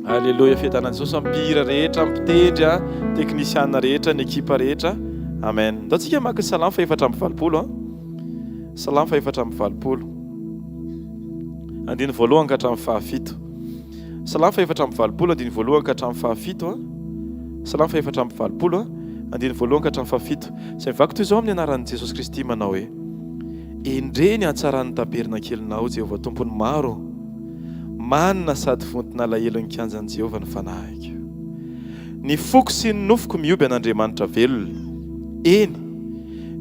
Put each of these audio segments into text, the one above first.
Aleloia fiadanan'i Jesosy amin'ny mpihira rehetra, mpitendry a, teknisiana rehetra, ny ekipa rehetra. Amen. Ndao tsika hamaky ny Salamo faha 84 a. Salamo faha 84. Andininy voalohany ka hatramin'ny fahafito. Salamo faha 84 andininy voalohany ka hatramin'ny fahafito a. Salamo faha 84 a, andininy voalohany ka hatramin'ny fahafito. Izay mivaky toy izao amin'ny anaran'i Jesosy Kristy manao hoe: Endrey ny hatsaran'ny tabernakelinao, Jehovah Tompon'ny maro. Manina sady vonton'alahelo ny kianjan'i Jehovah ny fanahiko. Ny foko sy ny nofoko mihoby an'Andriamanitra velona. Eny,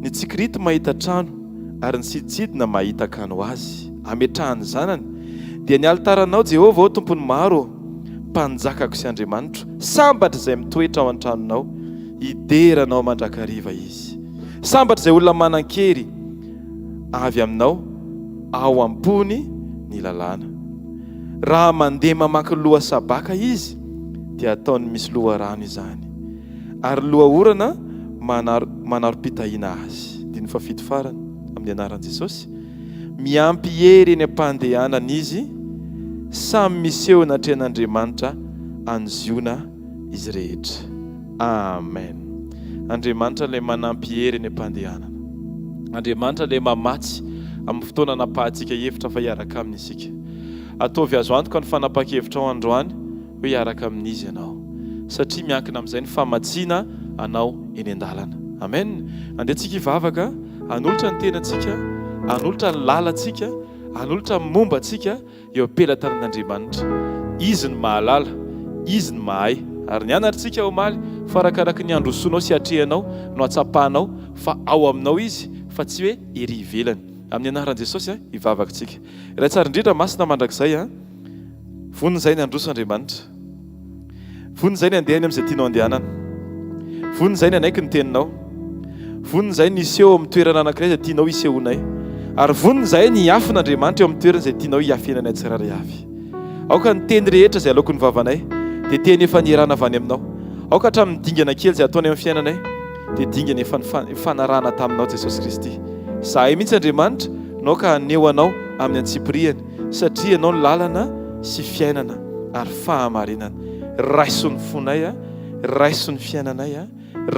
ny tsikirity mahita trano ary ny sidintsidina mahita akany ho azy, ametrahany zanany, dia ny alitaranao, Jehovah ô Tompon'ny maro ô, Mpanjakako sy Andriamanitro. Sambatra izay mitoetra ao an-tranonao, hidera Anao mandrakariva izy. Sambatra izay olona manan-kery avy aminao ao am-pony ny lalàna. Raha mandeha mamaky loha sabaka izy, dia ataony misy loharano izany, ary loha orana manarom-pitahiana azy. Andininy fahafito farany, amin'ny anaran'i Jesosy. Miampy hery eny am-pandehanana izy, samy miseho anatrehan'Andriamanitra any Ziona izy rehetra. Amen. Andriamanitra ilay manampy hery eny am-pandehanana. Andriamanitra ilay mamatsy amin'ny fotoana anapahantsika hevitra fa hiaraka aminy isika. Ataovy azo antoka ny fanapahan-kevitrao androany hoe hiaraka amin'izy ianao. Satria miankina amin'izay ny famatsiana anao eny an-dalana. Amen. Andeha tsika hivavaka, hanolotra ny tenantsika, hanolotra ny lalantsika, hanolotra ny momba antsika eo am-pelatanan'Andriamanitra. Izy no mahalala, Izy no mahay. Ary nianatra isika omaly fa arakaraky ny handrosoanao sy hatrehanao no hatsapanao fa ao aminao Izy fa tsy hoe ery ivelany. Amin'ny anaran'i Jesosy, hivavaka isika. Ray tsara indrindra, masina mandrakizay a! Vonona izahay ny handroso Andriamanitra. Vonona izahay ny handeha any amin'izay tianao handehanana. Vonona izahay ny hanaiky ny teninao. Vonona izahay ny hiseho amin'ny toerana anankiray izay tianao hisehoanay. Ary vonona izahay ny hiafina Andriamanitra eo amin'ny toerana izay tianao hiafenanay tsirairay avy. Aoka ny teny rehetra izay aloaky ny vavanay dia teny efa nierana avy any aminao. Aoka hatramin'ny dingana kely izay ataonay amin'ny fiainanay dia dingana efa nifanarahana taminao Jesosy Kristy. Izahay mihitsy Andriamanitra no aoka haneho anao amin'ny antsipirihany satria ianao no lalana sy fiainana ary fahamarinana. Raiso ny fonay a, raiso ny fiainanay a,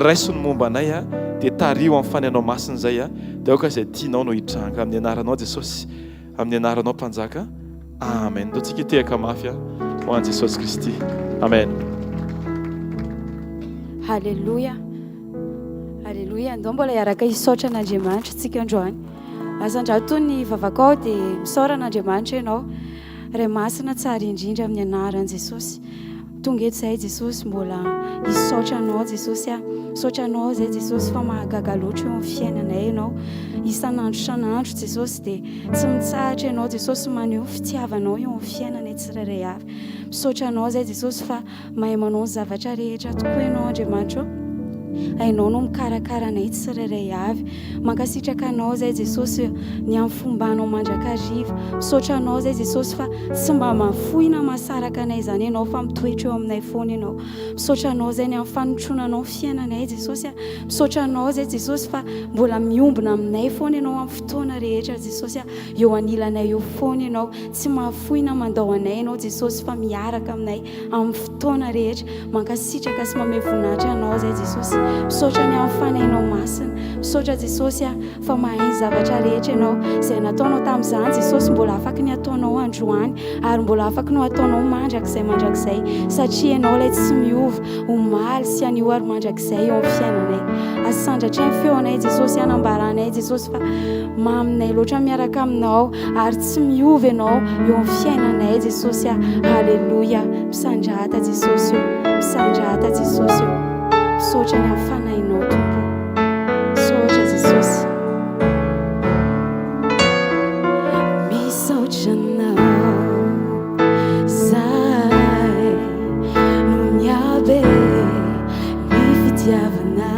raiso ny momba anay a, dia tariho amin'ny fanenao masina izay a, dia aoka izay tianao no hitranga amin'ny anaranao Jesosy, amin'ny anaranao Mpanjaka. Amen. Ndao tsika hitehaka mafy a ho an'i Jesosy Kristy. Amen. Haleloia. Haleloia. Ndao mbola hiaraka hisaotra an'Andriamanitra tsika androany. Asandrato ny vavakao dia misaora an'Andriamanitra ianao. Ray masina tsara indrindra amin'ny anaran'i Jesosy. Tonga eto izahay Jesosy mbola hisaotra anao Jesosy a. Misaotra anao izay Jesosy fa mahagaga loatra eo amin'ny fiainanay ianao. Isan'andro isan'andro Jesosy dia tsy mitsahatra ianao Jesosy maneho ny fitiavanao eo amin'ny fiainanay tsirairay avy. Misaotra anao izay Jesosy fa Mahay manao ny zavatra rehetra tokoa ianao Andriamanitra ô. Hainao no mikarakara anay tsirairay avy. Mankasitraka anao izay Jesosy ny amin'ny fombanao mandrakariva. Misaotra anao izay Jesosy fa tsy mba mahafoy na mahasaraka anay izany ianao fa mitoetra eo aminay foana ianao. Misaotra anao izay ny amin'ny fanotronanao ny fiainanay Jesosy a. Misaotra anao izay Jesosy fa mbola miombona aminay foana ianao amin'ny fotoana rehetra Jesosy a. Eo anilanay eo foana ianao. Tsy mahafoy na mandao anay ianao Jesosy fa miaraka aminay amin'ny fotoana rehetra. Mankasitraka sy mamehy voninahitra Anao izay Jesosy. Misaotra ny amin'ny Fanahinao Masina. Misaotra Jesosy a fa mahay ny zavatra rehetra Ianao. Izay nataonao tamin'izany Jesosy mbola afaky ny ataonao androany ary mbola afaky no ataonao mandrakizay mandrakizay satria Ianao ilay tsy miova omaly sy anio ary mandrakizay eo amin'ny fiainanay. Asandratray ny feonay Jesosy hanambaranay Jesosy fa maminay loatra miaraka aminao ary tsy miova ianao eo amin'ny fiainanay Jesosy a Aleloia misandrata Jesosy o misandrata Jesosy o misaotra ny amin'ny fanahinao Tompo misaotra Jesosy misaotra anao zay no miabe ny fitiavana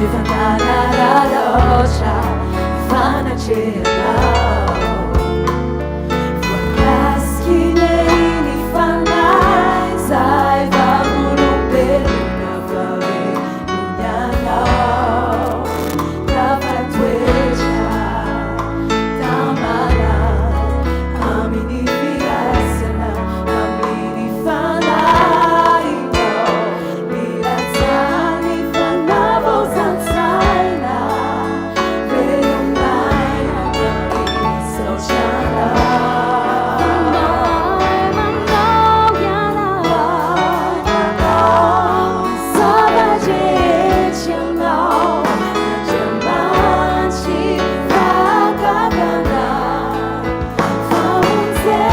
Efa nanararaotra ny fanatrehanao. Voakasiky ny herin'ny Fanahy izahay vavolombelona fa velona Ianao. Tafatoetra tamana amin'ny firaisana amin'ny Fanahinao. Nilatsahan'ny fanavaozan-tsaina, velon'aina misaotra Anao. Mahay manao Ianao. Zava-drehetra Ianao, Andriamanitry fahagagana. Famonjena,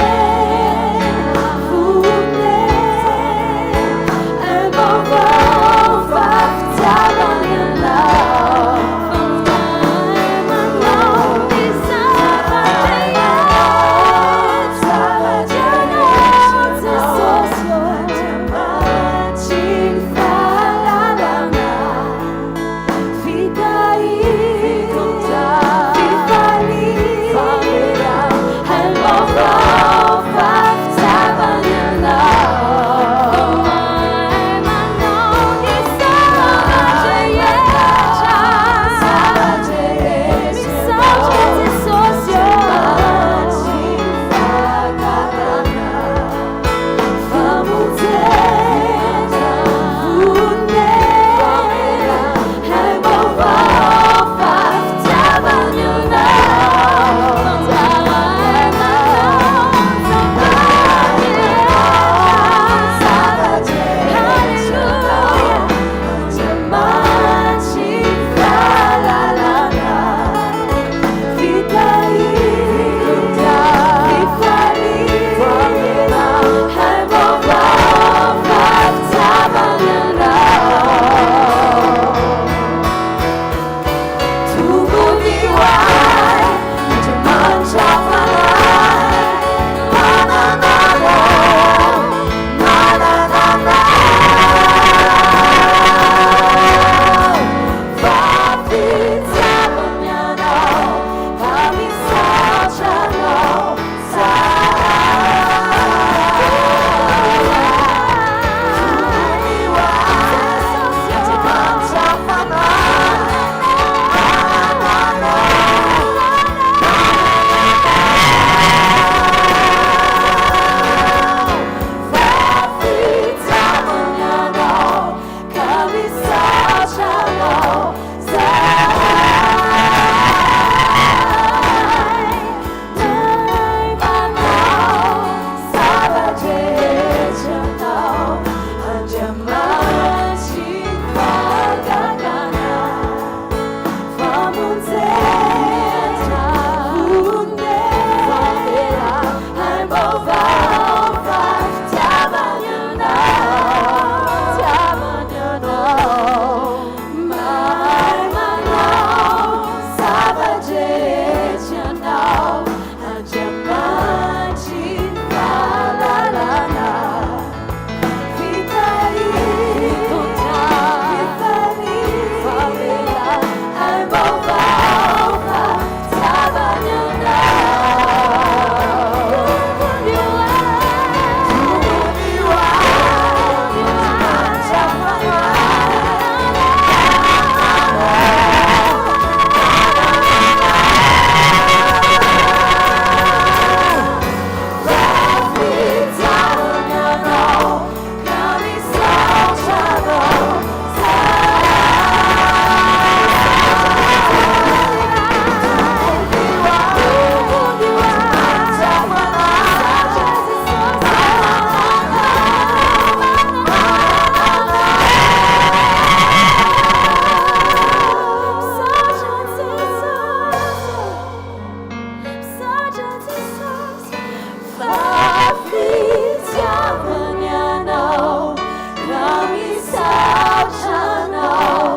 vonjena, aim-baovao fa fitiavana Ianao. Mahay manao ny zava-drehetra. Zava-drehetra Jesosy ô, Andriamanitry ny fahalalana. Fitahiana, fifaliana, aim-baovao fa fitiavana Ianao. Mahay manao ny zava-drehetra. Misaotra Jesosy ô. Andriamanitry fahagagana. Famonjena, vonjena, aim-baovao fa fitiavana Ianao. Mahay manao Zava-drehetra Andriamanitry fahalalana. Fitahiana, fifaliana, aim-baovao fa fitiavana Ianao. Tokony ho ahy, Andriamanitra Fanahy, manana anao, manana anao. Fa fitiavana Ianao, ka misaotra Anao Tokony ho ahy, Andriamanitra Fanahy, manana anao. Famonjena, vonjena, aim-baovao fa fitiavana Ianao, fitiavana Ianao. Mahay manao zava-drehetra Ianao, Andriamanitry fahalalana. Fitahiana, fifaliana, aim-baovao fa fitiavana Ianao. Tokony ho ahy. Tokony ho ahy, Andriamanitra Fanahy. Fitiavana Ianao, ka misaotra Anao. Fitiavana Ianao, ka misaotra Anao.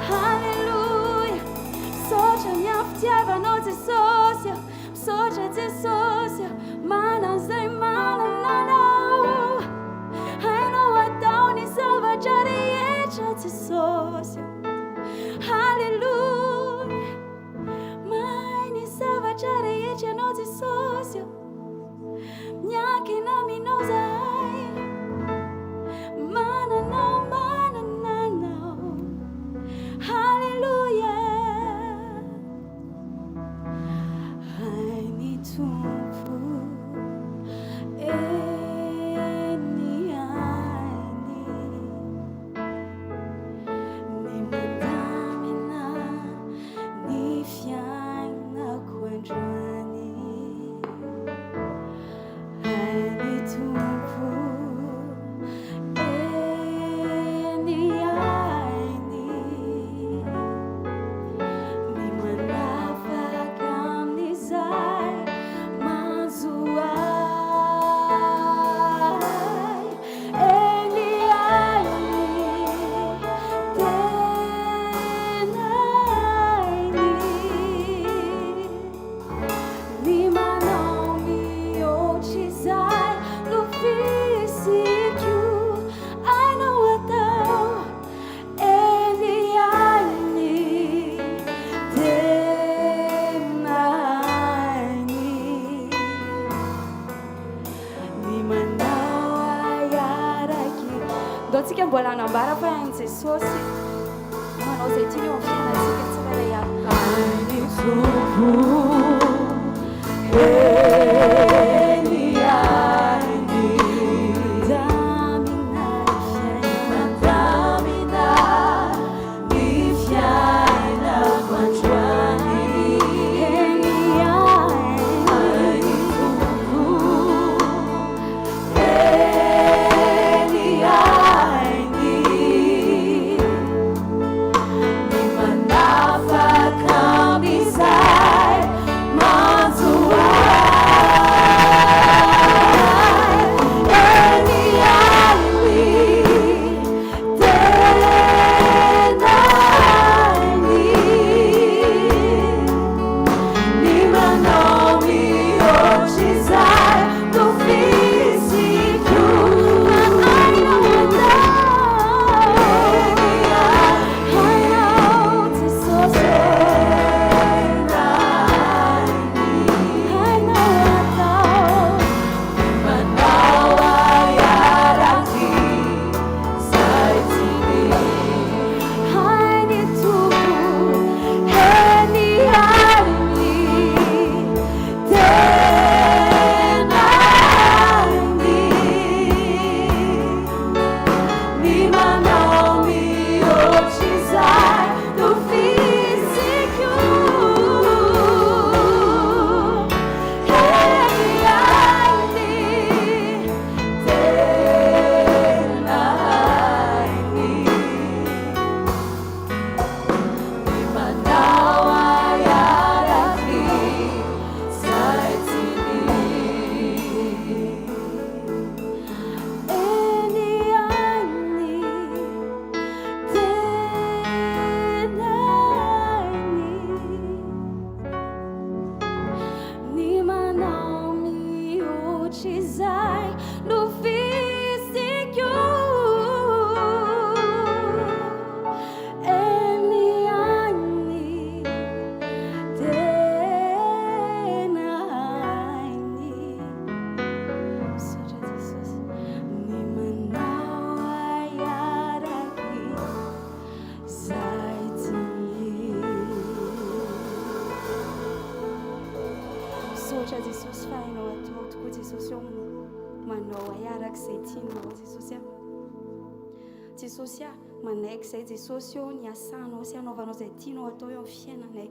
Haleloia. Misaotra ny amin'ny fitiavanao Jesosy. Misaotra Jesosy. Manambara fa hain'i Jesosy ny manao izay tiany eo amin'ny fiainantsika tsirairay avy. Hain'ny Tompo, eny hainy. Mandamina ny fiainana. Mandamina ny fiainako androany. Eny hainy. Hain'ny Tompo, eny hainy. Ny manafaka amin'izay manjo ahy. Eny hainy, tena hainy. Ny manao mihoatr'izay no fisiko. Hainao Jesosy, hainao atao. Manao ahy arak'izay tiany. Hain'ny Tompo, eny hainy, Tena hainy. Ny manao mihoatr'izay no fisiko. Eny hainy, tena hainy. Ny manao ahy arak'izay tiany. Eny hainy, tena hainy. Ny manao mihoatr'izay no fisiko. Eny hainy, tena hainy. Misaotra Jesosy. Ny manao ahy arak'izay tiany. Misaotra Jesosy fa hainao atao tokoa Jesosy eo manao ahy arak'izay tianao Jesosy a. Jesosy a, manaiky izay Jesosy eo ny asanao sy anaovanao izay tianao atao eo amin'ny fiainanay.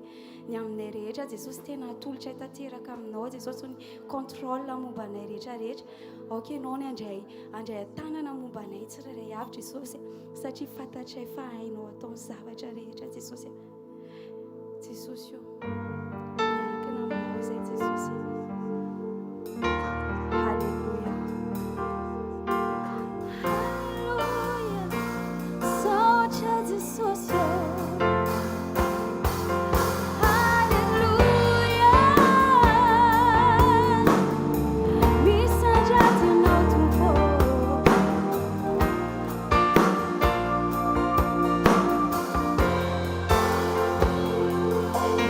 Ny aminay rehetra Jesosy tena atolotray tanteraka aminao Jesosy ny contrôle momba anay rehetra rehetra. Aoka ianao ny handray handray an-tanana momba anay tsirairay avy Jesosy satria fantatray fa hainao atao ny zavatra rehetra Jesosy. Jesosy ô, miankina aminao izay Jesosy. Haleloia. Haleloia, misaotra Jesosy ô. Haleloia, misandratra Ianao Tompo.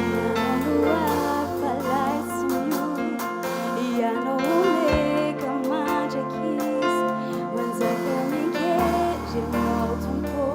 Ianao afalay tsy miova, Ianao omega mandrak'izy, manjaka miankery Ianao Tompo.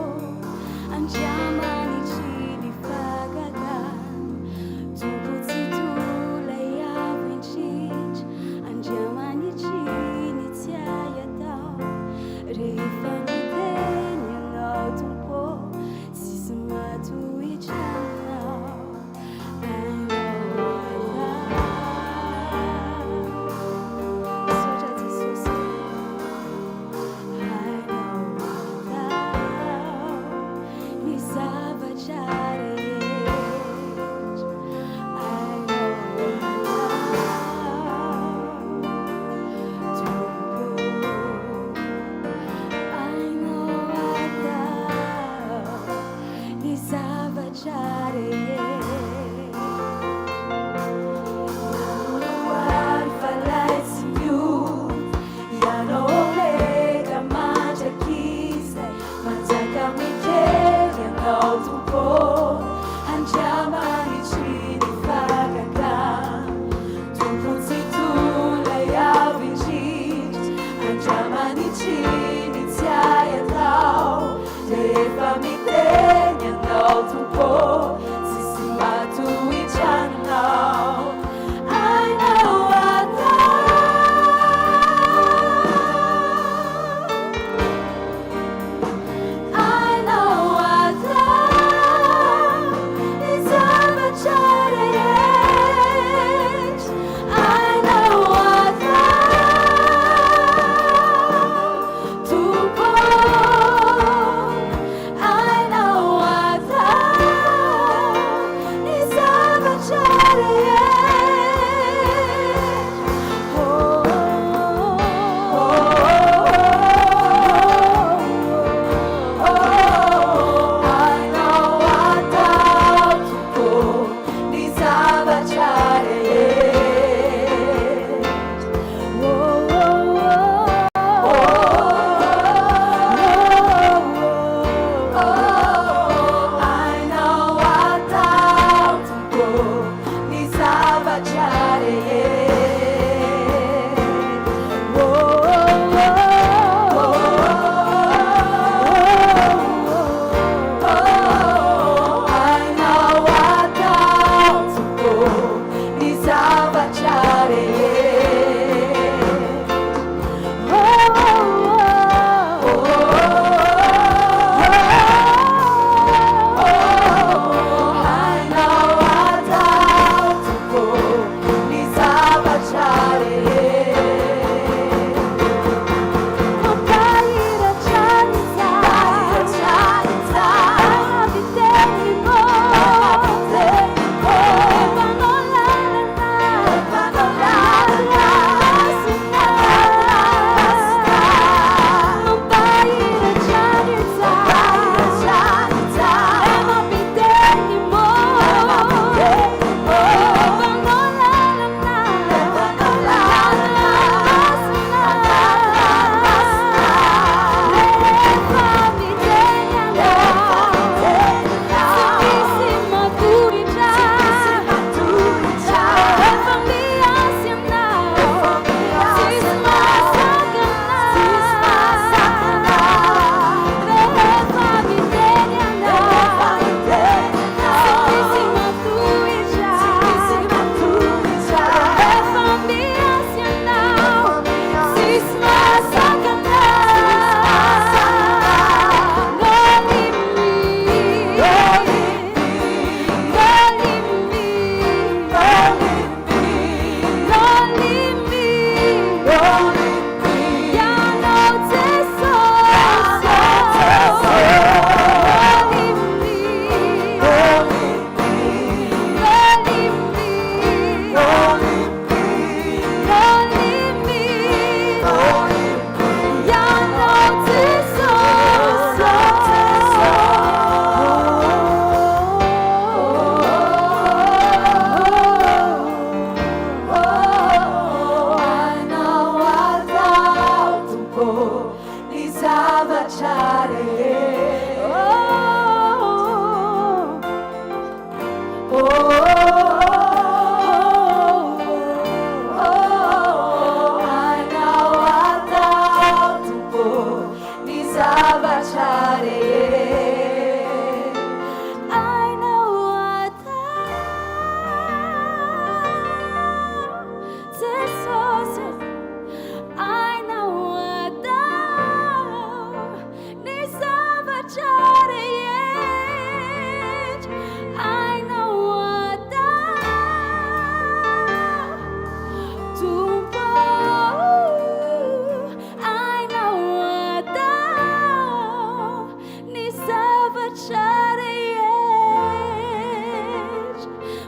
zavatra rehetra.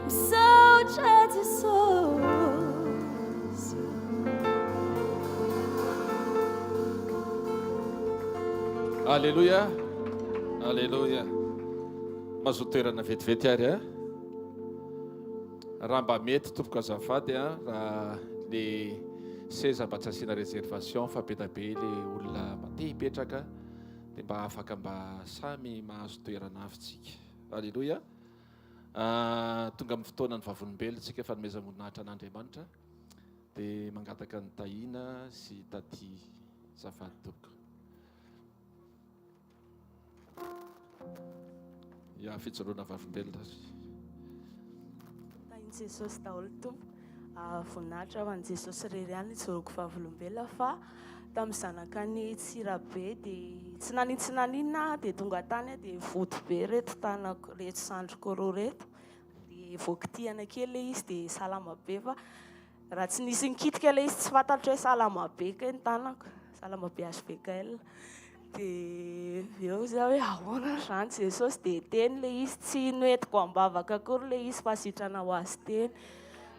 Misaotra Jesosy. Aleloia, aleloia. Mazoto toerana vetivety ary a. Raha mba mety tompoko azafady a, raha le seza mba tsy asiana réservation fa be da be le olona mba te hipetraka dia mba afaka mba samy mahazo toerana avy tsika. Aleloia. Tonga amin'ny fotoanan'ny vavolombelona tsika fanomezam-boninahitra an'Andriamanitra dia mangataka ny Tahiana sy Taty azafady tompoko. Ya fijoroana vavolombelona. Tahin'i Jesosy daholo tompoko. Ah, voninahitra ho an'i Jesosy irery ihany ijoroako vavolombelona fa tamin'ny zanaka any Tsirabe dia tsy nanin tsy naninona aho dia tonga tany aho dia voto be reto tanako reto sandriko roa reto dia voakitihana kely ilay izy dia salama be fa Raha tsy nisy nikitika ilay izy tsy fantatro hoe salama be kay ny tanako, salama be HVKL. Dia avy eo izaho hoe ahoana ary izany Jesosy? Dia teny ilay izy, tsy noentiko am-bavaka akory ilay izy fa sitrana ho azy teny.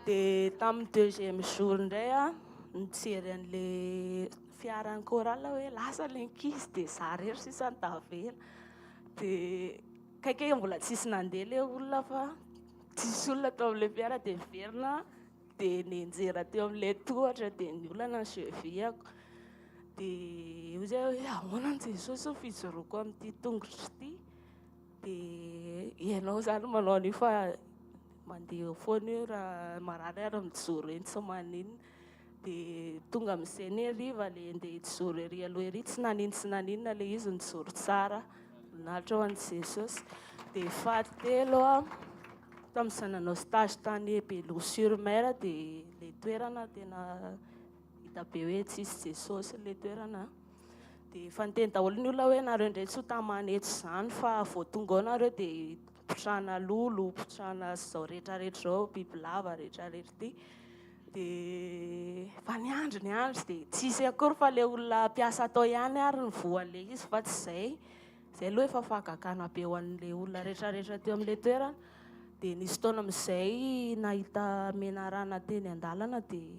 Dia tamin'ny deuxième jour indray aho nijery an'ilay fiaran'ny chorale hoe lasa ilay ankizy dia izaho irery sisa no tavela. Dia kay kay mbola tsisy nandeha ilay olona fa tsisy olona tao amin'ilay fiara dia niverina dia nianjera teo amin'ilay tohatra dia niolana ny cheville-ko. Dia hoy izahay hoe ahoana ny Jesosy ny fijoroako amin'ity tongotro ity? Dia ianao izany manao an'io fa mandeha eo foana io raha marary ary mijoro eny tsy maninona. Dia tonga amin'izay ny hariva ilay handeha hijoro ery aloha ery, tsy naninona tsy naninona ilay izy nijoro tsara. Voninahitra ho an'i Jesosy. Dia fahatelo aho. Tamin'izaho nanao stage tany Beloha sur mer dia ilay toerana tena hita be hoe tsisy Jesosy ilay toerana. Dia efa niteny daholo ny olona hoe nareo indray tsy ho tamana eto izany fa vao tonga ao nareo dia potrana lolo, potrana izao rehetra rehetra izao, bibilava rehetra rehetra ity. Dia efa niandry niandry dia tsisy akory fa ilay olona mpiasa tao ihany ary no voan'ilay izy fa tsy izay. Izay aloha efa fahagagana be ho an'ilay olona rehetrarehetra teo amin'ilay toerana. Dia nisy fotoana amin'izay nahita menarana teny an-dalana dia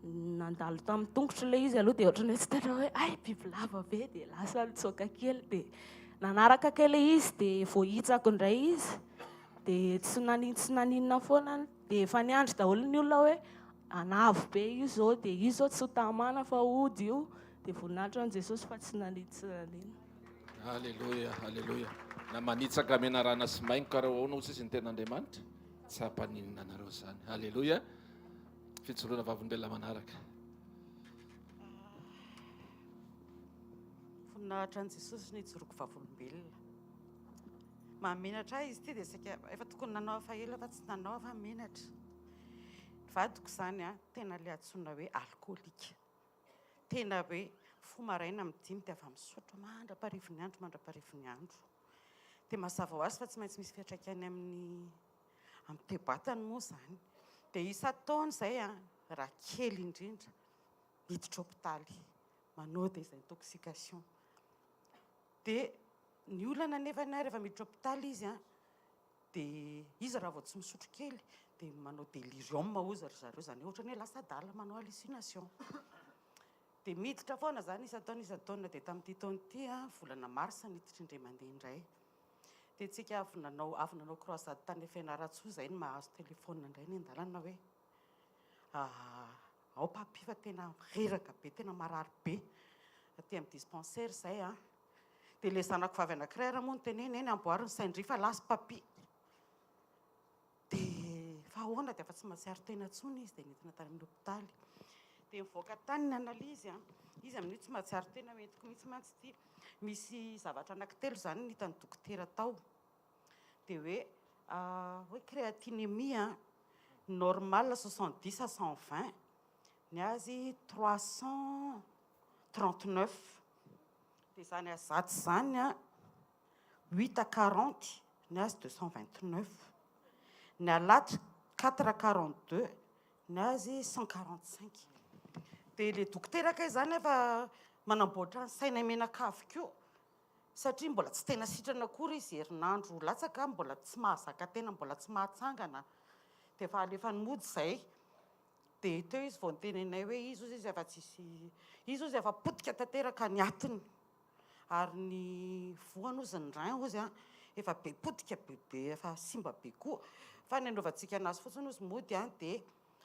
nandalo tamin'ny tongotro ilay izy aloha dia ohatran'ny hoe tsy tena hoe hay bibilava be dia lasa nitsoaka kely dia nanaraka kay ilay izy dia voahitsako indray izy dia tsy nanin tsy naninona foana dia efa niandry daholo ny olona hoe anavo be io izao dia io izao tsy ho tamana fa hody io Dia voninahitra ho an'i Jesosy fa tsy nanidy tsy nanino. Aleloia, aleloia. Na manitsaka menarana sy maingoka areo ahoana hoy sisa ny tenin'Andriamanitra? Tsy hampaninona anareo izany. Aleloia. Fijoroana vavolombelona manaraka. Voninahitra an'i Jesosy ny hijoroako vavolombelona. Mahamenatra ahy izy ity dia saika efa tokony nanao efa ela fa tsy nanao fa menatra. Ny vadiko izany an, tena ilay antsoina hoe alcoolique. Tena hoe mifoha maraina amin'ny dimy dia avy misotro mandra-parivin'ny andro mandra-parivin'ny andro. Dia mazava ho azy fa tsy maintsy misy fiantraikany amin'ny amin'ny toe-batany moa izany. Dia isan-taona izay an, raha kely indrindra, miditra hopitaly, manao désintoxication. Dia ny olana anefa rehefa miditra hopitaly izy an, Dia izy raha vao tsy misotro kely dia manao delirium hozy ry zareo, izany hoe ohatran'ny hoe lasa adala, manao hallucination. Dia miditra foana izany isan-taona isan-taona, dia tamin'ity taona ity an, volana mars niditra indray mandeha indray. Dia tsika avy nanao avy nanao croisade tany Fianarantsoa izay no mahazo téléphone indray ny an-dalana hoe ao papi fa tena reraka be, tena marary be aty amin'ny dispensaire izay an. Dia ilay zanako vavy anankiray ary moa niteneny, eny amboary ny sain-dry fa lasa papi. Dia fa ahoana dia efa tsy mahatsiaro tena intsony izy dia nentina tany amin'ny hopitaly. Dia nivoaka tany ny analyse an, izy amin'io tsy mahatsiaro tena ho entiko mihitsy mantsy ity. Misy zavatra anankitelo izany no hitan'ny dokotera tao. Dia hoe hoe créatinémie an, normal 70 à 120, ny azy 339. Dia izany azato izany an, huit à quarante, ny azy deux cent vingt neuf. Ny alatra quatre à quarante deux, ny azy cent quarante cinq. Dia ilay dokotera kay izany efa manamboatra ny sainay mianakavy koa. Satria mbola tsy tena sitrana akory izy herinandro latsaka mbola tsy mahazaka tena mbola tsy mahatsangana dia efa alefany mody izay. Dia teo izy vao niteny anay hoe izy hozy izy efa tsisy izy hozy efa potika tanteraka ny atiny ary ny voany hozy ny rein hozy an efa be potika be be efa simba be koa fa ny anaovantsika anazy fotsiny hozy mody an dia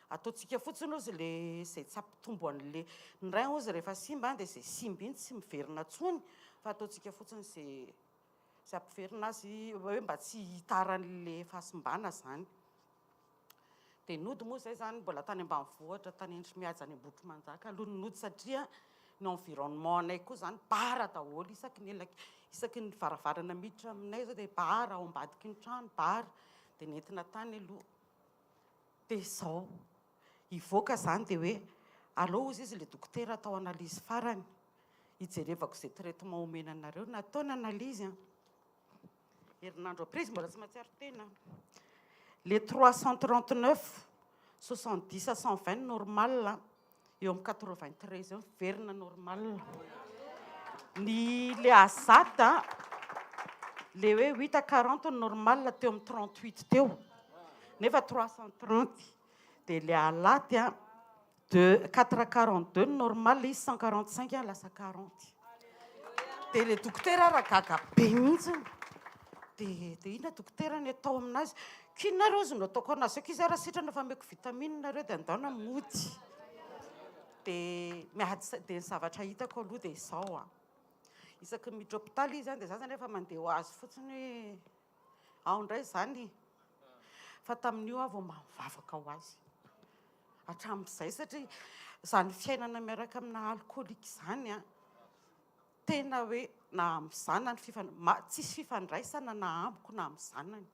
Ataontsika fotsiny ozy le zay tsy hampitombo anle ny rein ozy rehefa simba an de zay simba iny tsy miverina tsony fa ataontsika fotsiny ze ze hampiverina azy hoe mba tsy hitaranle fahasimbana zany. De nody moa zay zany mbola tany ambanivohitra tany Endrimihaja any Ambohitrimanjaka aloha no nody satria ny environnement anay koa zany bara daholo isaky ny elak isaky ny varavarana miditra aminay zao de bara ao ambadiky ny trano bara de nentina tany aloha. Dia izao, hivoaka izany dia hoe aleo hozy izy ilay dokotera atao analyse farany, hijerevako izay traitement omena anareo. Natao ny analyse an, herinandro après izy mbola tsy mahatsiaro tena. Le 339, 70 à 120 normal an. Eo amin'ny 93 eo miverina normal. Ny le azat a, le hoe 8 à 40 ny normal teo amin'ny 38 teo. Nefa 330. Dia le alaty a, de 4 à 42 ny normal izy 145 lasa 40. Dia le dokotera ara gaga be mihitsy. Dia dia inona dokotera ny atao aminazy? K'inona ary ozy no ataoko anazy eo? K'izy ara sitrana fa ameko vitamine nareo dia andaona mody. Dia miady sa- dia ny zavatra hitako aloha dia izao an. Isaky ny miditra hopitaly izy an, dia za zany efa mandeha ho azy fotsiny hoe ao indray izany. Fa tamin'io aho vao mba nivavaka ho azy. Hatramin'izay satria izany fiainana miaraka amina alcoolique izany an, tena hoe na amin'ny zanany fifan- ma- tsisy fifandraisana na amiko na amin'ny zanany.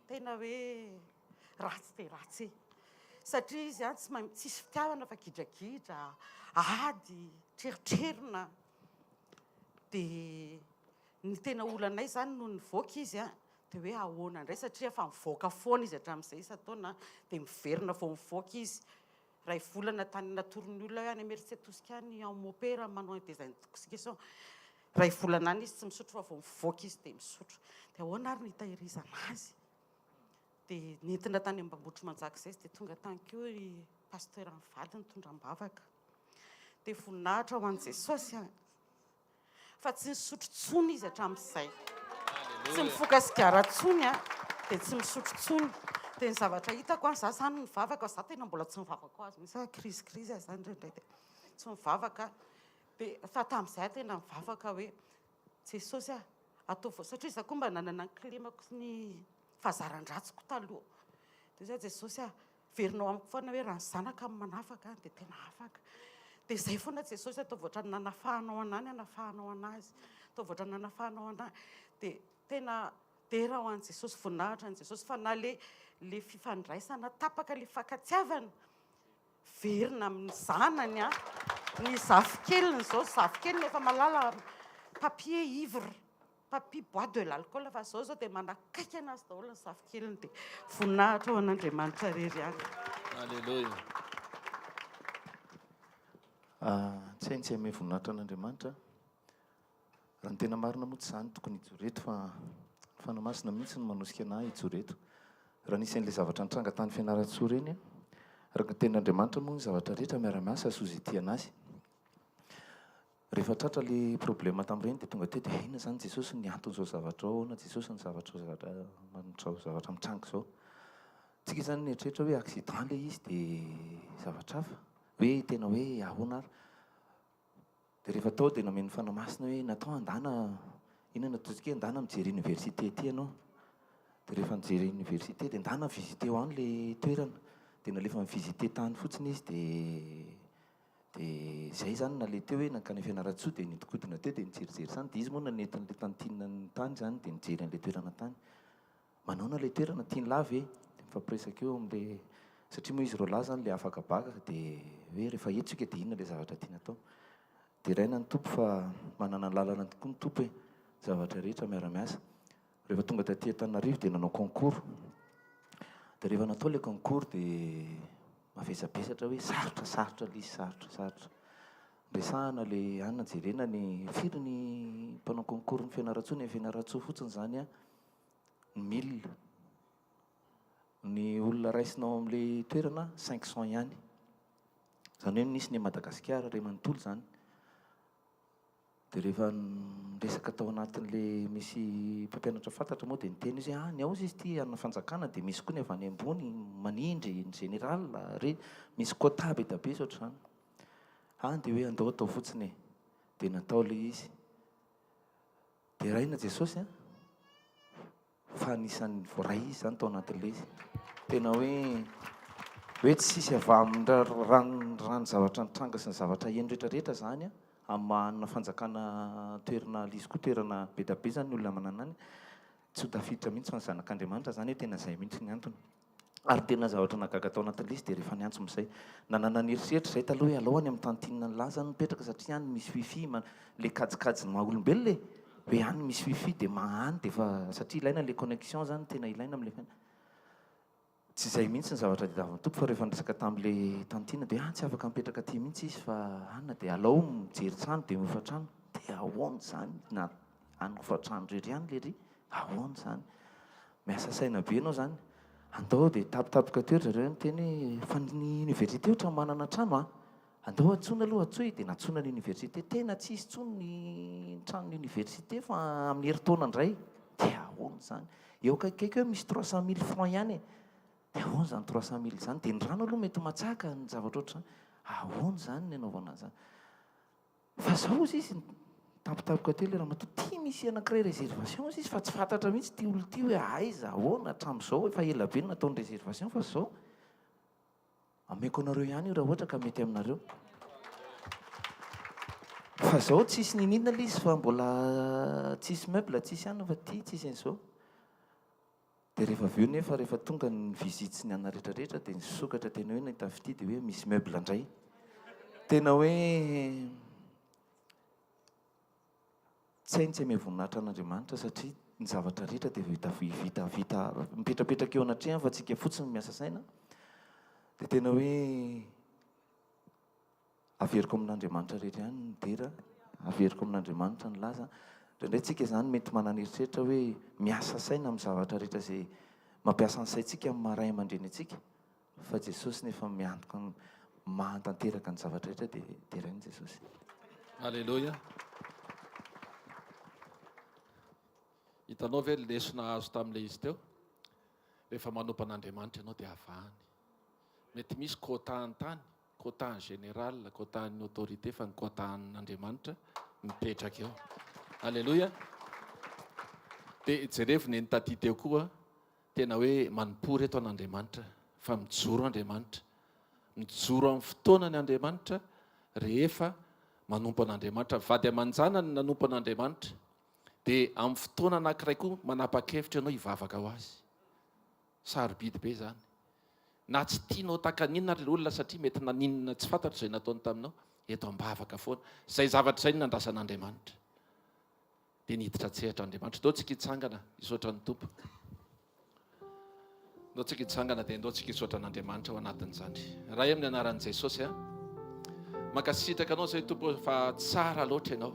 Tena hoe ratsy dia ratsy e. Satria izy an tsy mahay tsisy fitiavana fa gidragidra, ady, treritrerina. Dia ny tena olanay izany nony nivoaka izy an, dia hoe ahoana indray satria efa mivoaka foana izy hatramin'izay isan-taona dia miverina vao mivoaka izy. Iray volana tany natoron'ny olona hoe any Imerintsiatosika any ao Mopera manao désintoxication. Iray volana any izy tsy misotro fa vao mivoaka izy dia misotro. Dia ahoana ary ny hitahirizana azy? Dia nentina tany Ambohitrimanjaka izay izy dia tonga tany koa i pasteur mivady nitondra am-bavaka. Dia voninahitra ho an'i Jesosy an! Fa tsy nisotro tsony izy hatramin'izay. Tsy mifoka sigara tsony an, dia tsy misotro tsony. Dia ny zavatra hitako an, za zany nivavaka, za tena mbola tsy nivavaka ho azy mihitsy fa crise crise aho zany indraindray dia tsy mivavaka. Dia fa tamin'izay aho tena nivavaka hoe Jesosy ah, ataovy, satria za koa mba nanana ny kilemako sy ny fahazaran-dratsiko taloha. Dia zay Jesosy ah, Verinao amiko foana hoe raha ny zanaka no manafaka dia tena afaka. Dia izay foana Jesosy ataovy ohatran'ny nanafahanao anah ny anafahanao anazy. Ataovy ohatran'ny nanafahanao anah. Dia tena dera ho an'i Jesosy, voninahitra an'i Jesosy fa na le le fifandraisana tapaka le fankatiavana verina amin'ny zanany an, ny zafikeliny izao, zafikeliny efa malala papier ivre. Papy boit de l'alcool fa zao zao dia manakaiky anazy daholo ny zafikeliny dia voninahitra ho an'Andriamanitra irery ihany. Alléluia. Tsy hay ny tsy hanome voninahitra an'Andriamanitra. Raha ny tena marina moa tsy izaho no tokony hijoro eto fa ny Fanahy Masina mihitsy no manosika anà hijoro eto. Raha nisy an'ilay zavatra nitranga tany Fianarantsoa ireny, araka ny tenin'Andriamanitra moa ny zavatra rehetra miara-miasa soa izay tia an'Azy. Rehefa tratra le problème tamin'ireny dia tonga teo dia inona izany Jesosy ny anton'izao zavatra izao, ahoana Jesosy ny zavatra zavatra izao zavatra mitranga izao. Tsika izany nieritreritra hoe accident le izy dia zavatra hafa, hoe tena hoe ahoana ary. Dia rehefa tao dia nomen'ny Fanahy Masina hoe natao andana, inona no ataontsika hoe andana mijery université aty ianao. Dia rehefa nijery université dia ndana visiter-o any le toerana. Dia nalefa ni-visiter tany fotsiny izy dia Dia izay izany na le teo hoe nankany Fianarantsoa dia nidinkodina teo dia nijerijery tany dia izy moa nanety an'ilay tantine tany izany dia nijery an'ilay toerana tany. Manaona ilay toerana tian'lah ve? Dia mifampiresaka eo amin'ilay satria moa izy roalahy izany ilay afaka baka dia hoe rehefa eto isika dia inona ilay zavatra tiana atao. Deraina ny Tompo fa manana ny lalana tokoa ny Tompo e! Zavatra rehetra miara-miasa. Rehefa tonga taty Antananarivo dia nanao concours. Dia rehefa natao ilay concours dia mavesabesatra hoe sarotra, sarotra ilay izy, sarotra, sarotra. Resahana le anona jerena ny firy ny mpanao concours ny Fianarantsoa, ny Fianarantsoa fotsiny zany an, 1000. Ny olona raisina ao amin'le toerana 500 ihany. Zany hoe nisy ny Madagasikara ray manontolo zany. Dia rehefa niresaka tao anatin'le misy mpampianatra fantatra moa dia niteny izy hoe ah ny ao izy ity an'ny fanjakana dia misy koa ny avy any ambony manindry ny général re misy quota be dia be izy ohatr'izany. Any dia hoe andao atao fotsiny e. Dia natao ilay izy. Deraina Jesosy an. Fa anisan'ny voaray izy izany tao anatin'ilay izy. Tena hoe hoe tsisy avy amin'ny raha ny zavatra nitranga sy ny zavatra heno rehetra rehetra izany an, amin'ny maha anona fanjakana toerana ilay izy koa toerana be dia be izany ny olona manana any, tsy ho tafiditra mihitsy fa ny zanak'Andriamanitra izany hoe tena izay mihitsy ny antony. Ary tena zavatra nahagaga tao anatin'ilay izy dia rehefa niantso amin'izay. Nanana ny eritreritra izay taloha hoe alao any amin'ny tantine ny laza no mipetraka satria any misy wifi, ilay kajikajy maha olombelona e! Hoe any misy wifi dia maha any dia efa satria ilaina ilay connexion izany tena ilaina amin'ilay fiainana. Tsy izay mihitsy ny zavatra tadiavin'ny Tompo fa rehefa niresaka tamin'ilay tantine dia ah tsy afaka mipetraka aty mihitsy izy fa any dia alao mijery trano dia mihofa trano. Dia ahoana izany na any hofa trano irery ihany lery? Ahoana izany? Miasa saina be ianao izany. Andao dia tapitapoka teo ry zareo niteny hoe fa ny université ohatran'ny manana trano an! Andao antsoina aloha antsoy dia nantsoina ny université. Tena tsy hisy intsony ny tranon'ny université fa amin'ny herintaona indray. Dia ahoana izany? Eo akaikikaiky eo misy 300 mille francs ihany e! Dia ahoana izany 300 mille izany? Dia ny rano aloha mety matsaka ny zavatra ohatr'izany. Ahoana izany ny anaovana an'izany? Fa zao ozy izy nitapotapoka teo le ramatoa, ty misy anakiray réservation ozy izy fa tsy fantatra mihitsy ty olona ty hoe aiza, ahoana, hatramin'izao efa ela be no nataony réservation fa zao ameko anareo ihany io raha ohatra ka mety aminareo. Fa zao tsisy niniana le izy fa mbola tsisy meuble tsisy anona fa ty tsisy an'izao. Dia rehefa avy eo nefa rehefa tonga ny visite sy ny anona rehetra rehetra dia nisokatra tena hoe nahita fitia dia hoe misy meuble indray. Tena hoe tsy hay ny tsy hamehy voninahitra an'Andriamanitra satria ny zavatra rehetra dia vita vita vita mipetrapetraka eo anatrehany fa tsika fotsiny no miasa saina. Dia tena hoe Averiko amin'Andriamanitra irery ihany ny dera, averiko amin'Andriamanitra ny laza. Indraindray tsika izany mety manana eritreritra hoe miasa saina amin'ny zavatra rehetra izay mampiasa ny saintsika amin'ny maha ray aman-dreny antsika, fa Jesosy nefa miantoka ny mahatanteraka ny zavatra rehetra dia deraina Jesosy. Aleloia. Hitanao ve ny lesona azo tamin'ilay izy teo? Rehefa manompo an'Andriamanitra ianao dia avahany. Mety misy quota an-tany, Quota en général, quota an'ny autorité fa ny quota an'Andriamanitra mipetraka eo. Alléluia. Dia jerevo neny taty teo koa, tena hoe manompoa reto an'Andriamanitra fa mijoro Andriamanitra. Mijoro amin'ny fotoanany Andriamanitra rehefa manompo an'Andriamanitra. Vady aman-janany nanompo an'Andriamanitra. Dia amin'ny fotoana anankiray koa manapa-kevitra ianao hivavaka ho azy. Sarobidy be izany. Na tsy tianao takaninona ary ilay olona satria mety naninona tsy fantatro izay nataony taminao, eto am-bavaka foana. Izay zavatra izay no nandrasan'Andriamanitra. Dia niditra an-tsehatra Andriamanitra. Ndao tsika hitsangana hisaotra ny Tompo. Ndao tsika hitsangana dia ndao tsika hisaotra an'Andriamanitra ao anatin'izany. Ray amin'ny anaran'i Jesosy a. Mankasitraka anao izay Tompo fa tsara loatra ianao.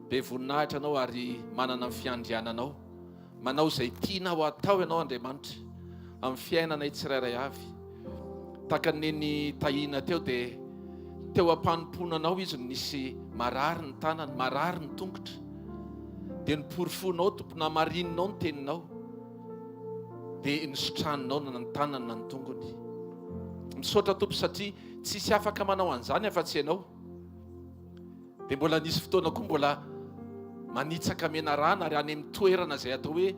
Be voninahitra anao ary manana ny fiandriananao. Manao izay tianao hatao Ianao Andriamanitra amin'ny fiainanay tsirairay avy. Tahaka ny neny Tahiana teo dia teo am-panompoana Anao izy no nisy marary ny tanany, marary ny tongotra. Dia noporofoinao Tompo, namarininao ny teninao. Dia nositraninao na ny tanany na ny tongony. Misaotra Tompo satria tsisy afaka manao an'izany afa-tsy Ianao. Dia mbola nisy fotoana koa mbola manitsaka menarana ary any amin'ny toerana izay atao hoe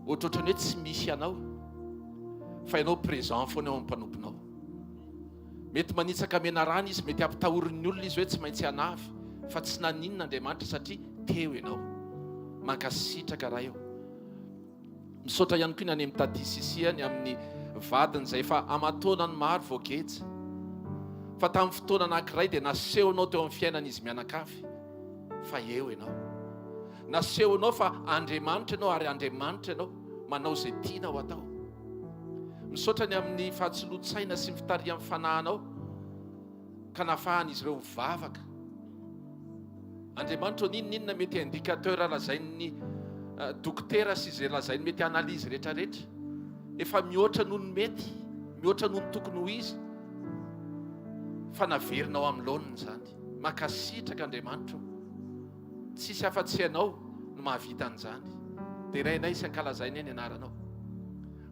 ohatrohatran'ny hoe tsy misy anao fa ianao présent foana eo amin'ny mpanomponao. Mety manitsaka menarana izy, mety ampitahorin'ny olona izy hoe tsy maintsy hanavy fa tsy naninona Andriamanitra satria teo ianao. Mankasitraka Ray ô. Misaotra ihany koa ny any amin'ny Taty Sisia ny amin'ny vadiny izay efa aman-taonany maro vao geja. Fa tamin'ny fotoana anankiray dia nasehonao teo amin'ny fiainan'izy mianakavy fa eo ianao. Nasehonao fa Andriamanitra ianao ary Andriamanitra ianao manao izay tianao atao. Misaotra ny amin'ny fahatsiloan-tsaina sy ny fitarihan'ny fanahinao ka nafahan'izy ireo mivavaka. Andriamanitra ô n'inon'inona mety indicateur lazain'ny dokotera sy izay lazainy mety analyse rehetra rehetra efa mihoatra noho ny mety, mihoatra noho ny tokony ho izy fa naverinao amin'ny laoniny izany. Mankasitraka Andriamanitra ô. Tsisy afa-tsy Ianao no mahavita an'izany. Derainay sy ankalazainay ny anaranao.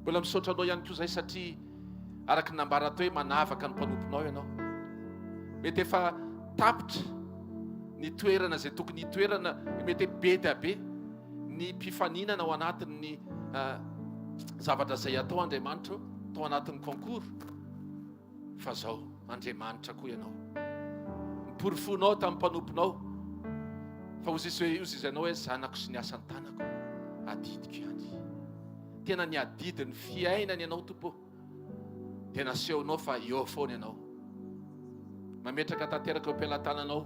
Mbola misaotra Anao ihany koa izahay satria araka ny nambara teo hoe manavaka ny mpanomponao Ianao. Mety efa tapitra ny toerana izay tokony hitoerana, mety hoe be dia be ny mpifaninana ao anatin'ny zavatra izay atao Andriamanitra tao anatin'ny concours. Fa zao, Andriamanitra koa Ianao. Noporofoinao tamin'ny mpanomponao fa hozy izy hoe, hozy izy Ianao hoe, zanako sy ny asan'ny tanako, adidiko ihany. Tena niadidy ny fiainany Ianao, Tompo ô. Dia nasehonao fa eo foana Ianao. Mametraka tanteraka eo am-pelatananao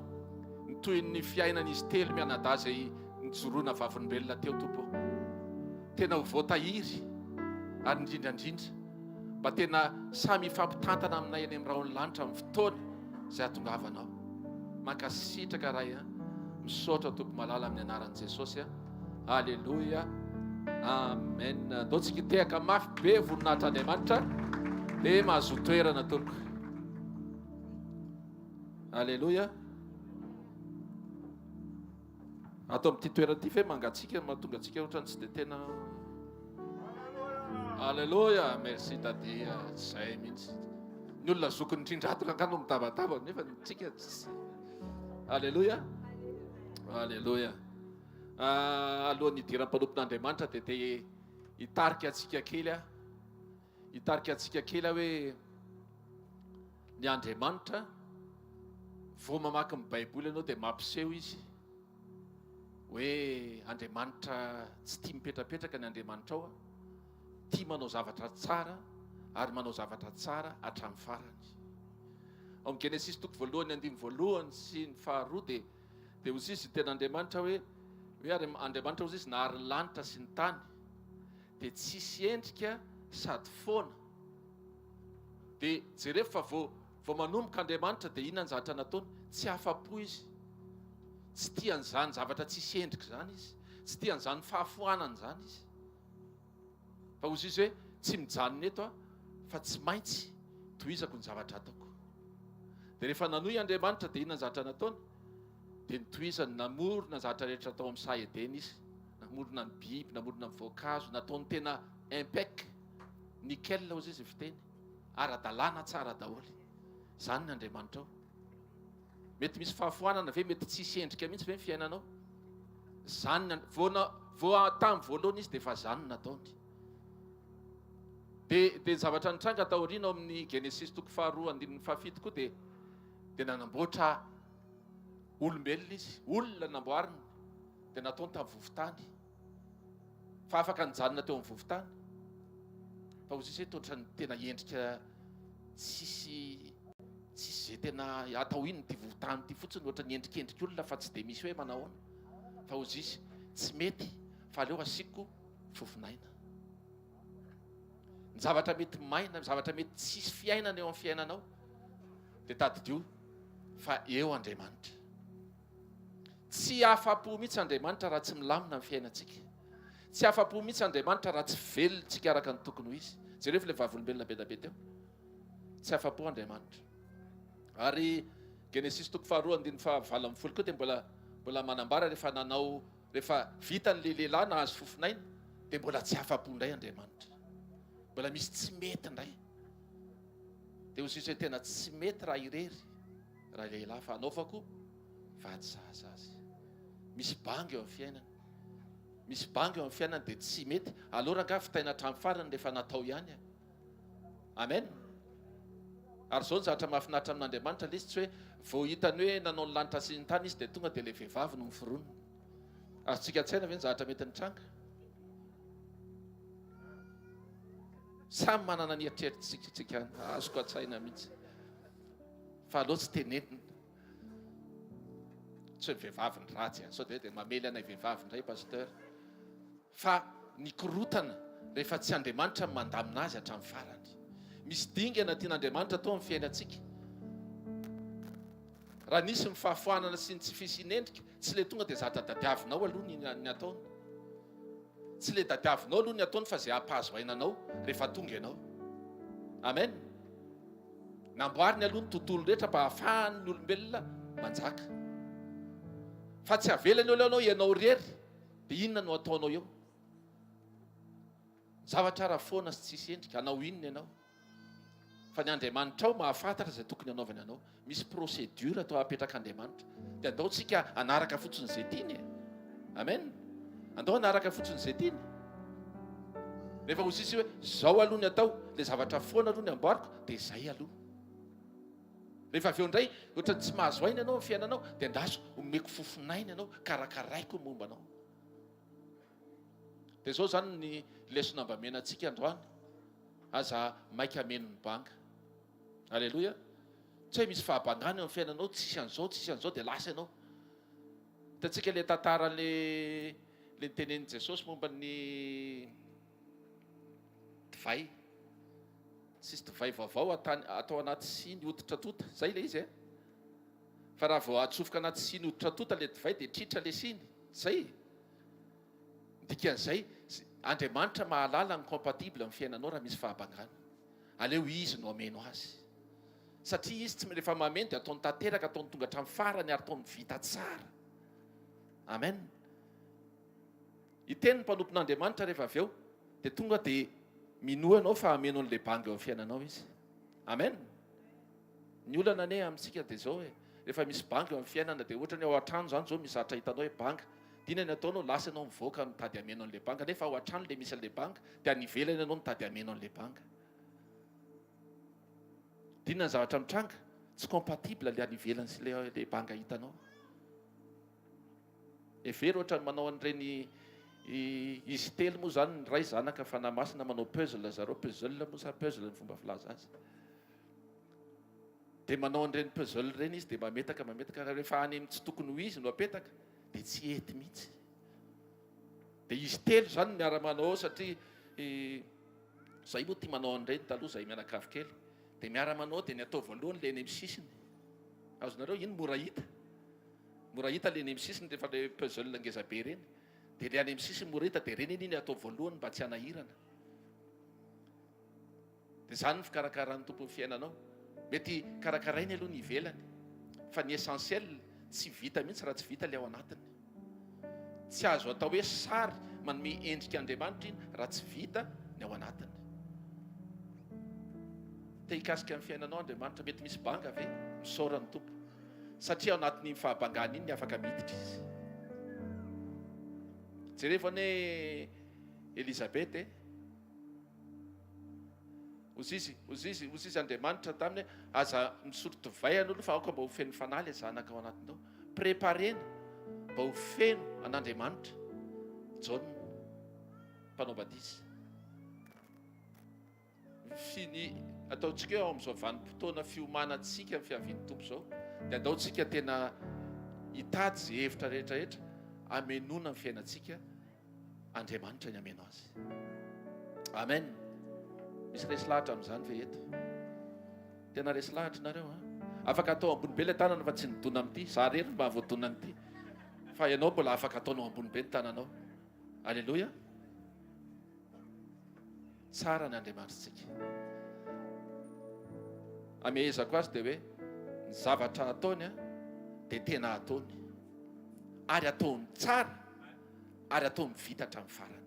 ny tohin'ny fiainan'izy telo mianadahy izay nijoroana vavolombelona teo, Tompo ô. Tena ho voatahiry ary indrindra indrindra Mba tena samy hifampitantana aminay any amin'ny rahon'ny lanitra amin'ny fotoana izay hahatongavanao. Mankasitraka Ray a. Misaotra Tompo malala amin'ny anaran'i Jesosy a. Aleloia. Amen. Andao tsika hitehaka mafy be voninahitra Andriamanitra. Dia mahazoa toerana tompoko. Aleloia. Ato amin'ity toerana ity ve mangatsiaka mahatonga antsika ohatrany tsy dia tena Alléluia, merci Daddy, zay mihitsy. Ny olona zokiny indrindra ato angaha no mitabataba nefa tsika tsy Alléluia. Alléluia. Ah, alohan'ny hidiran'ny mpanompon'Andriamanitra dia te hitarika antsika kely aho. Hitarika antsika kely aho hoe ny Andriamanitra vao mamaky ny Baiboly ianao dia mampiseho izy hoe Andriamanitra tsy tia mipetrapetraka ny Andriamanitrao, tia manao zavatra tsara ary manao zavatra tsara hatramin'ny farany. Ao amin'ny Genesisy toko voalohany andininy voalohany sy ny faharoa dia dia hozy izy tena Andriamanitra hoe hoe ary Andriamanitra hozy izy nahary ny lanitra sy ny tany dia tsisy endrika sady foana. Dia jereo fa vao vao manomboka Andriamanitra dia inona ny zavatra nataony? Tsy afa-po izy. Tsy tia an'izany zavatra tsisy endrika izany izy. Tsy tia an'izany fahafoanana izany izy. Fa hozy izy hoe tsy mijanona eto aho fa tsy maintsy tohizako ny zavatra ataoko. Dia rehefa nanohy Andriamanitra dia inona ny zavatra nataony? Dia nitohizany namorona ny zavatra rehetra tao amin'ny saha Edena izy. Namorona ny biby, namorona ny voankazo, nataony tena impec, nickel hozy izy ny fiteny. Ara-dalàna tsara daholo. Izany ny Andriamanitrao. Mety misy fahafoanana ve? Mety tsisy endrika mihitsy ve ny fiainanao? Izany ny vao na vao tamin'ny voalohany izy dia efa izany no nataony. Dia dia ny zavatra nitranga taoriana ao amin'ny Genesisy toko faharoa andininy fahafito koa dia dia nanamboatra olombelona izy, olona namboariny dia nataony tamin'ny vovon-tany. Fa afaka nijanona teo amin'ny vovon-tany. Fa hoy izy hoe toa tena endrika tsisy tsisy izay tena atao inona ity vovon-tany ity fotsiny ohatran'ny endrikendrik'olona fa tsy dia misy hoe manahoana. Fa hoy izy tsy mety fa aleo asiako fofon'aina. Ny zavatra mety maina, ny zavatra mety tsisy fiainana eo amin'ny fiainanao dia tadidio fa eo Andriamanitra. Tsy afa-po mihitsy Andriamanitra raha tsy milamina ny fiainantsika. Tsy afa-po mihitsy Andriamanitra raha tsy velontsika araka ny tokony ho izy. Jereo ilay vavolombelona be dia be teo. Tsy afa-po Andriamanitra. Ary Genesisy toko faharoa andininy fahavalo ambin'ny folo koa dia mbola mbola manambara rehefa nanao rehefa vita ny lehilahy nahazo fofon'aina dia mbola tsy afa-po indray Andriamanitra. Mbola misy tsy mety indray. Dia hoy Jesosy hoe tena tsy mety raha irery raha lehilahy fa anaovako vady sahaza azy. Misy banga eo amin'ny fiainana. Misy banga eo amin'ny fiainana dia tsy mety. Aleo rangahy vitaina hatramin'ny farany rehefa natao ihany. Amen. Ary izao ny zavatra mahafinaritra amin'Andriamanitra ilay izy tsy hoe vao hitany hoe nanao ny lanitra sy ny tany izy dia tonga dia ilay vehivavy no noforoniny. Azontsika an-tsaina ve ny zavatra mety nitranga? Samy manana ny eritreritsika tsika azoko an-tsaina mihitsy. Fa aleo tsy tenenina. Tsy hoe ny vehivavy ny ratsy, sao dia dia mamely anay vehivavy indray pasteur. Fa ny korotana rehefa tsy Andriamanitra no mandamina azy hatramin'ny farany. Misy dingana tian'Andriamanitra atao amin'ny fiainantsika. Raha nisy ny fahafoanana sy ny tsy fisian'endrika Tsy ilay tonga dia zatra tadiavinao aloha ny ny ataony. Tsy ilay tadiavinao aloha ny ataony fa izay hampahazo aina anao rehefa tonga ianao. Amen. Namboariny aloha ny tontolo rehetra mba hahafahan'ny olombelona manjaka. Fa tsy avelany eo aloha ianao irery dia inona no ataonao eo? Zavatra ara foana sy tsisy endrika, hanao inona ianao? Fa ny Andriamanitrao mahafantatra izay tokony hanaovany anao. Misy procédure atao apetrak'Andriamanitra. Dia andao tsika hanaraka fotsiny izay tiany e. Amen. Andao hanaraka fotsiny izay tiany. Rehefa ho sisy hoe zao aloha ny atao, le zavatra foana aloha ny amboariko, dia izay aloha. Rehefa avy eo indray, ohatran'ny tsy mahazo aina ianao amin'ny fiainanao, dia andraso omeko fofon'aina ianao, karakaraiko ny momba anao. Dia izao izany ny lesona mba mena antsika androany, aza maika hameno ny banga. Aleloia. Tsy hoe misy fahabangana eo amin'ny fiainanao, tsisy an'izao, tsisy an'izao dia lasa ianao. Hitantsika ilay tantara le le nitenenin'i Jesosy momba ny divay. Tsisy divay vaovao atany atao anaty siny hoditra tota. Zay ilay izy e. Fa raha vao atsofoka anaty siny hoditra tota ilay divay dia tritra ilay siny. Zay. Ny dikan'izay, Andriamanitra mahalala ny compatible amin'ny fiainanao raha misy fahabangana. Aleo Izy no hameno azy. Satria Izy tsy rehefa mameno dia ataony tanteraka, ataony tonga hatramin'ny farany ary ataony vita tsara. Amen. Hiteny ny mpanompon'Andriamanitra rehefa avy eo dia tonga dia minoa ianao fa hameno an'ilay banga eo amin'ny fiainanao Izy. Amen. Ny olana anie amintsika dia izao e, rehefa misy banga eo amin'ny fiainana dia ohatra ny ao an-trano izany izao misy zavatra hitanao hoe banga, dia inona ny ataonao? Lasa ianao mivoaka mitady hameno an'ilay banga, nefa ao an-trano ilay misy an'ilay banga, dia any ivelany ianao mitady hameno an'ilay banga. Dia inona ny zavatra mitranga? Tsy compatible ilay any ivelany sy ilay banga hitanao. Hevero ohatran'ny manao an'ireny izy telo moa izany, ny Ray, Zanaka, Fanahy Masina manao puzzle zareo, puzzle moa sa puzzle ny fomba filaza azy. Dia manao an'ireny puzzle ireny izy dia mametaka mametaka rehefa any amin'ny tsy tokony ho izy no apetaka dia tsy hety mihitsy. Dia izy telo izany no miara-manao ao satria zay moa tia manao an'ireny taloha zay mianakavy kely. Dia miara-manao dia ny atao voalohany ilay eny amin'ny sisiny. Azonareo iny mora hita. Mora hita ilay eny amin'ny sisiny rehefa ilay puzzle ngeza be ireny. Dia ilay any amin'ny sisiny mora hita dia ireny iny atao voalohany mba tsy hanahirana. Dia izany ny fikarakaran'ny Tompo ny fiainanao. Mety karakarainy aloha ny ivelany, fa ny essentiel tsy vita mihitsy raha tsy vita ilay ao anatiny. Tsy azo atao hoe sary manome endrika Andriamanitra iny raha tsy vita ny ao anatiny. Te hikasika ny fiainanao Andriamanitra, mety misy banga ve? Misaora ny Tompo. Satria ao anatin'iny fahabangana iny ny afaka miditra izy. Jerevo anie Elizabeth e. Hozizy, hozizy, hozizy Andriamanitra taminy hoe, aza misotro divay ianao aloha fa aoka mba ho feno fanahy ilay zanaka ao anatinao. Préparena mba ho feno an'Andriamanitra. Jaona, mpanao batisa. Fini, ataontsika hoe ao amin'izao vanim-potoana fiomanantsika amin'ny fiavian'ny Tompo izao, dia andao tsika tena hitady izay hevitra rehetra rehetra hamenoana ny fiainantsika Andriamanitra ny hameno azy. Amen. Misy resy lahatra amin'izany ve eto? Tena resy lahatra nareo a? Afaka atao ambony be ilay tanana fa tsy nidona amin'ity. Za rery no mba voadona an'ity. Fa ianao mbola afaka ataonao ambony be ny tananao. Alléluia. Tsara ny Andriamanitritsika. Amehezako azy dia hoe ny zavatra ataony dia tena ataony. Ary ataony tsara. ary ataony vita hatramin'ny farany.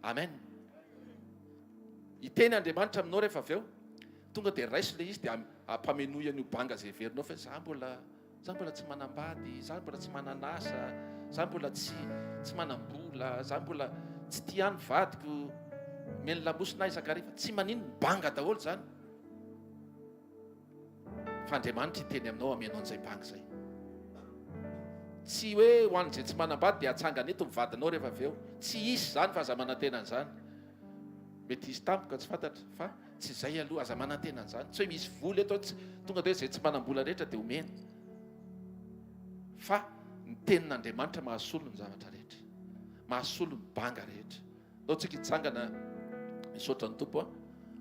Amen. Hiteny Andriamanitra aminao rehefa avy eo, tonga dia raiso ilay izy dia ampamenoy an'io banga izay heverinao fa za mbola za mbola tsy manambady, za mbola tsy manana asa, za mbola tsy tsy manam-bola, za mbola tsy tia ny vadiko, omeny lamosina aho isan-kariva. Tsy maninona, banga daholo izany. Fa Andriamanitra hiteny aminao hameno an'izay banga izay. Tsy hoe ho an'izay tsy manambady dia hatsangana eto ny vadinao rehefa avy eo. Tsy hisy izany fa aza manantena an'izany. Mety hisy tampoka tsy fantatra fa tsy izay aloha, aza manantena an'izany. Tsy hoe misy vola eto, tsy, tonga dia hoe izay tsy manam-bola rehetra dia omena. Fa ny tenin'Andriamanitra mahasolo ny zavatra rehetra. Mahasolo ny banga rehetra. Ndao tsika hitsangana misaotra ny Tompo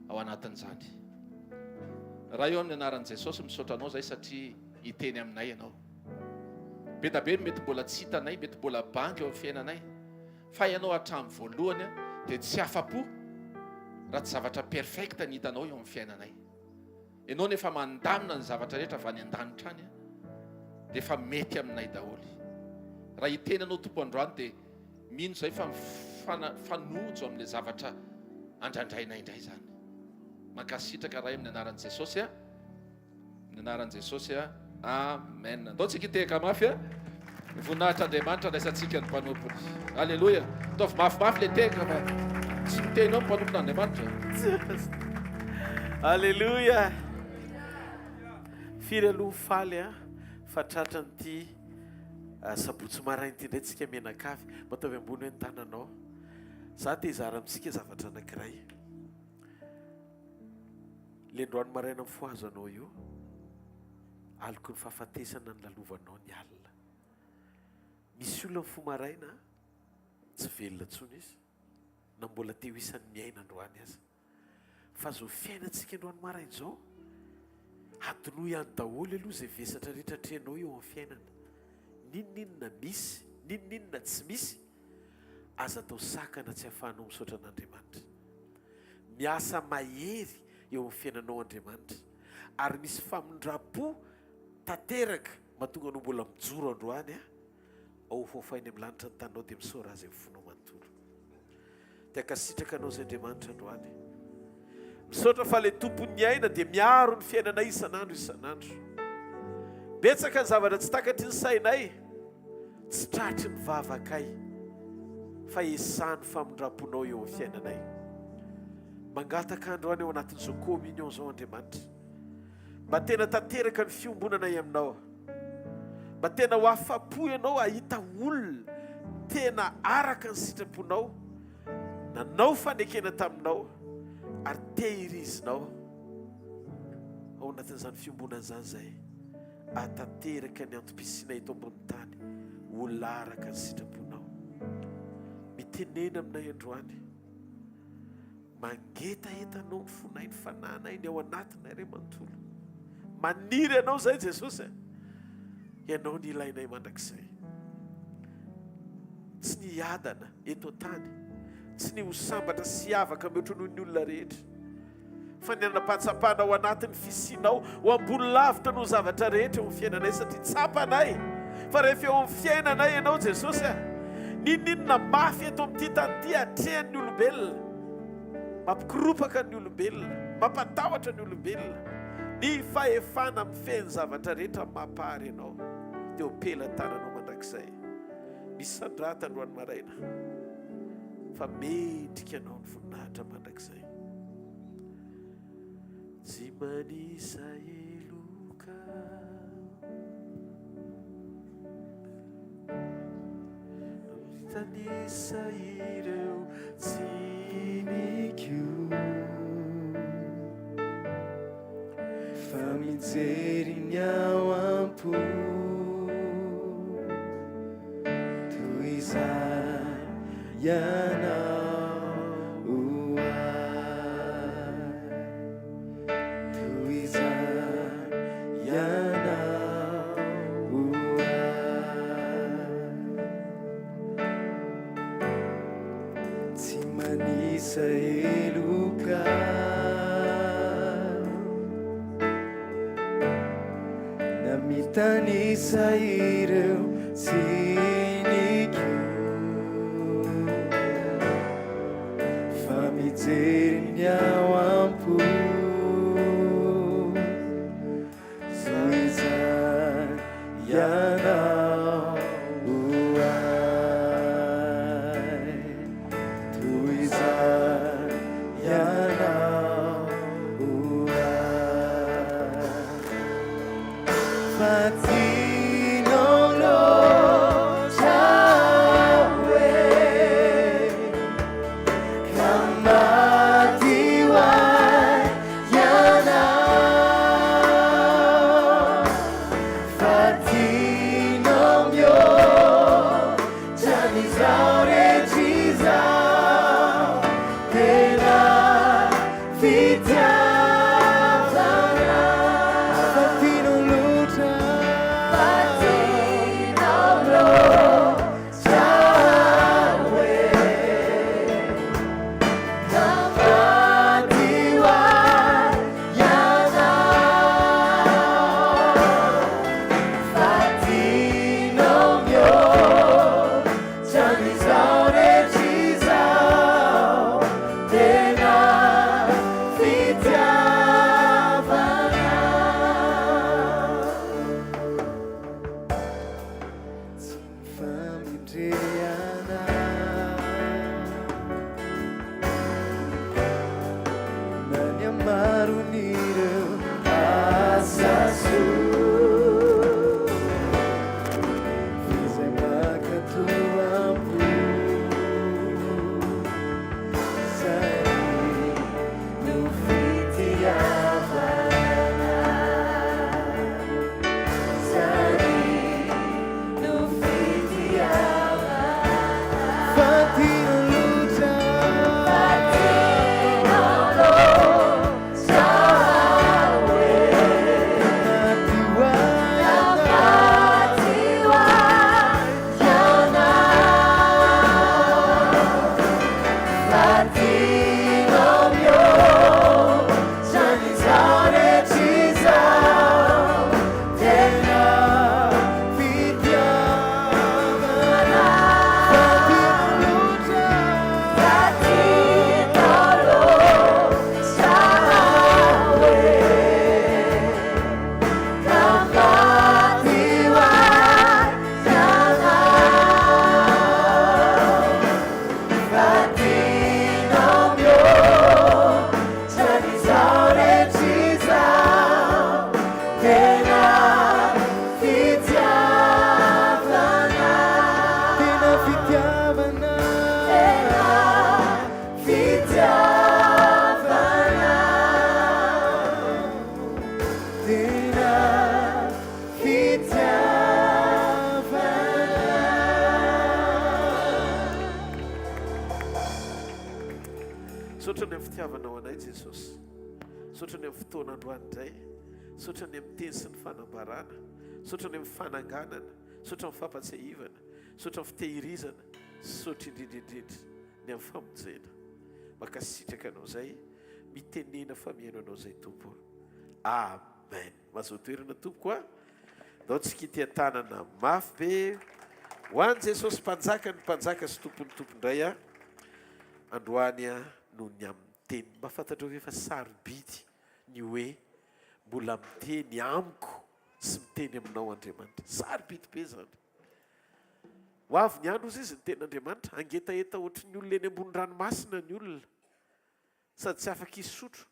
ao anatin'izany. Ray eo amin'ny anaran'i Jesosy misaotra anao zay satria hiteny aminay ianao. Be da be ny mety mbola tsy hitanay, mety mbola banga eo amin'ny fiainanay. Fa ianao hatramin'ny voalohany dia tsy afa-po raha tsy zavatra perfect ny hitanao eo amin'ny fiainanay. Ianao nefa mandamina ny zavatra rehetra avy any an-danitra any dia efa mety aminay daholo. Raha hiteny anao Tompo androany dia mino izay fa mifanojo amin'ilay zavatra andrandrainay indray izany. Mankasitraka Ray amin'ny anaran'i Jesosy a. Amin'ny anaran'i Jesosy a. Amen. Andao tsika hitehaka mafy a. Voninahitr'Andriamanitra andraisantsika ny mpanompony. Aleloia. Ataovy mafimafy le tehaka fa tsy miteny eo ny mpanompon'Andriamanitra. Aleloia. Firy aloha faly a fa tratran'ity ah, sabotsy maraina ity indray tsika mianakavy. Mba ataovy ambony hoe ny tananao. Za te hizara amintsika zavatra anankiray. Le androany maraina mifohazanao io, aloky ny fahafatesana ny lalovanao ny alina. Misy olona mifoha maraina, tsy velona intsony izy, na mbola te ho isan'ny miaina androany aza. Fa zao fiainantsika androany maraina izao, hadinoy any daholo aloha izay vesatra rehetra atrehinao eo amin'ny fiainana. N'inon'inona misy, n'inon'inona tsy misy, aza atao sakana tsy ahafahanao misaotra an'Andriamanitra. Miasa mahery eo amin'ny fiainanao Andriamanitra, ary misy famindram-po tanteraka mahatonga anao mbola mijoro androany ao hofainy amin'ny lanitra ny taninao dia misaora Azy amin'ny fonao manontolo. Dia ankasitraka anao izay Andriamanitra androany. Misaotra fa ilay Tompon'ny aina dia miaro ny fiainanay isan'andro isan'andro. Betsaka ny zavatra tsy takatry ny sainay, tsy tratry ny vavakay, fa esahan'ny famindram-ponao eo amin'ny fiainanay. Mangataka androany ao anatin'izao communion izao Andriamanitra. Mba tena tanteraka ny fiombonanay aminao. Mba tena ho afa-po ianao hahita olona tena araka ny sitraponao, nanao fanekena taminao ary tehirizinao ao anatin'izany fiombonana izany izay ahatanteraka ny antom-pisiana eto ambonin'ny tany, olona araka ny sitraponao. Mitenena aminay androany. Mangetaheta Anao ny fonay, ny fanahinay, ny ao anatinay re manontolo. Maniry Anao izay Jesosy a. Ianao ny ilainay mandrakizay. Tsy ny hiadana eto an-tany, tsy ny ho sambatra sy hiavaka mihoatra noho ny olona rehetra. Fa ny hanam-pahatsapana ao anatin'ny fisianao ho ambony lavitra noho ny zavatra rehetra eo amin'ny fiainanay satria tsapanay fa rehefa eo amin'ny fiainanay ianao Jesosy a, n'inon'inona mafy eto amin'ity tany ity atrehan'ny olombelona, mampikoropaka ny olombelona, mampatahotra ny olombelona, ny fahefana mifehy ny zavatra rehetra mampahary anao teo am-pelatananao mandrakizay. Misandrata androany maraina fa mendrika anao ny voninahitra mandrakizay. Tsy manisa heloka. Mitanisa ireo tsiniko. Fa mijery ny ao am-po. Toy izany ianao ho ahy. Toy izany ianao ho ahy. Tsy manisa heloka. Na mitanisa ireo tsiniko Fa mijery ny ao am-po Toy izany ianao ho ahy Toy izany ianao ho ahy Fa tianao loatra aho e Ka maty ho ahy ianao Fa tianao mihoatra an'izao rehetra izao. Fa tianao mihoatra an'izao rehetra izao. Tena fitiavana. Fa tianao loatra. Fa tianao loatra aho e. Ka maty ho ahy ianao. Fa tianao mihoatra an'izao rehetra izao. Tena fitiavana. Tena fitiavana. Tena fitiavana. Tena fitiavana. Misaotra ny amin'ny fitiavanao anay Jesosy. Misaotra ny amin'ny fotoana androany indray. Misaotra ny amin'ny teny sy ny fanambarana. Misaotra ny amin'ny fananganana. Misaotra amin'ny fampatsiahivana. Misaotra amin'ny fitehirizana. Misaotra indrindra indrindra ny amin'ny famonjena. Mankasitraka anao izay. Mitenena fa mihaino anao izay Tompo. Amen. Mahazoa toerana tompoko a. Ndao tsika iteha-tanana mafy be ho an'i Jesosy Mpanjaka ny mpanjaka sy Tompon'ny tompo indray a. Androany a noho ny amin'ny teniny. Mba fantatrao ve fa sarobidy ny hoe mbola miteny amiko sy miteny aminao Andriamanitra. Sarobidy be izany. Ho avy ny andro hozy izy ny tenin'Andriamanitra, hangetaheta ohatry ny olona eny ambony ranomasina ny olona. Sady tsy afaka hisotro,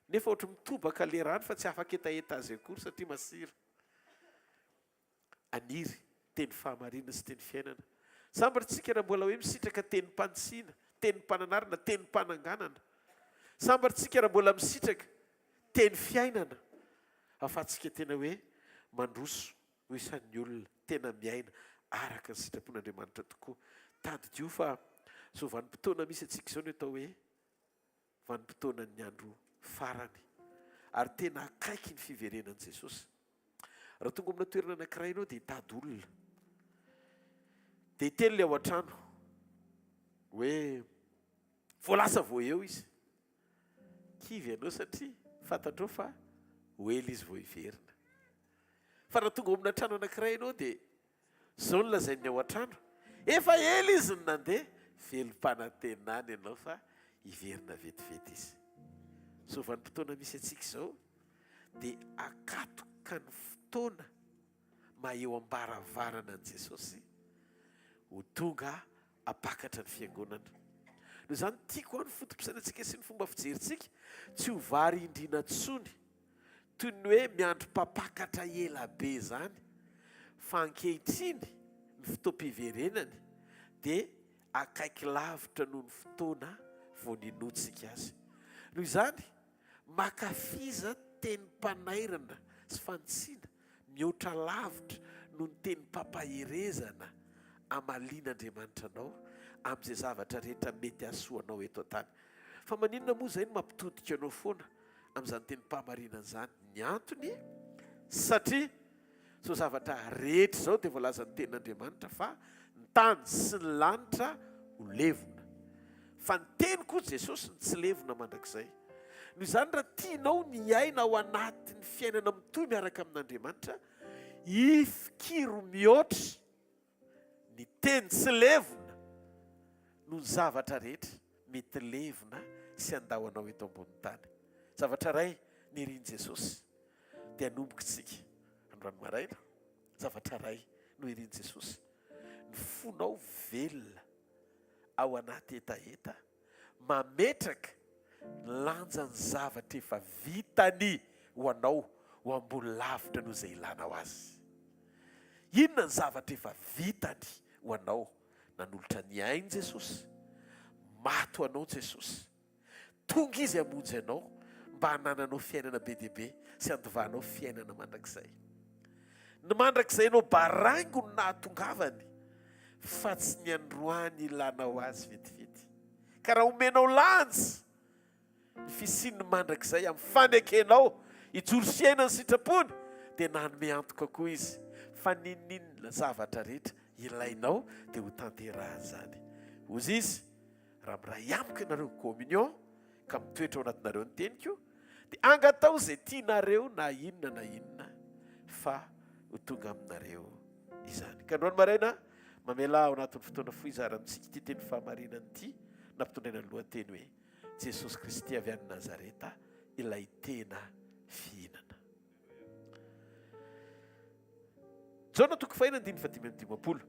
nefa ohatry mitobaka le rano fa tsy afaka hetaheta azy akory satria masira. Aniry, teny fahamarinana sy teny fiainana. Sambatra tsika raha mbola hoe misitraka tenim-panitsiana, tenim-pananarana, tenim-pananganana. Sambatra tsika raha mbola misitraka teny fiainana ahafahantsika tena hoe mandroso ho isan'ny olona tena miaina araka ny sitrapon'Andriamanitra tokoa. Tadidio fa izao vanim-potoana misy antsika izao no atao hoe vanim-potoanan'ny andro farany, ary tena akaiky ny fiverenan'i Jesosy. Raha tonga amina toerana anankiray ianao dia hitady olona, dia hiteny ilay ao an-trano hoe vao lasa vao eo izy. Kivy ianao satria fantatrao fa ho ela izy vao hiverina. Fa raha tonga ao amina trano anankiray ianao dia izao no lazain'ny ao an-trano, efa ela izy no nandeha, velom-panantenana ianao fa hiverina vetivety izy. Izao vanim-potoana misy antsika izao dia akatoka ny fotoana maha eo am-baravarana an'i Jesosy ho tonga hampakatra ny fiangonana. Noho izany tiako ny foto-pisainantsika sy ny fomba fijerintsika tsy ho vary indrina intsony toy ny hoe miandry mpampakatra ela be izany fa ankehitriny ny fotoam-piverenany dia akaiky lavitra noho ny fotoana vao ninoantsika azy. Noho izany, makafiza tenim-panairana sy fanitsiana mihoatra lavitra noho ny tenim-pampaherezana amalian'Andriamanitra anao amin'izay zavatra rehetra mety hahasoa anao eto an-tany. Fa maninona moa izay no mampitodika anao foana amin'izany tenim-pahamarinana izany? Ny antony, satria izao zavatra rehetra izao dia voalazan'ny Tenin'Andriamanitra fa ny tany sy ny lanitra ho levona. Fa ny teniko hoy Jesosy no tsy levona mandrakizay. Noho izany raha tianao ny hiaina ao anatin'ny fiainana mitohy miaraka amin'Andriamanitra, ifikiro mihoatra ny teny tsy levona noho ny zavatra rehetra mety levona sy handao anao eto ambonin'ny tany. Zavatra iray nirin'i Jesosy dia hanomboka isika androany maraina. Zavatra iray no irin'i Jesosy, ny fonao velona ao anaty hetaheta mametraka ny lanjan'ny zavatra efa vitany ho anao ho ambony lavitra noho izay ilanao azy. Inona ny zavatra efa vitany ho anao? Nanolotra ny ainy Jesosy. Maty ho anao Jesosy. Tonga Izy hamonjy anao mba hanananao fiainana be dia be sy handovanao fiainana mandrakizay. Ny mandrakizainao baraingo no nahatongavany fa tsy ny androany ilanao azy vetivety. Ka raha omenao lanja ny fisian'ny mandrakizay amin'ny fanekenao hijoro sy hiaina ny sitrapony dia nanome antoka koa Izy fa n'inon'inona zavatra rehetra ilainao dia ho tanterahany izany. Hozy Izy. Raha miray amiko ianareo, communion, ka mitoetra ao anatinareo ny teniko, dia angataho izay tianareo na inona na inona fa ho tonga aminareo izany. Ka androany maraina, mamelà ao anatin'ny fotoana fohy hizara amintsika ity teny fahamarinana ity, nampitondraina ny lohateny hoe, Jesosy Kristy avy any Nazareta, ilay tena fihinana. Jaona toko fahena andininy fahadimy amby dimampolo.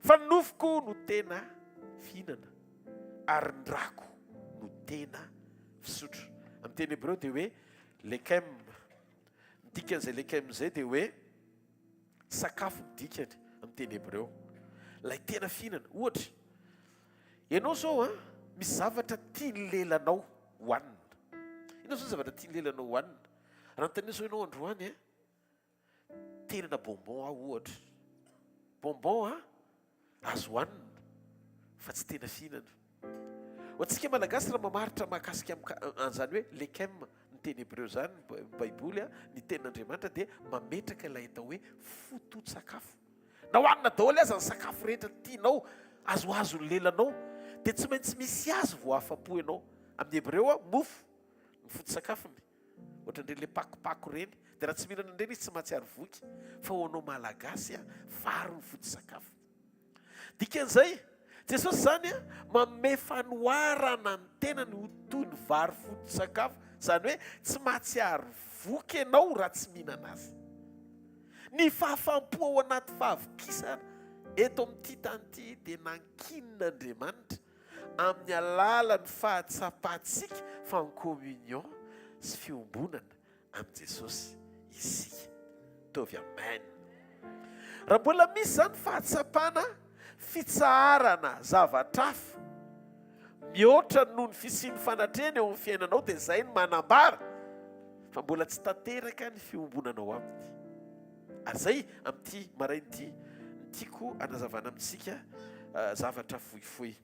Fa ny nofoko no tena fihinana ary ny rako no tena fisotro. Amin'ny teny hebreo dia hoe lekem. Ny dikan'izay lekem izay dia hoe sakafo ny dikany amin'ny teny hebreo. Ilay tena fihinana. Ohatra, ianao izao an, misy zavatra tian'ny lelanao hohanina. Inona izao ny zavatra tian'ny lelanao hohanina? Raha anontaniana izao ianao androany an, te-hihinana bonbon aho ohatra. Bonbon an, azo hohanina fa tsy tena fihinana. Ho antsika Malagasy raha mamaritra mahakasika an'izany hoe lekem ny teny hebreo izany, ny baiboly, ny tenin'Andriamanitra dia mametraka ilay atao hoe foto-tsakafo. Na hohanina daholo aza ny sakafo rehetra tianao, azoazon'ny lelanao, dia tsy maintsy misy azy vao afa-po ianao. Amin'ny hebreo, mofo ny foto-tsakafony. Ohatran'ireny le pakopako ireny. Dia raha tsy mihinana an'ireny izy tsy mahatsiaro voky. Fa ho anao Malagasy a, vary no foto-sakafo. Dikan'izay, Jesosy izany a, manome fanoharana ny tenany ho toy ny vary foto-tsakafo. Izany hoe tsy mahatsiaro voky ianao raha tsy mihinana azy. Ny fahafaham-po ao anaty fahavokisana eto amin'ity tany ity dia nankinin'Andriamanitra amin'ny alalan'ny fahatsapantsika fa en communion sy fiombonana amin'i Jesosy isika. Ataovy Amen. Raha mbola misy izany fahatsapana fitsaharana zavatra hafa mihoatra noho ny fisian'ny fanatrehany eo amin'ny fiainanao dia izay no manambara fa mbola tsy tanteraka ny fiombonanao aminy. Ary izay amin'ity maraina ity no tiako hanazavana amintsika zavatra fohifohy.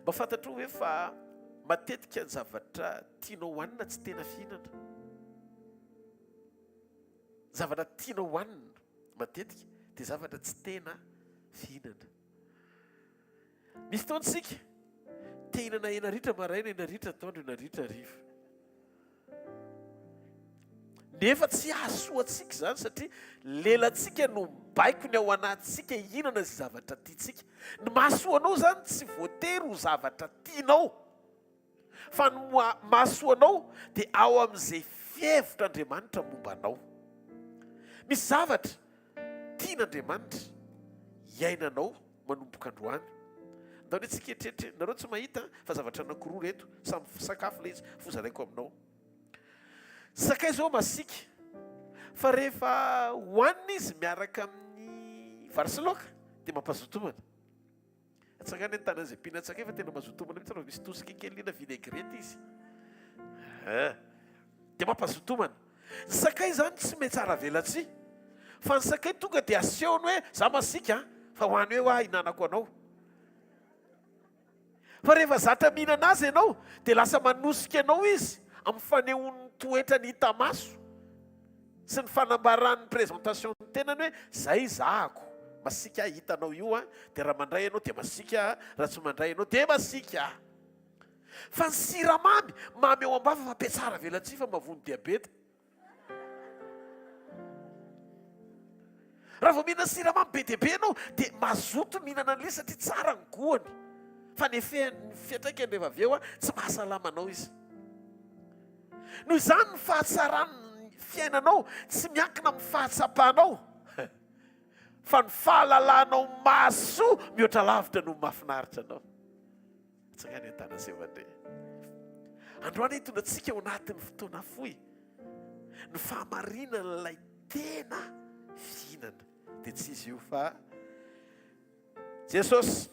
Mba fantatrao ve fa matetika ny zavatra tianao hohanina tsy tena fihinana? Ny zavatra tianao hohanina matetika dia zavatra tsy tena fihinana. Misy fotoana isika te hihinana hena ritra maraina, hena ritra atoandro, hena ritra hariva. Nefa tsy hahasoa antsika izany satria lelantsika no mibaiko ny ao anatintsika hihinana izay zavatra tiantsika. Ny mahasoa anao izany tsy voatery ho zavatra tianao, fa ny mahasoa anao dia ao amin'izay fihevitr'Andriamanitra momba anao. Misy zavatra tian'Andriamanitra hiainanao manomboka androany. Ndao anie tsika hieritreritra e, nareo tsy mahita fa zavatra anakiroa reto, samy sakafo le izy, fozaraiko aminao. Sakay zao masiaka fa rehefa hohanina izy miaraka amin'ny vary sy laoka dia mampazoto homana. Atsangano ny tanan'izay mpihinan-tsakay fa tena mazoto homana mihitsy raha misy tosika kely na vinaigrette izy. Eh. Dia mampazoto homana. Ny sakay izany tsy mihatsara velatsihy fa ny sakay tonga dia asehony hoe za masiaka fa ho any hoe hoa hinanako anao. Fa rehefa zatra mihinana azy ianao dia lasa manosika anao izy amin'ny fanehoany ny toetrany hita maso sy ny fanambarany ny présentation ny tenany hoe zay zahako, masiaka aho hitanao io an, dia raha mandray ianao dia masiaka aho, raha tsy mandray ianao dia masiaka aho. Fa ny siramamy, mamy ao am-bava fa mpiatsara velatsihy fa mahavoa ny diabeta. Raha vao mihinana siramamy be dia be ianao dia mazoto mihinana an'ilay izy satria tsara ny goany. Fa ny effet, ny fiantraikany rehefa avy eo tsy mahasalama anao izy. Noho izany ny fahatsaran'ny fiainanao tsy miankina amin'ny fahatsapanao fa ny fahalalanao mahasoa mihoatra lavitra noho ny mahafinaritra anao. Tsangany an-tanana izay mandre. Androany hitondra antsika ao anatin'ny fotoana fohy ny fahamarinan'ilay tena fihinana. Dia tsy izy io fa Jesosy,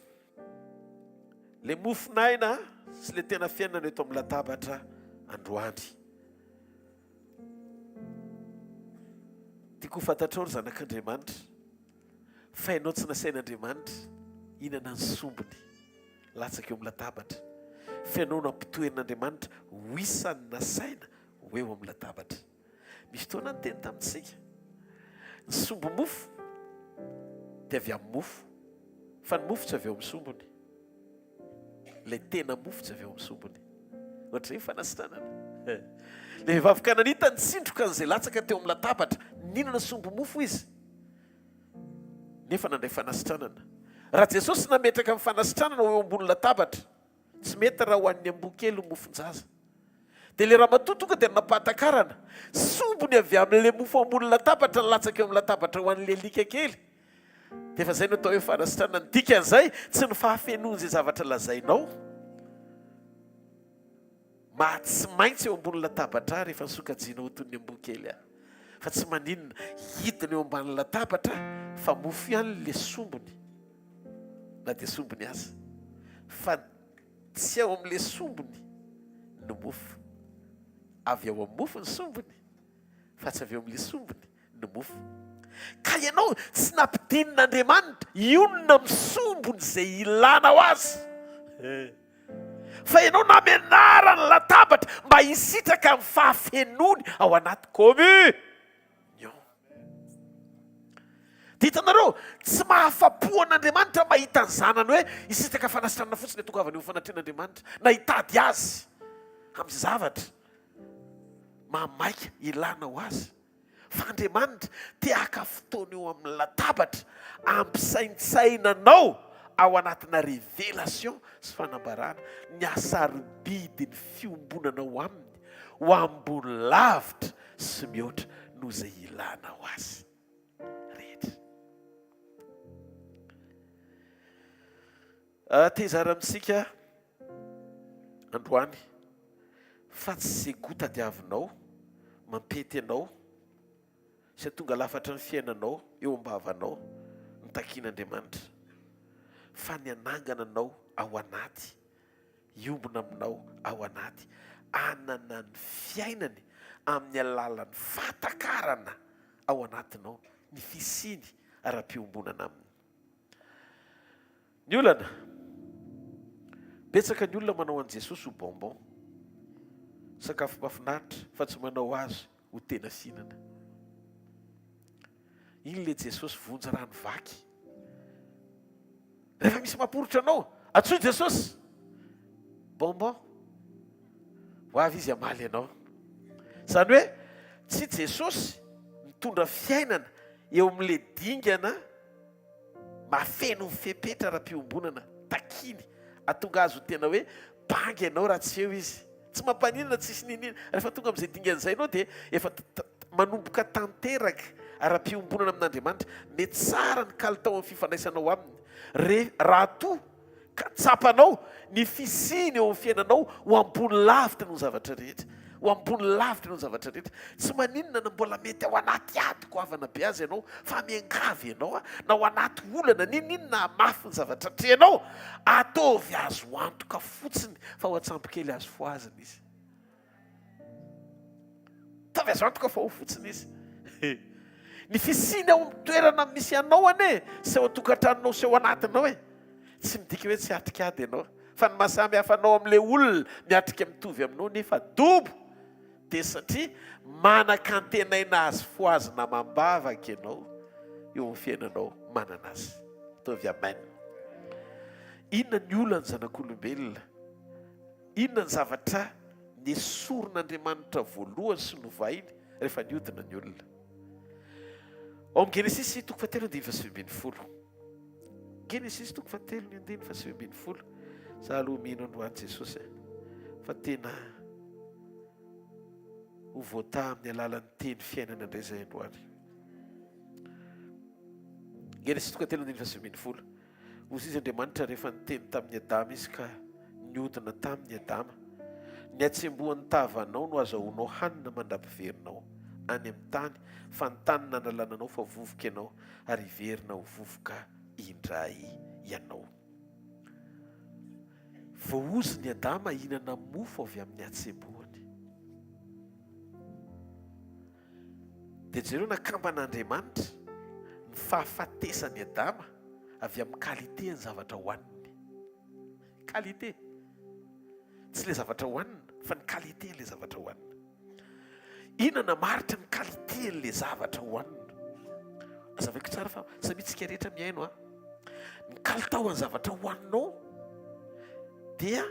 le mofon'aina sy le tena fiainana eto amin'ny latabatra androany. Tiako ho fantatrao ry zanak'Andriamanitra fa ianao tsy nasain'Andriamanitra hihinana ny sombiny. latsaka eo amin'ny latabatra. F'Ianao no ampitoherin'Andriamanitra ho isan'ny nasaina ho eo amin'ny latabatra. Misy fotoana niteny tamintsika, ny sombi-mofo dia avy amin'ny mofo, fa ny mofo tsy avy eo amin'ny sombiny. Ilay tena mofo tsy avy eo amin'ny sombiny. Ohatr'izay ny fanasitranana. Ilay vehivavy kananita nitsindroka an'izay latsaka teo amin'ny latabatra, nihinana sombi-mofo izy, nefa nandray fanasitranana. Raha Jesosy nametraka ny fanasitranana ho eo ambony latabatra, tsy mety raha ho an'ny amboa kely ny mofon-jaza. Dia ilay ramatoa tonga dia nampahatakarana, sombiny avy amin'ilay mofo ambony latabatra nilatsaka eo amin'ny latabatra ho an'ilay alika kely. Dia efa izay no atao hoe fanasitranana. Ny dikan'izay, tsy ny fahafenoan'izay zavatra lazainao maha tsy maintsy eo ambony latabatra ahy rehefa sokajiana ho toy ny amboa kely aho. Fa tsy maninona, hidina eo ambany latabatra aho fa mofo ihany ilay sombiny, na dia sombiny aza. Fa tsy ao amin'ilay sombiny no mofo. Avy ao amin'ny mofo ny sombiny, fa tsy avy eo amin'ilay sombiny ny mofo. Ka ianao tsy nampidinin'Andriamanitra hionona amin'ny sombiny izay ilanao azy. Fa ianao namenarany latabatra mba hisitraka ny fahafenoany ao anaty communion. Dia hitanareo, tsy mahafa-po an'Andriamanitra mahita ny zanany hoe hisitraka fanasitranana fotsiny hatongavany eo fanatrehan'Andriamanitra, na hitady azy amin'ny zavatra mahamaika ilanao azy. Fa Andriamanitra te haka fotoana eo amin'ny latabatra hampisaintsaina anao ao anatina révélation sy fanambarana ny hasarobidin'ny fiombonanao aminy ho ambony lavitra sy mihoatra noho izay ilanao azy rehetra. Te hizara amintsika androany fa tsy izay goût tadiavinao mampety anao sy hatonga lafatra ny fiainanao eo am-bavanao no takian'Andriamanitra fa ny hanangana anao ao anaty, hiombona aminao ao anaty, hanana ny fiainany amin'ny alalan'ny fahatakarana ao anatinao ny fisiany ara-piombonana aminy. Ny olana? Betsaka ny olona manao an'i Jesosy ho bonbon, sakafo mahafinaritra, fa tsy manao azy ho tena fihinana. Iny ilay Jesosy vonjy rano vaky. Rehefa misy mamporitra anao, antsoy Jesosy. Bonbon. Ho avy izy hamaly anao. Izany hoe tsy Jesosy mitondra fiainana eo amin'ilay dingana Mahafeno ny fepetra ara-piombonana takiny hahatonga azy ho tena hoe banga ianao raha tsy eo izy. Tsy mampaninona tsisy n'inon'inona. Rehefa tonga amin'izay dingana izay ianao dia efa manomboka tanteraka ara-piombonana amin'Andriamanitra. Mety tsara ny kalitao amin'ny fifandraisanao aminy. Re, raha toa Ka tsapanao ny fisiany eo amin'ny fiainanao ho ambony lavitra noho ny zavatra rehetra. Ho ambony lavitra noho ny zavatra rehetra. Tsy maninona na mbola mety ao anaty ady goavana be aza ianao, fa miangavy ianao na ao anaty olana, n'inon'inona hahamafy ny zavatra atrehinao, ataovy azo antoka fotsiny fa ao an-tsambo kely azo fohazina izy. Ataovy azo antoka fa ao fotsiny izy. Ny fisiany ao amin'ny toerana misy anao anie sy ao an-tokantranonao sy ao anatinao e. Tsy midika hoe tsy hiatrika ady ianao. Fa ny mahasamy hafa anao amin'ilay olona miatrika mitovy aminao nefa dobo dia satria manan-kantenaina azy fohazina amam-bavaka ianao eo amin'ny fiainanao manana azy. Ataovy amen. Inona ny olan'ny zanak'olombelona? Inona ny zavatra nesorin'Andriamanitra voalohany sy novainy rehefa niodina ny olona? Ao amin'ny Genesisy toko fahatelo andininy fahasivy ambin'ny folo. Genesisy toko fahatelo ny andininy fahasivy ambin'ny folo. Za aloha mino androany Jesosy e, fa tena ho voataha amin'ny alalan'ny teny fiainana indray izay androany. Genesisy toko fahatelo andininy fahasivy ambin'ny folo. Hoy izy, Andriamanitra rehefa niteny tamin'i Adama Izy ka niodina taminy Adama, Ny hatsembohan'ny tavanao no azahoanao hanina mandra-piverinao any amin'ny tany, fa ny tany nanalana anao fa vovoka ianao, ary hiverina ho vovoka indray ianao. Voaozona i Adama hihinana mofo avy amin'ny hatsembohany. Dia jereo nakamban'Andriamanitra ny fahafatesan'i Adama avy amin'ny qualité ny zavatra hohaniny. Qualité. Tsy ilay zavatra hohanina fa ny qualité an'ilay zavatra hohanina. Inona namaritra ny qualité an'ilay zavatra hohanina? Azavaiko tsara fa samia tsika rehetra mihaino a. Ny kalitao an'ny zavatra hohaninao. dia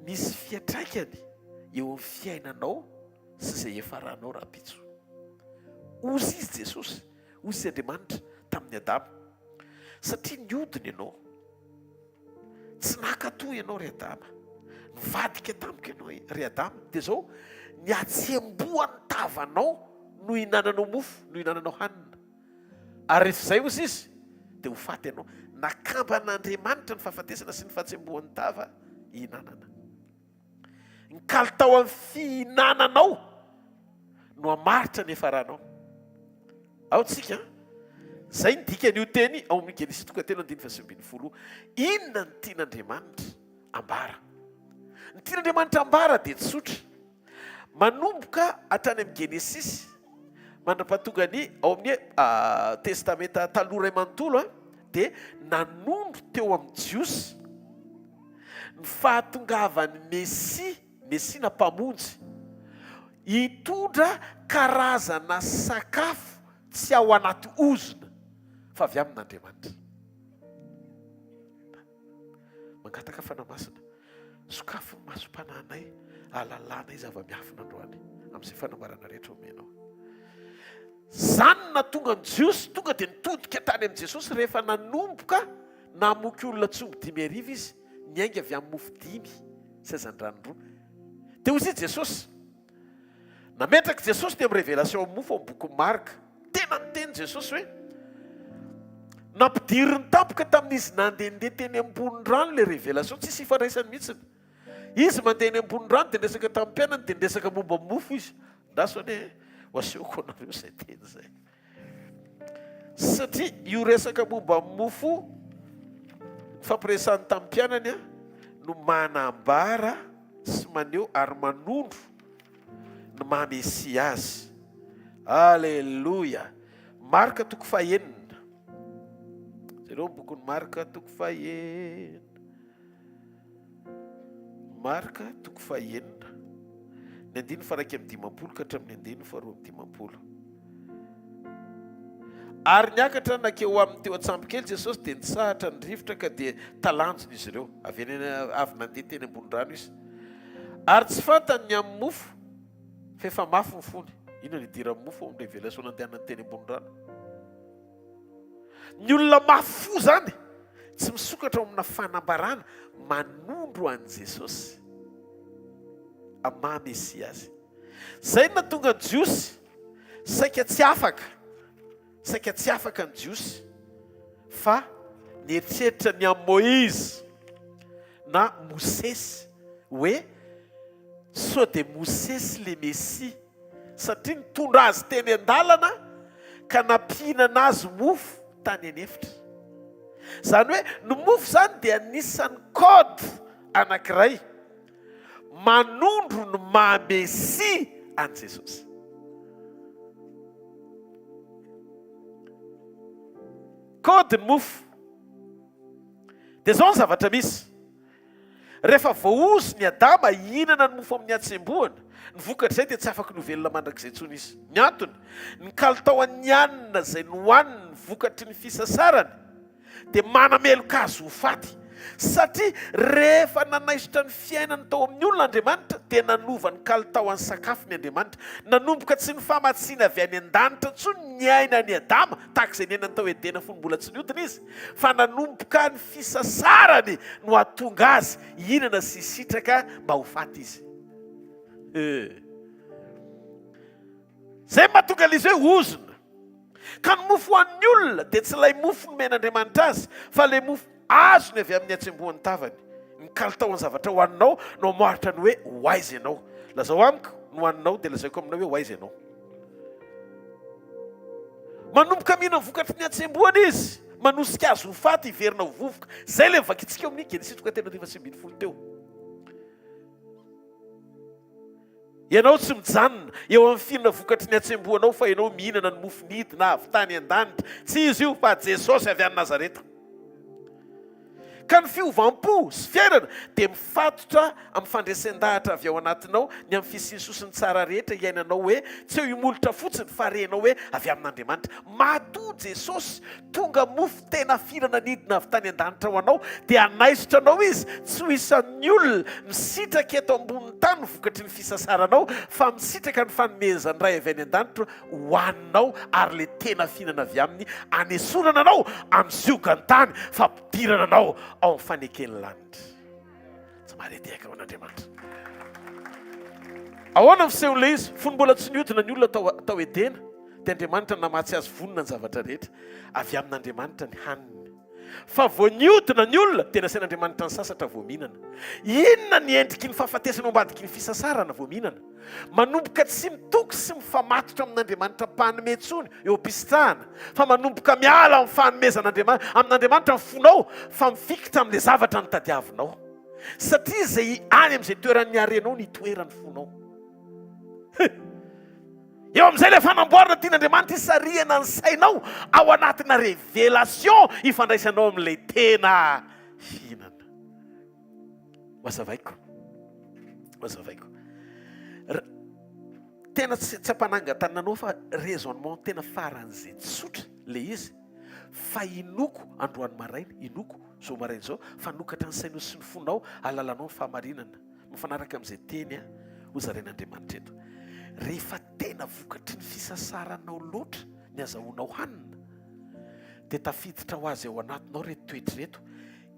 misy fiantraikany eo amin'ny fiainanao sy izay hiafaranao rahampitso. Hozy izy Jesosy, hozy Andriamanitra tamin'i Adama, satria niodina ianao. Tsy nankatò ianao ry Adama. Nivadika tamiko ianao ry Adama. Dia izao, ny hatsembohan'ny tavanao no hihinananao mofo, no hihinananao hanina. Ary rehefa izay hozy izy, dia ho faty ianao. Nakamban'Andriamanitra ny fahafatesana sy ny fahatsembohan'ny tava hihinanana. Ny kalitao amin'ny fihinananao no hamaritra ny hiafaranao. Ao tsika an! Izay ny dikan'io teny ao amin'ny Genesisy toko fahatelo andininy faha-19. Inona no tian'Andriamanitra ambara? Ny tian'Andriamanitra ambara dia tsotra. Manomboka hatrany amin'ny Genesisy mandra-pahatonga ny ao amin'ny Testamenta Taloha iray manontolo dia nanondro teo amin'ny Jiosy ny fahatongavan'ny Mesia, Mesia na Mpamonjy, hitondra karazana sakafo tsy ao anaty ozona fa avy amin'Andriamanitra. Mangataka Fanahy Masina, sokafy ny masom-panahinay hahalalanay zava-miafina androany amin'izay fanambarana rehetra omenao. Izany no nahatonga ny Jiosy tonga dia nitodika tany amin'i Jesosy rehefa nanomboka namoky olona tsy omby 5000 izy, niainga avy amin'ny mofo dimy sy hazandrano roa. Dia hoy izy Jesosy, Nametrak'i Jesosy ny amin'ny révélation amin'ny mofo ao amin'ny bokin'i Marka. Tena niteny Jesosy hoe, nampidiriny tampoka tamin'izy nandehandeha teny ambony rano ilay révélation, tsisy ifandraisany mihitsy. Izy mandeha eny ambony rano dia niresaka tamin'ny mpianany dia niresaka momba ny mofo izy. Andraso anie e, ho asehoko anareo izay teny izay. Satria io resaka momba ny mofo nifampiresahany tamin'ny mpianany no manambara sy maneho ary manondro ny maha Mesia azy. Aleloia! Marka toko fahenina. Jereo ny bokin'i Marka toko fahenina. Marka toko fahenina, ny andininy faha-51 ka hatramin'ny andininy faha-52. Ary niakatra nankeo aminy teo an-tsambokely Jesosy, dia nitsahatra ny rivotra ka dia talanjona izy ireo. Avy eny avy nandeha teny ambony rano izy. Ary tsy fantany ny amin'ny mofo, fa efa mafy ny fony. Inona no idiran'ny mofo ao amin'ny révélation nandehanany teny ambony rano? Ny olona mafy fo izany tsy misokatra ao amina fanambarana manondro an'i Jesosy amin'ny maha Mesia azy. Izay no nahatonga ny Jiosy saika tsy afaka, saika tsy afaka ny Jiosy fa nieritreritra ny amin'i Moizy na Mosesy hoe sao dia Mosesy le Mesia. satria nitondra azy teny an-dalana ka nampihinana azy mofo tany an'efitra. Izany hoe ny mofo izany dia anisan'ny code anankiray manondro ny maha Mesia an'i Jesosy. Code ny mofo. Dia izao ny zavatra misy. Rehefa voaozona i Adama hihinana ny mofo amin'ny hatsembohana, ny vokatr'izay dia tsy afaky ny ho velona mandrakizay intsony izy. Ny antony, ny kalitaon'ny hanina izay nohaniny vokatry ny fisasarany dia manameloka azy ho faty, satria rehefa nanaisotra ny fiainany tao amin'ny olona Andriamanitra dia nanova ny kalitaon'ny sakafony Andriamanitra. Nanomboka tsy ny famatsiana avy any an-danitra intsony ny ainan'i Adama, tahaka izay niainany tao Edena fony mbola tsy niodina izy, fa nanomboka ny fisasarany no hahatonga azy hihinana sy hisitraka mba ho faty izy. Eh. Zay mahatonga ilay izy hoe ozona. Ka ny mofo ho an'ny olona dia tsy ilay mofo nomen'Andriamanitra azy, fa ilay mofo azony avy amin'ny hatsembohan'ny tavany. Ny kalitaon'ny zavatra hohaninao no hamaritra ny hoe ho aiza ianao. Lazao amiko ny hohaninao dia lazaiko aminao hoe ho aiza ianao. Manomboka mihinana ny vokatry ny hatsembohana izy, manosika azy ho faty hiverina ho vovoka. Izay ilay novakintsika eo amin'ny Genesisy toko 3:19 teo. Ianao tsy mijanona eo amin'ny fihinana vokatry ny hatsembohanao fa ianao mihinana ny mofo nidina avy tany an-danitra. Tsy izy io fa Jesosy avy any Nazareta. Ka ny fiovam-po sy fiainana dia mifatotra amin'ny fandresen-dahatra avy ao anatinao ny amin'ny fisian'ny soa sy ny tsara rehetra iainanao hoe tsy eo imolotra fotsiny fa renao hoe avy amin'Andriamanitra. Matoa Jesosy tonga mofo tena firana nidina avy tany an-danitra ho anao dia hanaisotra anao Izy tsy ho isan'ny olona misitraka eto ambonin'ny tany ny vokatry ny fisasaranao fa misitraka ny fanomezan'ny Ray avy any an-danitra hohaninao ary ilay tena fihinana avy aminy anesorana anao amin'ny ziogan'ny tany fa ampidirana anao ao amin'ny faneken'ny lanitra. Tsy maharetehaka ho an'Andriamanitra. Ahoana ny fisehon'ilay izy? Fony mbola tsy nihodina ny olona tao, tao Edena, dia Andriamanitra namatsy azy vonona ny zavatra rehetra. Avy amin'Andriamanitra ny haniny. Fa vao nihodina ny olona, dia nasain'Andriamanitra nisasatra vao mihinana. Inona ny endriky ny fahafatesana ao ambadiky ny fisasarana vao mihinana? Manomboka tsy mitoky sy mifamatotra amin'Andriamanitra Mpanome intsony eo am-pisitrahana, fa manomboka miala amin'ny fanomezan'Andriamanitra amin'Andriamanitra ny fonao, fa mifikitra amin'ilay zavatra notadiavinao. Satria izay any amin'izay toeran'ny harenao no itoeran'ny fonao. He! Eo amin'izay ilay fanamboarana tian'Andriamanitra hisarihana ny sainao ao anatina révélation ifandraisanao amin'ilay tena fihinana. Ho azavaiko. Ho azavaiko. Tena tsy tsy ampanangan-tanana anao fa raisonnement tena faran'izay tsotra ilay izy fa inoako androany maraina, inoako izao maraina izao fa hanokatra ny sainao sy ny fonao hahalalanao ny fahamarinana mifanaraka amin'izay teny hozarain'Andriamanitra eto. Rehefa tena vokatry ny fisasaranao loatra ny azahoanao hanina dia tafiditra ho azy ao anatinao ireto toetra ireto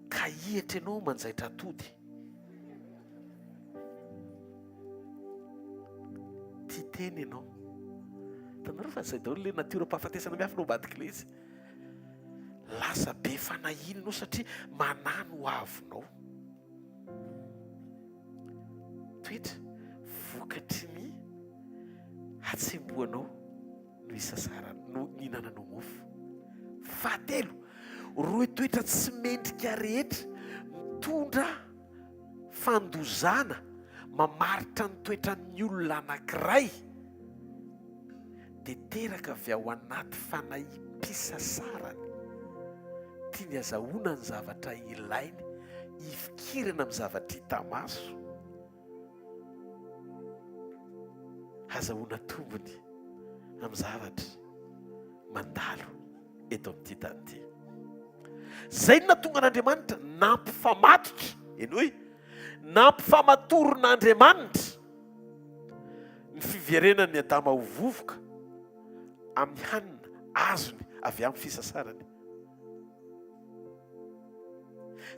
ka hihatra ianao manjaitra atody. Tia tena ianao. Hitanareo fa izay daholo ilay natioram-pahafatesana miafina ao ambadik'ilay izy. Lasa be fanahiana ianao satria manahy ny ho avinao. Toetra vokatry ny hatsembohanao. no isasarana, no nihinananao mofo. Fahatelo, roe toetra tsy mendrika rehetra mitondra fandozana mamaritra ny toetran'ny olona anankiray dia teraka avy ao anaty fanahim-pisasarany, tiany azahoana ny zavatra ilainy, hifikirana amin'ny zavatra hita maso. Hazahoana tombony amin'ny zavatra mandalo eto amin'ity tany ity. Izay no nahatonga an'Andriamanitra nampifamatotra, henoy, nampifamatorin'Andriamanitra ny fiverenan'i Adama ho vovoka amin'ny hanina azony avy amin'ny fisasarany.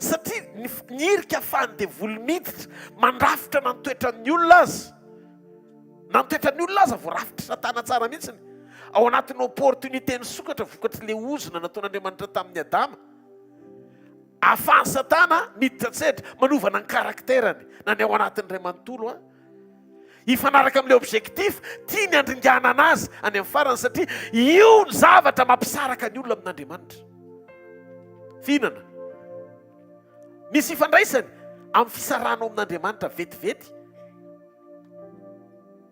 Satria ny ny hirika afahan'ny devoly miditra mandrafitra na ny toetran'ny olona aza, na ny toetran'ny olona aza voarafitr'i Satana tsara mihitsiny, ao anatin'ny opportunité nisokatra vokatr'ilay ozona nataon'Andriamanitra tamin'i Adama, ahafahan'i Satana miditra an-tsehatra manovana ny caractère-ny na ny ao anatiny iray manontolo an. Hifanaraka amin'ilay objectif tiany handringanana azy any amin'ny farany satria io ny zavatra mampisaraka ny olona amin'Andriamanitra. Fihinana. Misy ifandraisany amin'ny fisarahanao amin'Andriamanitra vetivety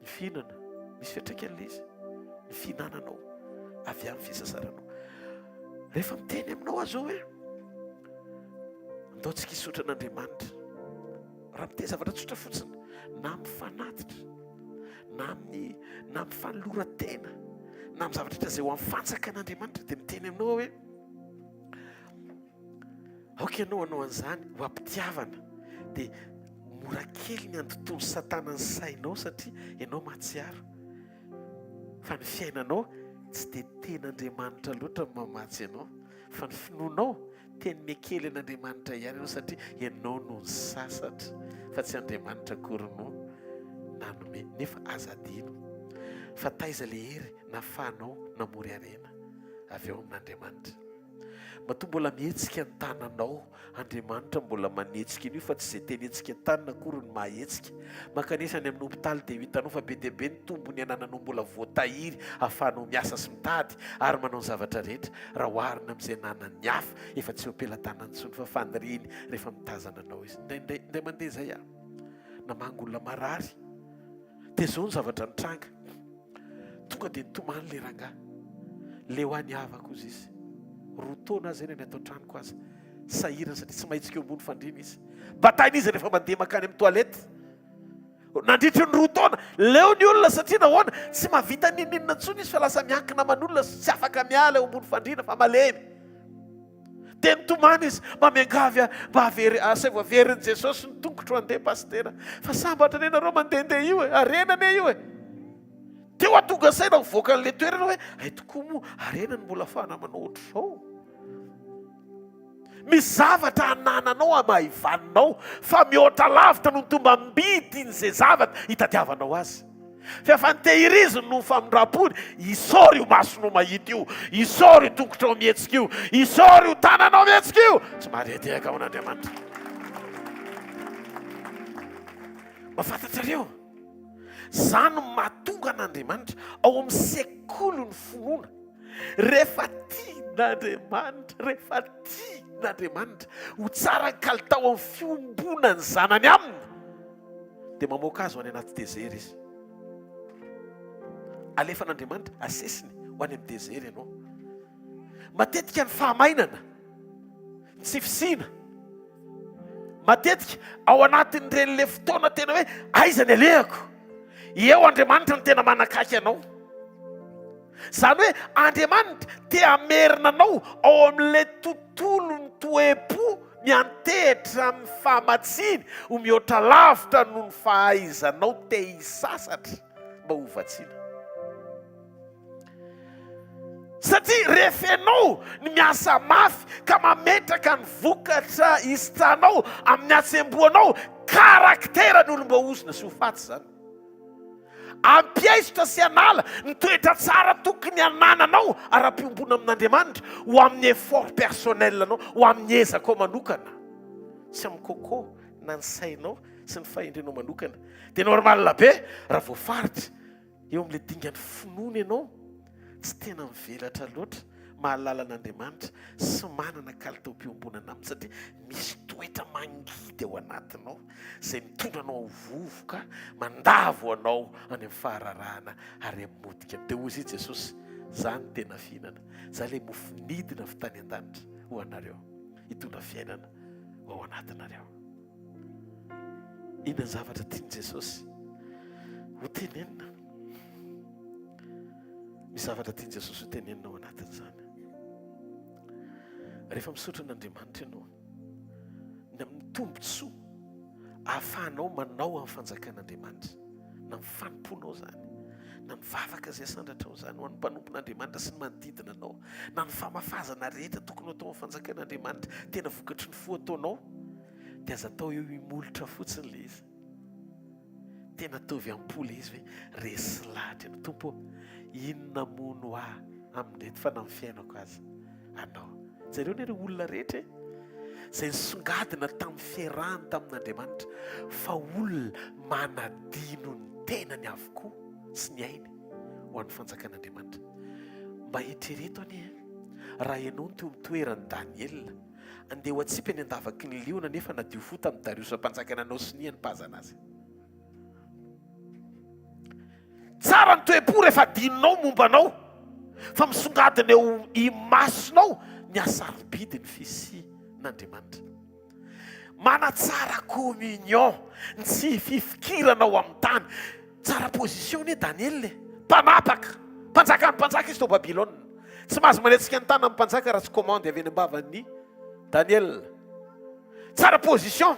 ny fihinana. Misy fiantraikany ilay izy. Ny fihinananao avy amin'ny fisasaranao. Rehefa miteny aminao aho izao hoe andao tsika hisaotra an'Andriamanitra. Raha miteny zavatra tsotra fotsiny, na amin'ny fanatitra, na amin'ny na amin'ny fanoloran-tena, na amin'ny zavatra rehetra izay ho amin'ny fanjakan'Andriamanitra, dia miteny aminao aho hoe aoka ianao hanao an'izany ho am-pitiavana. Dia mora kely ny handotoan'i Satana ny sainao satria ianao mahatsiaro fa ny fiainanao tsy dia ten'Andriamanitra loatra no mamatsy anao fa ny finoanao Teny mekely an'Andriamanitra ihany ianao satria ianao no nisasatra fa tsy Andriamanitra akory no nanome. Nefa aza adino fa taiza ilay hery nahafahanao namory harena? Avy ao amin'Andriamanitra. Matoa mbola mihetsika ny tananao, Andriamanitra mbola manetsika an'io fa tsy izay teny hetsika tanana akory no mahahetsika. Mankanesa any amin'ny hopitaly dia ho hitanao fa be dia be ny tombony anananao mbola voatahiry ahafahanao miasa sy mitady ary manao ny zavatra rehetra. Raha oharina amin'izay ananan'ny hafa, efa tsy eo am-pelatanany intsony fa faniriany rehefa mitazana anao izy. Indraindray, indray mandeha izay aho, namangy olona marary, dia izao ny zavatra nitranga. Tonga dia nitomany ilay rangahy. Leo ahy ny havako, hozy izy. Roa taona aho izay na ny ato an-tranoko aza. Sahirana satria tsy mahitsika eo ambony fandriana izy. Bataina izy rehefa mandeha mankany amin'ny toilette. Nandritry ny roa taona, leo ny olona satria nahoana? Tsy mahavita n'inon'inona intsony izy fa lasa miankina aman'olona sy tsy afaka miala eo ambony fandriana fa malemy. Dia nitomany izy, mba miangavy aho, mba avery, asaivo averin'i Jesosy ny tongotro handeha pasitera. Fa sambatra anie nareo mandehandeha io e, harena anie io e. Teo aho tonga saina mivoaka an'ilay toerana hoe, hay tokoa moa harena ny mbola afahana manao ohatr'izao. Misy zavatra anananao hamaivaninao fa mihoatra lavitra noho ny tombam-bidin'izay zavatra itadiavanao azy. Fa efa notehiriziny noho ny famindram-pony, isaory io masonao mahita io, isaory io tongotrao mihetsika io, isaory io tananao mihetsika io. Tsy maharetehaka ho an'Andriamanitra. Mba fantatrareo, izany no mahatonga an'Andriamanitra ao amin'ny sekolin'ny finoana. Rehefa tian'Andriamanitra, rehefa tian'Andriamanitra ho tsara ny kalitao amin'ny fiombonan'ny zanany aminy, dia mamoaka azy ho any anaty dezera izy. Alefan'Andriamanitra, asesiny ho any amin'ny dezera ianao. Matetika ny fahamainana, ny tsy fisiana, matetika ao anatin'ireny le fotoana tena hoe aiza ny alehako, eo Andriamanitra no tena manakaiky anao. Izany hoe Andriamanitra te hamerina anao ao amin'ilay tontolon'ny toe-po miantehitra amin'ny famatsiany ho mihoatra lavitra noho ny fahaizanao te hisasatra mba ho vatsiana. Satria rehefa ianao ny miasa mafy ka mametraka ny vokatra isitranao amin'ny hatsembohanao, caractère ny olom-boahozona sy ho faty izany. Hampiaisotra sy hanala ny toetra tsara tokony hanananao ara-piombona amin'Andriamanitra ho amin'ny effort personnel-nao, ho amin'ny ezakao manokana, sy amin'ny coco na ny sainao sy ny fahendrenao manokana. Dia normal be raha voafaritra eo amin'ilay dingan'ny finoana ianao, tsy tena mivelatra loatra, mahalala an'Andriamanitra sy manana kalitaom-piombonana aminy satria misy toetra mangidy ao anatinao izay mitondra anao ho vovoka, mandavo anao any amin'ny fahararahana ary amin'ny motika. Dia hoy izy Jesosy, Izaho no tena fihinana, Izaho ilay mofo nidina avy tany an-danitra ho anareo, hitondra fiainana ho ao anatinareo. Inona ny zavatra tian'i Jesosy ho tenenina? Misy zavatra tian'i Jesosy ho tenenina ao anatin'izany. Rehefa misaotra an'Andriamanitra ianao, ny amin'ny tombontsoa ahafahanao manao amin'ny fanjakan'Andriamanitra, na ny fanompoanao izany, na ny vavaka izay asandratrao izany ho an'ny mpanompon'Andriamanitra sy ny manodidina anao, na ny famafazana rehetra tokony ho atao amin'ny fanjakan'Andriamanitra, tena vokatry ny fo ataonao, dia aza atao eo imolotra fotsiny ilay izy. Tena ataovy am-po ilay izy hoe resy lahatra ianao. Tompo ô, inona moa no ahy amin'ireto fa na ny fiainako aza anao. Jereo anie ireo olona rehetra e, izay nisongadina tamin'ny fiarahany tamin'Andriamanitra fa olona manadino ny tenany avokoa sy ny ainy ho an'ny fanjakan'Andriamanitra. Mba eritrereto anie raha ianao no teo amin'ny toeran'i Daniela, Andeha ho atsipy any an-davaky ny liona nefa nadio fo tamin'i Dariosa mpanjaka nanao sonia nipazana azy. Tsara ny toe-po rehefa adinonao momba anao fa misongadina eo imasonao ny hasarobidy ny fisian'Andriamanitra. Manatsara communion ny tsy fifikiranao amin'ny tany. Tsara position anie Daniela e! Mpanapaka, mpanjakan'ny mpanjaka izy tao Babylona. Tsy mahazo manetsika ny tanan'ny mpanjaka raha tsy commande avy eny am-bavan'i Daniela. Tsara position,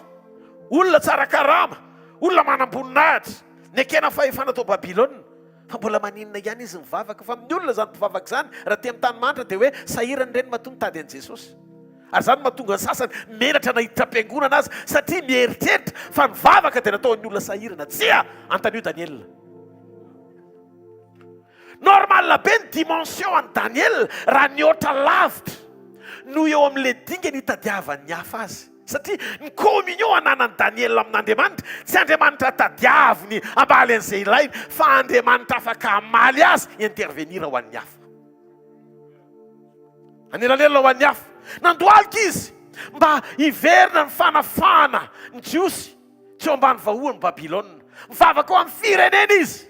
olona tsara karama, olona manam-boninahitra, nekena fahefana tao Babylona. Fa mbola maninona ihany izy mivavaka? Fa amin'ny olona izany mpivavaka izany, raha aty amin'ny tany mahantra dia hoe sahirana ireny matoa mitady an'i Jesosy. Ary izany no mahatonga ny sasany menatra na hiditra am-piangonana aza satria mieritreritra fa ny vavaka dia natao an'ny olona sahirana. Tsia! Antanio Daniela. Normal be ny dimension an'i Daniela raha nihoatra lavitra noho eo amin'ilay dingana itadiavan'ny hafa azy. Satria ny communion ananan'i Daniela amin'Andriamanitra, tsy Andriamanitra tadiaviny hamaly an'izay ilainy, fa Andriamanitra afaka hamaly azy hi-intervenir ho an'ny hafa. Hanelanelana ho an'ny hafa. Nandohalika izy mba hiverina ny fanafahana ny Jiosy tsy eo ambany vahohon'i Babylona. Mivavaka ho amin'ny firenena izy.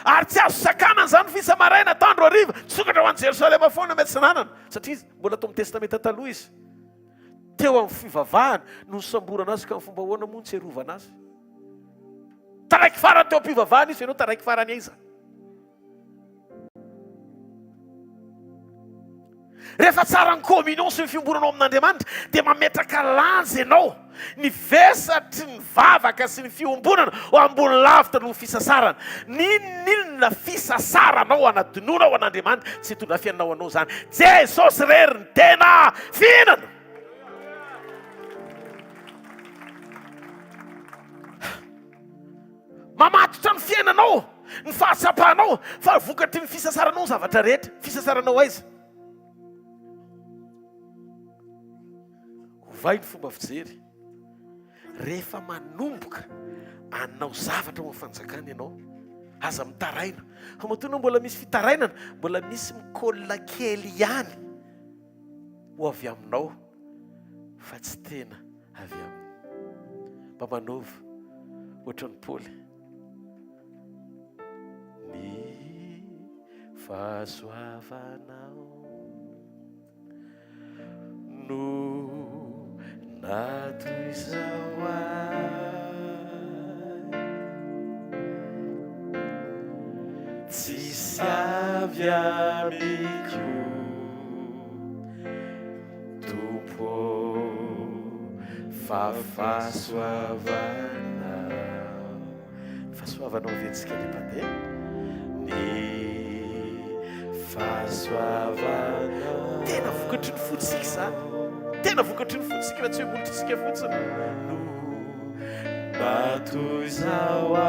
Ary tsy azo sakanana izany fa isa-maraina, atoandro, hariva, misokatra ho an'i Jerosalema foana miatsinanana. Satria mbola tao amin'ny Testamenta Taloha izy. Teo amin'ny fivavahana no nisamborana azy ka amin'ny fomba ahoana moa no tsy hiarovana azy? Taraiky farany teo am-pivavahana izy, ianao taraiky farany aiza? Rehefa tsara ny communion sy ny fiombonanao amin'Andriamanitra dia mametraka lanja ianao. Ny vesatry ny vavaka sy ny fiombonana ho ambony lavitra noho ny fisasarana. N'inon'inona fisasaranao hanadinoanao an'Andriamanitra, tsy hitondra fiainana ho anao izany. Jesosy irery ny tena fihinana. Mamatotra ny fiainanao ny fahatsapanao fa vokatry ny fisasaranao ny zavatra rehetra. Fisasaranao aiza? Ovay ny fomba fijery. Rehefa manomboka hanao zavatra ho an'ny fanjakana ianao, aza mitaraina. Fa matoa ianao mbola misy fitarainana, mbola misy mi-colle kely ihany ho avy aminao fa tsy tena avy aminy. Mba manaova ohatran'i Paoly. Ny fahasoavanao no natoizao ahy. Tsisy avy amiko. Tompo ô, fa fahasoavanao, fahasoavanao ve tsika le mpandeha? Ny fahasoavanao. Tena vokatry ny fontsika izany, tena vokatry ny fontsika fa tsy hoe molotritsika fotsiny no natoizao ahy.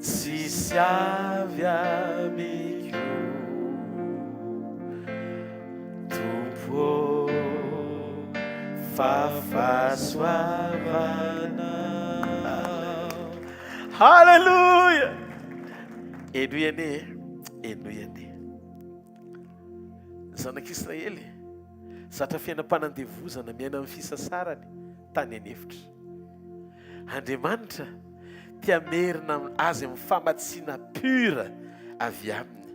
Tsisy avy amiko Tompo ô fa fahasoavana. Haleloia! Henoy anie e, henoy anie. Ny zanak'Israely zatra fiainam-panandevozana miaina amin'ny fisasarany tany an'efitra. Andriamanitra te hamerina azy amin'ny famatsiana pure avy aminy,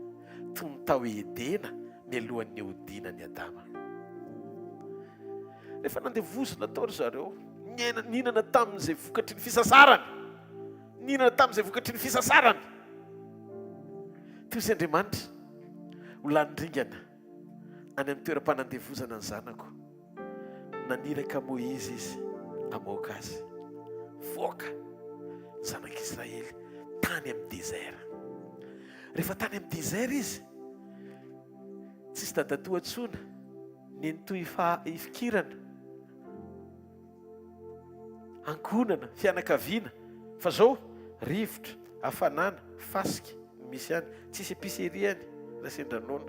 toy ny tao Edena mialohan'ny nihodinan'i Adama. Rehefa nandevozina tao ry zareo, niaina, nihinana tamin'izay vokatry ny fisasarany, nihinana tamin'izay vokatry ny fisasarany. Toy izay Andriamanitra ho lany ringana any amin'ny toeram-panandevozana ny zanako. Naniraka Moizy izy hamoaka azy. Voaka ny zanak'Israely tany amin'ny désert. Rehefa tany amin'ny désert izy, tsisy dadatoa antsoina, nenitoa ifikirana. Ankohonana, fianakaviana, fa zao rivotra, hafanana, fasika no misy any, tsisy epicerie any raha sendra noana.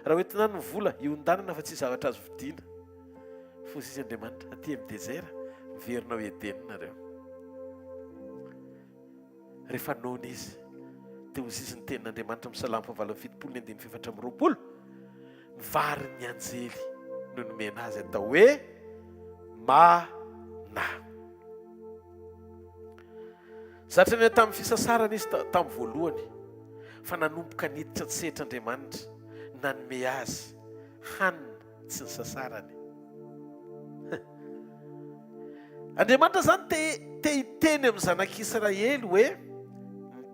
Raha hoentina any ny vola, hiondanana fa tsisy zavatra azo vidiana. Foza izy Andriamanitra, aty amin'ny désert, miverina ao Edena nareo. Rehefa noana izy, dia hoy izy ny tenin'Andriamanitra amin'ny Salamo fahavalo amby 70 ny andininy fahefatra amby 24, Ny varin'ny anjely no nomena azy atao hoe mana. Zatra ny tamin'ny fisasarana izy tamin'ny voalohany, fa nanomboka niditra an-tsehatra Andriamanitra nanome azy hanina tsy nisasarany. Andriamanitra izany te te hiteny amin'ny zanak'Israely hoe ny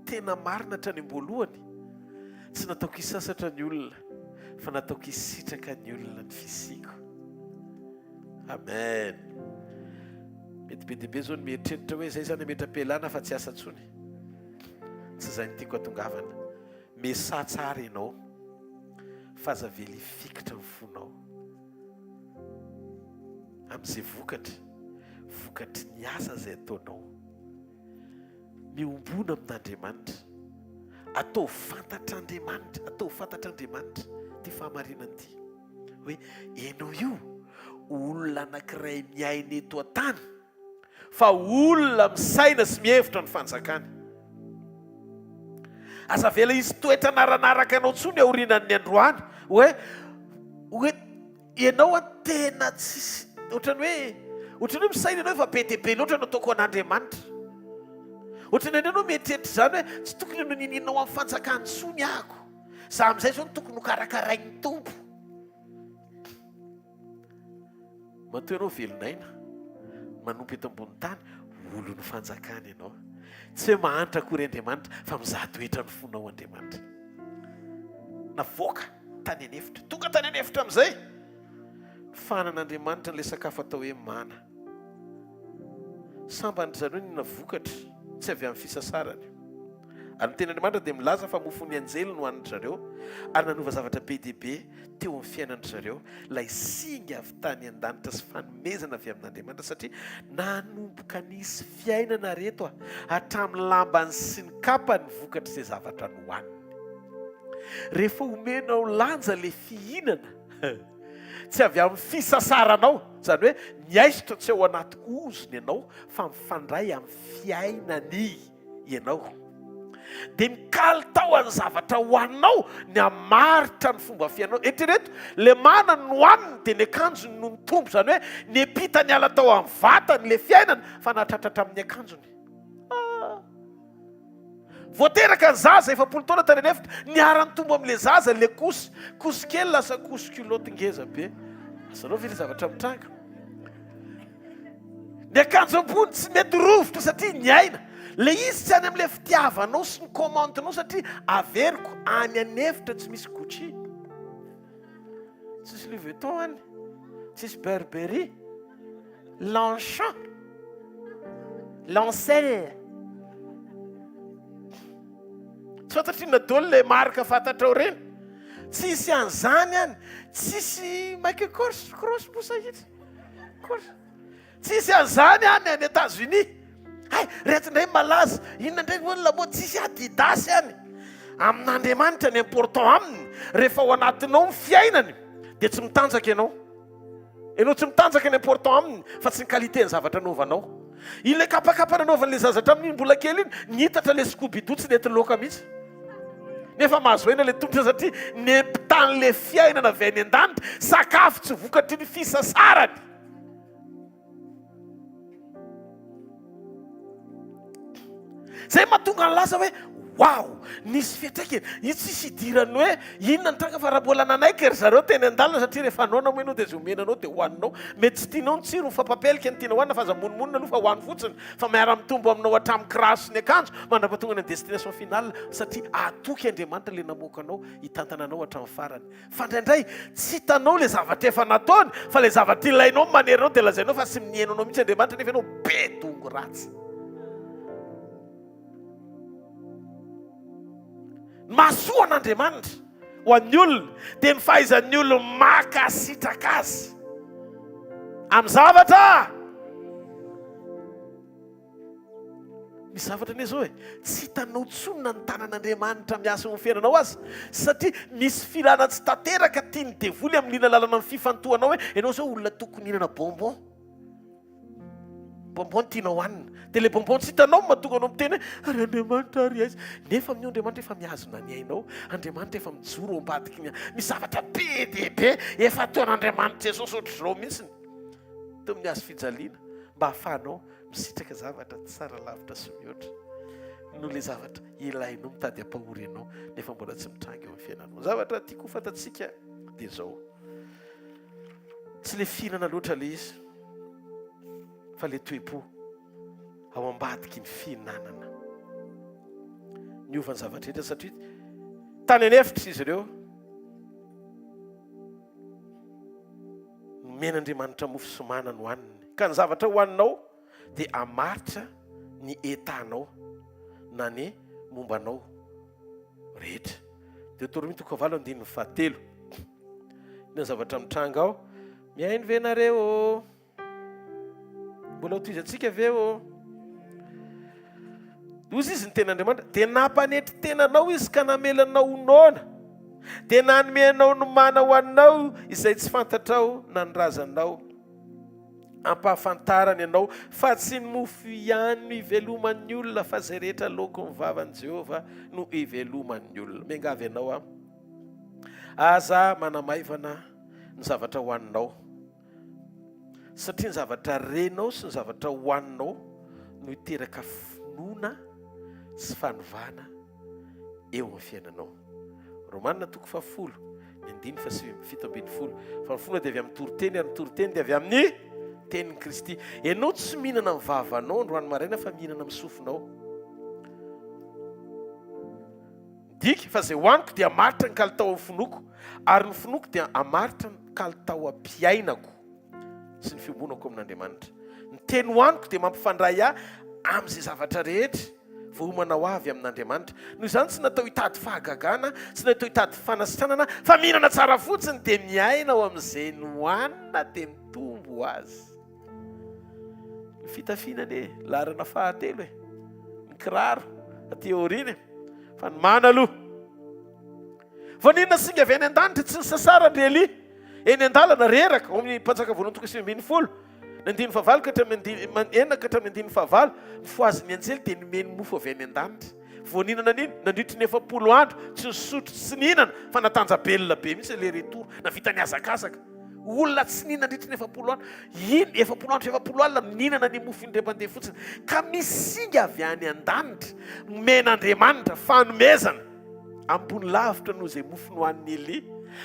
tena marina hatrany am-boalohany, tsy nataoko hisasatra ny olona, fa nataoko hisitraka ny olona ny fisiako. Amen. Mety be dia be izao ny mieritreritra hoe izay izany hametra-pialana fa tsy asa intsony. Tsy izay no tiako hatongavana. Miasà tsara ianao, fa aza avela hifikitra ny fonao. Amin'izay vokatra, vokatry ny asa izay ataonao. Miombona amin'Andriamanitra. Ataovy fantatr'Andriamanitra, ataovy fantatr'Andriamanitra ity fahamarinana ity. Hoe ianao io olona anankiray miaina eto an-tany fa olona misaina sy mihevitra ny fanjakany. Aza avela hisy toetra anaranaraka anao intsony aorianan'ny androany hoe hoe ianao an tena tsisy ohatran'ny hoe Ohatran'ny hoe misaina ianao efa be dia be loatra no ataoko an'Andriamanitra. Ohatran'ny indray ianao mieritreritra izany hoe tsy tokony hanao n'inon'inona ho amin'ny fanjakany intsony ahako. Za amin'izay izao no tokony hokarakarain'ny Tompo. Matoa ianao velon'aina, manompo eto ambony tany, olon'ny fanjakana ianao. Tsy hoe mahantra akory Andriamanitra, fa mizaha toetra ny fonao Andriamanitra. Navoaka tany an'efitra. Tonga tany an'efitra amin'izay. Fanan'Andriamanitra an'ilay sakafo atao hoe mana. Sambany ry zareo nihinana vokatra tsy avy amin'ny fisasarany. Ary ny Tenin'Andriamanitra dia milaza fa mofon'ny anjely no hanin-dry zareo, ary nanova zavatra be dia be teo amin'ny fiainan-dry zareo ilay singa avy tany an-danitra sy fanomezana avy amin'Andriamanitra, satria nanomboka nisy fiainana ry reto a, hatramin'ny lambany sy ny kapany vokatr'izay zavatra nohaniny. Rehefa omenao lanja ilay fihinana, Tsy avy amin'ny fisasaranao, izany hoe ny aisotra tsy ao anaty ozona ianao fa mifandray amin'ny fiainany ianao. Dia ny kalitaon'ny zavatra hohaninao ny hamaritra ny fomba fiainanao. Eritrereto, ilay mana nohaniny dia ny akanjony no nitombo, izany hoe niampita niala tao amin'ny vatany ilay fiainana fa nahatratra hatramin'ny akanjony. Ah! Vao teraka ny zaza, 40 taona tany an'efitra, niara-nitombo amin'ilay zaza ilay kosy, kosy kely lasa kosy culotte ngeza be. Azonao ve ilay zavatra mitranga? Ny akanjo ambony tsy mety rovitra satria niaina. Ilay izy tsy any amin'ilay fitiavanao sy ny commande-nao satria averiko any an'efitra tsy misy Gucci. Tsisy Louis Vuitton any, tsisy Burberry. Longchamp, Lancel. Tsy fantatro inona daholo ilay marque fantatrao ireny. Tsisy an'izany any. Tsisy Michael Kors, Cross moa sa inona? Kors. Tsisy an'izany any any États-Unis. Hay, reto indray malaza. Inona indray moa ny lamaody? Tsisy Adidas any. Amin'Andriamanitra ny important aminy, rehefa ao anatinao ny fiainany dia tsy mitanjaka ianao. Ianao tsy mitanjaka ny important aminy fa tsy ny qualité ny zavatra anaovanao. Ilay kapakapa nanaovan'ilay zaza hatramin'iny mbola kely iny, nihitatra ilay scoubidou tsy nety loaka mihitsy. Nefa mahazo aina ilay tongotra satria nempitan'ilay fiainana avy any an-danitra, sakafo tsy vokatry ny fisasarany. Zay mahatonga nilaza hoe waouh, nisy fiantraikany. Io tsisy idiran'ny hoe inona ny tranga fa raha mbola nanaiky ry zareo teny an-dalana satria rehefa noana moa ianao dia izay omena anao dia hohaninao. Mety tsy tianao ny tsirony fa papelika no tianao hohanina fa aza monimonina aloha fa hohano fotsiny fa miara-mitombo aminao hatramin'ny kiraro sy ny akanjo mandra-pahatonga any amin'ny destination finale satria atoky Andriamanitra ilay namoaka anao hitantana anao hatramin'ny farany. Fa indraindray tsy hitanao ilay zavatra efa nataony fa ilay zavatra ilainao no manery anao dia lazainao fa tsy mihaino anao mihitsy Andriamanitra nefa ianao be dongo ratsy. Ny mahasoa an'Andriamanitra ho an'ny olona dia ny fahaizan'ny olona mankasitraka azy amin'ny zavatra Misy zavatra anie zao e, tsy hitanao intsony na ny tanan'Andriamanitra miasa eo amin'ny fiainanao aza, satria misy filana tsy tanteraka tian'ny devoly hamiliana lalana amin'ny fifantohanao hoe ianao zao olona tokony hihinana bonbon, bonbon no tianao hanina, dia ilay bonbon tsy hitanao no mahatonga anao miteny hoe ary Andriamanitra ary aiza, nefa amin'io Andriamanitra efa mihazona ny ainao, Andriamanitra efa mijoro ao ambadiky ny, misy zavatra be dia be efa ataon'Andriamanitra Jesosy ohatr'izao mihitsy, teo amin'ny hazo fijaliana mba hahafahanao Misitraka zavatra tsara lavitra sy mihoatra noho ilay zavatra ilainao mitady hampahory anao nefa mbola tsy mitranga eo amin'ny fiainanao. Zavatra tiako ho fantatsika dia izao, tsy ilay fihinana loatra ilay izy fa ilay toe-po ao ambadiky ny fihinanana. Niova ny zavatra rehetra satria tany an'efitra izy ireo. Nomen'Andriamanitra mofo sy mana nohaniny. Ka ny zavatra hohaninao dia hamaritra ny état-nao na ny momba anao rehetra. Deoteronomia toko fahavalo andininy fahatelo. Inona ny zavatra mitranga ao? Mihaino ve nareo ô? Mbola ho tohizantsika ve ô? Hozy izy ny tenin'Andriamanitra, dia nampanetry tena anao izy ka namela anao ho noana, dia nanome anao ny mana ho anao izay tsy fantatrao na ny razanao. Ampahafantarany anao fa tsy ny mofo ihany no iveloman'ny olona fa izay rehetra aloaky ny vavan'i Jehovah no iveloman'ny olona. Miangavy anao aho, aza manamaivana ny zavatra hohaninao. Satria ny zavatra renao sy ny zavatra hohaninao no hiteraka finoana sy fanovana eo amin'ny fiainanao. Romana toko fahafolo, ny andininy faha 17. Fa ny finoana dia avy amin'ny toriteny ary ny toriteny dia avy amin'ny tenin'i Kristy. Ianao tsy mihinana amin'ny vavanao androany maraina fa mihinana amin'ny sofinao. Midika fa izay hohaniko dia hamaritra ny kalitao amin'ny finoako ary ny finoako dia hamaritra ny kalitao am-piainako sy ny fiombonako amin'Andriamanitra. Ny teny hohaniko dia mampifandray ahy amin'izay zavatra rehetra voaomana ho avy amin'Andriamanitra. Noho izany tsy natao hitady fahagagana, tsy natao hitady fanasitranana fa mihinana tsara fotsiny dia miaina ao amin'izay nohanina dia mitombo ho azy. Ny fitafiana anie laharana fahatelo e. Ny kiraro aty aoriana e. Fa ny mana aloha. Vao ninona singa avy any an-danitra tsy nisasara-dry Elia. Eny an-dalana reraka ao amin'ny Mpanjaka voalohany toko 19. Ny andininy fahavalo ka hatramin'ny andininy enina ka hatramin'ny andininy fahavalo, nofohazin'ny anjely dia nomeny mofo avy any an-danitra. Vao nihinana an'iny, nandritry ny 40 andro, tsy nisotro tsy nihinana, fa natanjabelona be mihitsy ilay retour, navita nihazakazaka. Olona tsy nihinana nandritry ny 40 andro, iny 40 andro sy 40 alina nihinana ny mofo indray mandeha fotsiny. Ka misy singa avy any an-danitra, nomen'Andriamanitra, fanomezana. Ambony lavitra noho izay mofo nohanin'i Elia,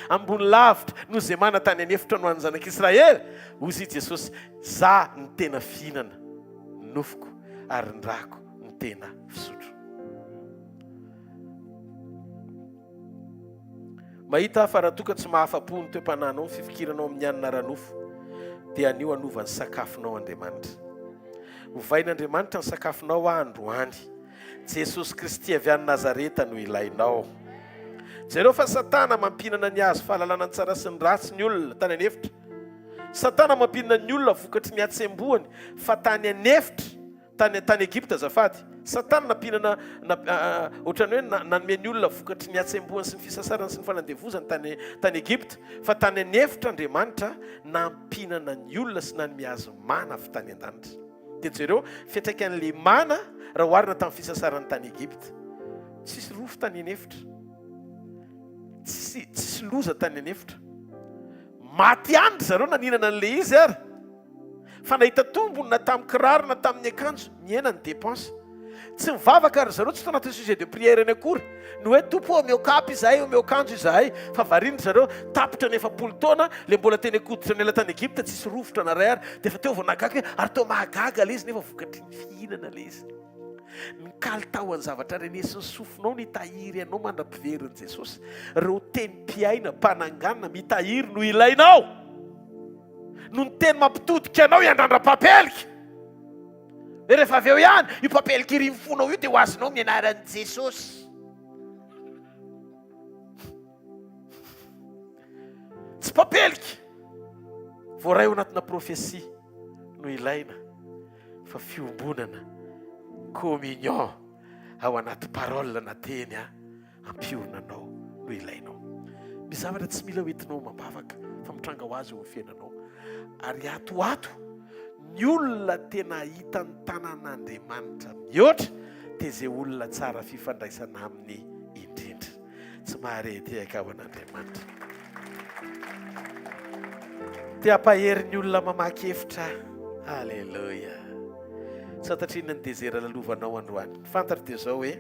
ambony lavitra noho izay mana tany an'efitra nohanin'ny zanak'Israely. Hoy i Jesosy, Za no tena fihinana, ny nofoko, ary ny rako no tena fisotro. Mahita aho fa raha toa ka tsy mahafa-po ny toe-panahinao ny fifikiranao amin'ny hanina ara-nofo, dia anio hanova ny sakafonao Andriamanitra. Ovain'Andriamanitra ny sakafonao aho androany. Jesosy Kristy avy any Nazareta no ilainao. Jereo fa Satana mampihinana ny hazo fahalalana ny tsara sy ny ratsy ny olona tany an'efitra. Satana mampihinana ny olona vokatry ny hatsembohany fa tany an'efitra, tany tany Egypta azafady. Satana nampihinana na, ohatran'ny hoe nanome ny olona vokatry ny hatsembohany sy ny fisasarany sy ny fanandevozany tany tany Egypta fa tany an'efitra Andriamanitra nampihinana ny olona sy nanome azy mana avy tany an-danitra. Dia jereo fiantraikan'ilay mana raha oharina tamin'ny fisasarany tany Egypta. Tsisy rofy tany an'efitra. Tsisy tsisy loza tany an'efitra. Maty ihany ry zareo na nihinana an'ilay izy ary. Fa nahita tombony na tamin'ny kiraro na tamin'ny akanjo, nihena ny dépense. Tsy mivavaka ry zareo, tsy tao anatin'ny sujet de prière-ny akory ny hoe Tompo ô omeo kapa izahay, omeo akanjo izahay, fa variana ry zareo, tapitra ny 40 taona, le mbola teny an-koditra niala tany Egypta tsisy rovitra na iray ary, dia efa teo vao nahagaga hoe ary toa mahagaga le izy nefa vokatry ny fihinana le izy. Ny kalitaon'ny zavatra renesin'ny sofinao no hitahiry anao mandra-piverin'i Jesosy. Ireo tenim-piaina, mpanangana, mitahiry no ilainao. No ny teny mampitodika anao hiandrandra papelika. Dia rehefa avy eo ihany, io papelika irin'ny fonao io dia ho azonao amin'ny anaran'i Jesosy. Tsy papelika voaray ao anatina profesia no ilaina fa fiombonana, communion ao anaty parole na teny a. Ampiorina anao no ilainao. Misy zavatra tsy mila hoentinao amam-bavaka fa mitranga ho azy eo amin'ny fiainanao. Ary ato ho ato, ny olona tena hahita ny tanan'Andriamanitra mihoatra dia izay olona tsara fifandraisana aminy indrindra. Tsy mahare tehaka ho an'Andriamanitra. Te hampahery ny olona mamaky efitra aho. Aleloia. Tsy fantatro inona ny désert lalovanao androany. Ny fantatro dia izao hoe.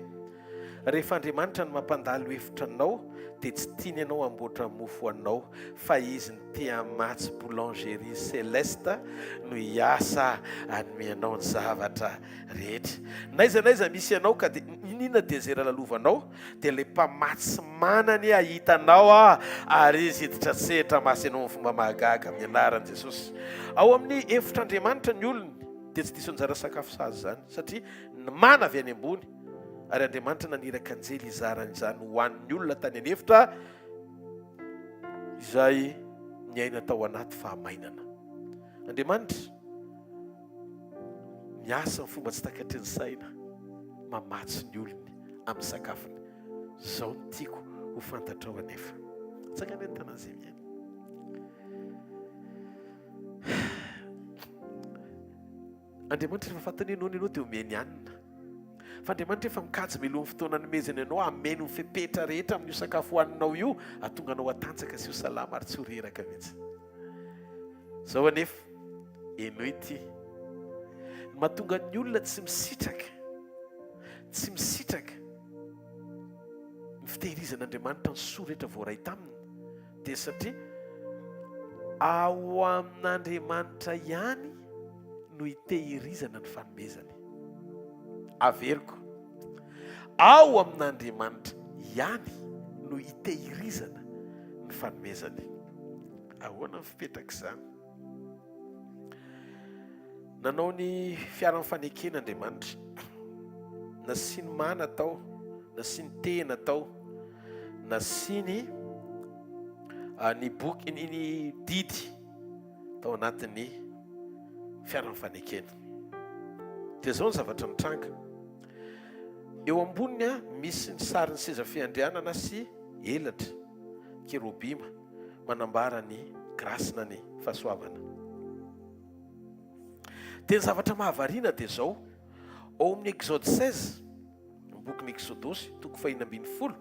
Rehefa Andriamanitra no mampandalo hevitra anao dia tsy tiany ianao hamboatra mofo ho anao fa Izy ny te hamatsy boulangerie celeste no hiasa hanome anao ny zavatra rehetra. N'aiza n'aiza misy anao ka dia n'inona désert lalovanao dia ilay mpamatsy mana anie hahita anao ary Izy hiditra an-tsehatra hamatsy anao amin'ny fomba mahagaga amin'ny anaran'i Jesosy. Ao amin'ny hevitr'Andriamanitra ny olony dia tsy diso anjara sakafo sahaza izany satria ny mana avy any ambony Ary Andriamanitra naniraka anjely hizara an'izany ho an'ny olona tany an'efitra izay niaina tao anaty fahamainana. Andriamanitra miasa amin'ny fomba tsy takatry ny saina, mamatsy ny olony amin'ny sakafony. Izao no tiako ho fantatrao anefa. Tsangano ny tanan'izay mihaino. Andriamanitra rehefa fantany hoe noana ianao dia omeny hanina. Fa Andriamanitra efa mikajy mialohan'ny fotoana anomezany anao hameno ny fepetra rehetra amin'io sakafo hohaninao io hahatonga anao hatanjaka sy ho salama ary tsy ho reraka mihitsy. Izao anefa, Henoy ity. Ny mahatonga ny olona tsy misitraka, tsy misitraka ny fitehirizan'Andriamanitra ny soa rehetra voaray taminy dia satria ao amin'Andriamanitra ihany no itehirizana ny fanomezany. Averiko, ao amin'Andriamanitra ihany no itehirizana ny fanomezany. Ahoana ny fipetrak'izany? Nanao ny fiaran'ny fanekena Andriamanitra. Nasiany mana tao, nasiany tehina tao, nasiany ah, ny boky, ny, ny didy tao anatin'ny fiaran'ny fanekena. Dia izao ny zavatra nitranga. Eo amboniny ah, misy ny sarin'ny seza fiandrianana sy elatra, kerobima. manambara ny grâce na ny fahasoavana. Dia ny zavatra mahavariana dia izao, ao amin'ny Exode 16, ny bokin'ny Exodosy, toko fahina 16,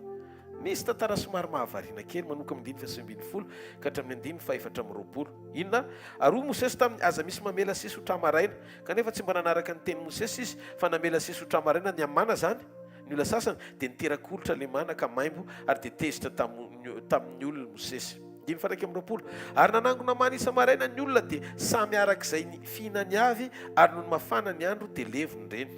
misy tantara somary mahavariana kely manomboka amin'ny andininy faha-19 ka hatramin'ny andininy faha-24. Inona? Ary hoy Mosesy taminy, Aza misy mamela sisa ho tra-maraina. Kanefa tsy mba nanaraka ny tenin'i Mosesy izy, fa namela sisa ho tra-maraina ny hamana izany. Ny olona sasany dia nitera-kolitra lemana ka maimbo ary dia tezitra tamin'ny olona Mosesy. Andininy faha-21. Ary nanangona mana isa-maraina ny olona dia samy araka izay fihinany avy, ary nony mafana ny andro dia levona ireny.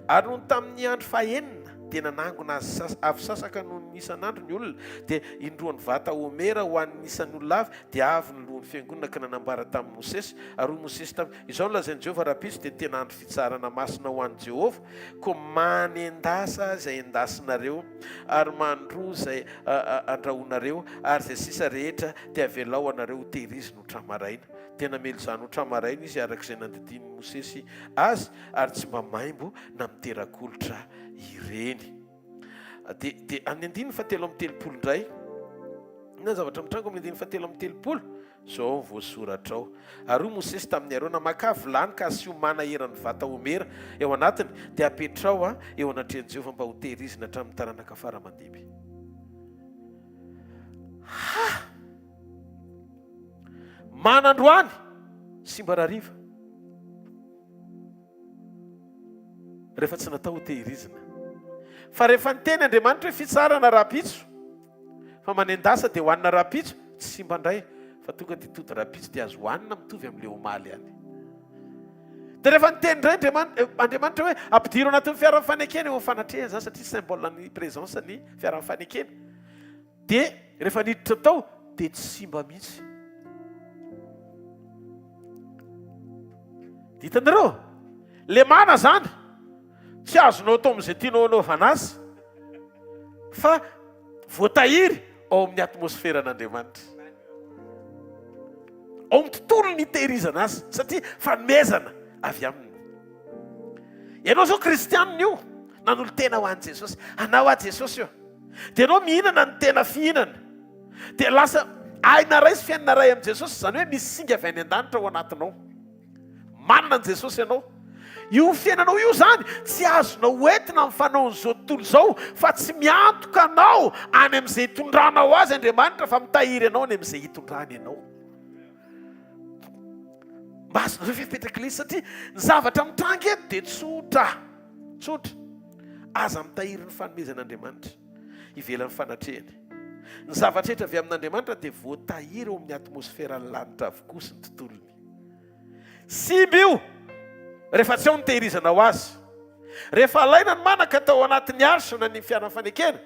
Ary nony tamin'ny andro fahenina dia nanangona azy avy sasaka noho ny isan'andro ny olona, dia indroan'ny vata homera ho an'ny isan'olona avy, dia avy ny lohan'ny fiangonana ka nanambara tamin'i Mosesy, ary hoy Mosesy taminy, Izao no lazain'i Jehovah, Rahampitso dia tena andro fitsaharana masina ho an'i Jehovah, Koa manendasa izay endasinareo, ary mandroa izay andrahoinareo, ary izay sisa rehetra dia avelao anareo hotehirizina ho tra-maraina. Dia namely izany ho tra-maraina izy, araka izay nandidian'i Mosesy azy, ary tsy mba maimbo na mitera-kolitra ireny. Dia, dia amin'ny andininy fahatelo amby 30 indray, inona ny zavatra mitranga amin'ny andininy fahatelo amby 30? Izao no voasoratra ao. Ary hoy Mosesy tamin'i Arona, Makà vilany ka asio mana eran'ny vata homera eo anatiny, dia apetraho eo anatrehan'i Jehovah mba hotehirizina hatramin'ny taranaka fara aman-dimby. Ha! Mana androany, simba rahariva. Rehefa tsy natao hotehirizina. Fa rehefa niteny Andriamanitra hoe fitsarana rahampitso, Fa manendasa dia hohanina rahampitso, tsy simba indray fa tonga dia tody rahampitso dia azo hohanina mitovy amin'ilay omaly ihany. Dia rehefa niteny indray Andriamanitra, eh, Andriamanitra hoe ampidiro anatin'ny fiaran'ny fanekena eo amin'ny fanatrehana izany satria symbole ny présence ny fiaran'ny fanekena. Dia rehefa niditra tao dia tsy simba mihitsy. Dia hitanareo? Le mana zany Tsy azonao atao amin'izay tianao hanaovana azy, fa voatahiry ao amin'ny atmosferan'Andriamanitra. Ao amin'ny tontolony nitehirizana azy, satria fanomezana avy aminy. Ianao izao kristianina io, nanolo-tena ho an'i Jesosy. Anao aho Jesosy io. Dia ianao mihinana ny tena fihinana. Dia lasa aina iray sy fiainana iray amin'i Jesosy, izany hoe misy singa avy any an-danitra ao anatinao. Manana an'i Jesosy ianao. Io fiainanao io izany tsy azonao hoentina amin'ny fanaon'izao tontolo izao fa tsy miantoka anao any amin'izay hitondranao azy Andriamanitra fa mitahiry anao any amin'izay hitondrany anao. Mba azonareo ve apetraka ilay izy satria ny zavatra mitranga eto dia tsotra. Tsotra. Aza mitahiry ny fanomezan'Andriamanitra ivelan'ny fanatrehany. Ny zavatra rehetra avy amin'Andriamanitra dia voatahiry ao amin'ny atmosferan'ny lanitra avokoa sy ny tontolony. Simba io rehefa tsy ao ny tehirizana ho azy. Rehefa alaina ny mana ka tao anatin'ny arche na ny fiaran'ny fanekena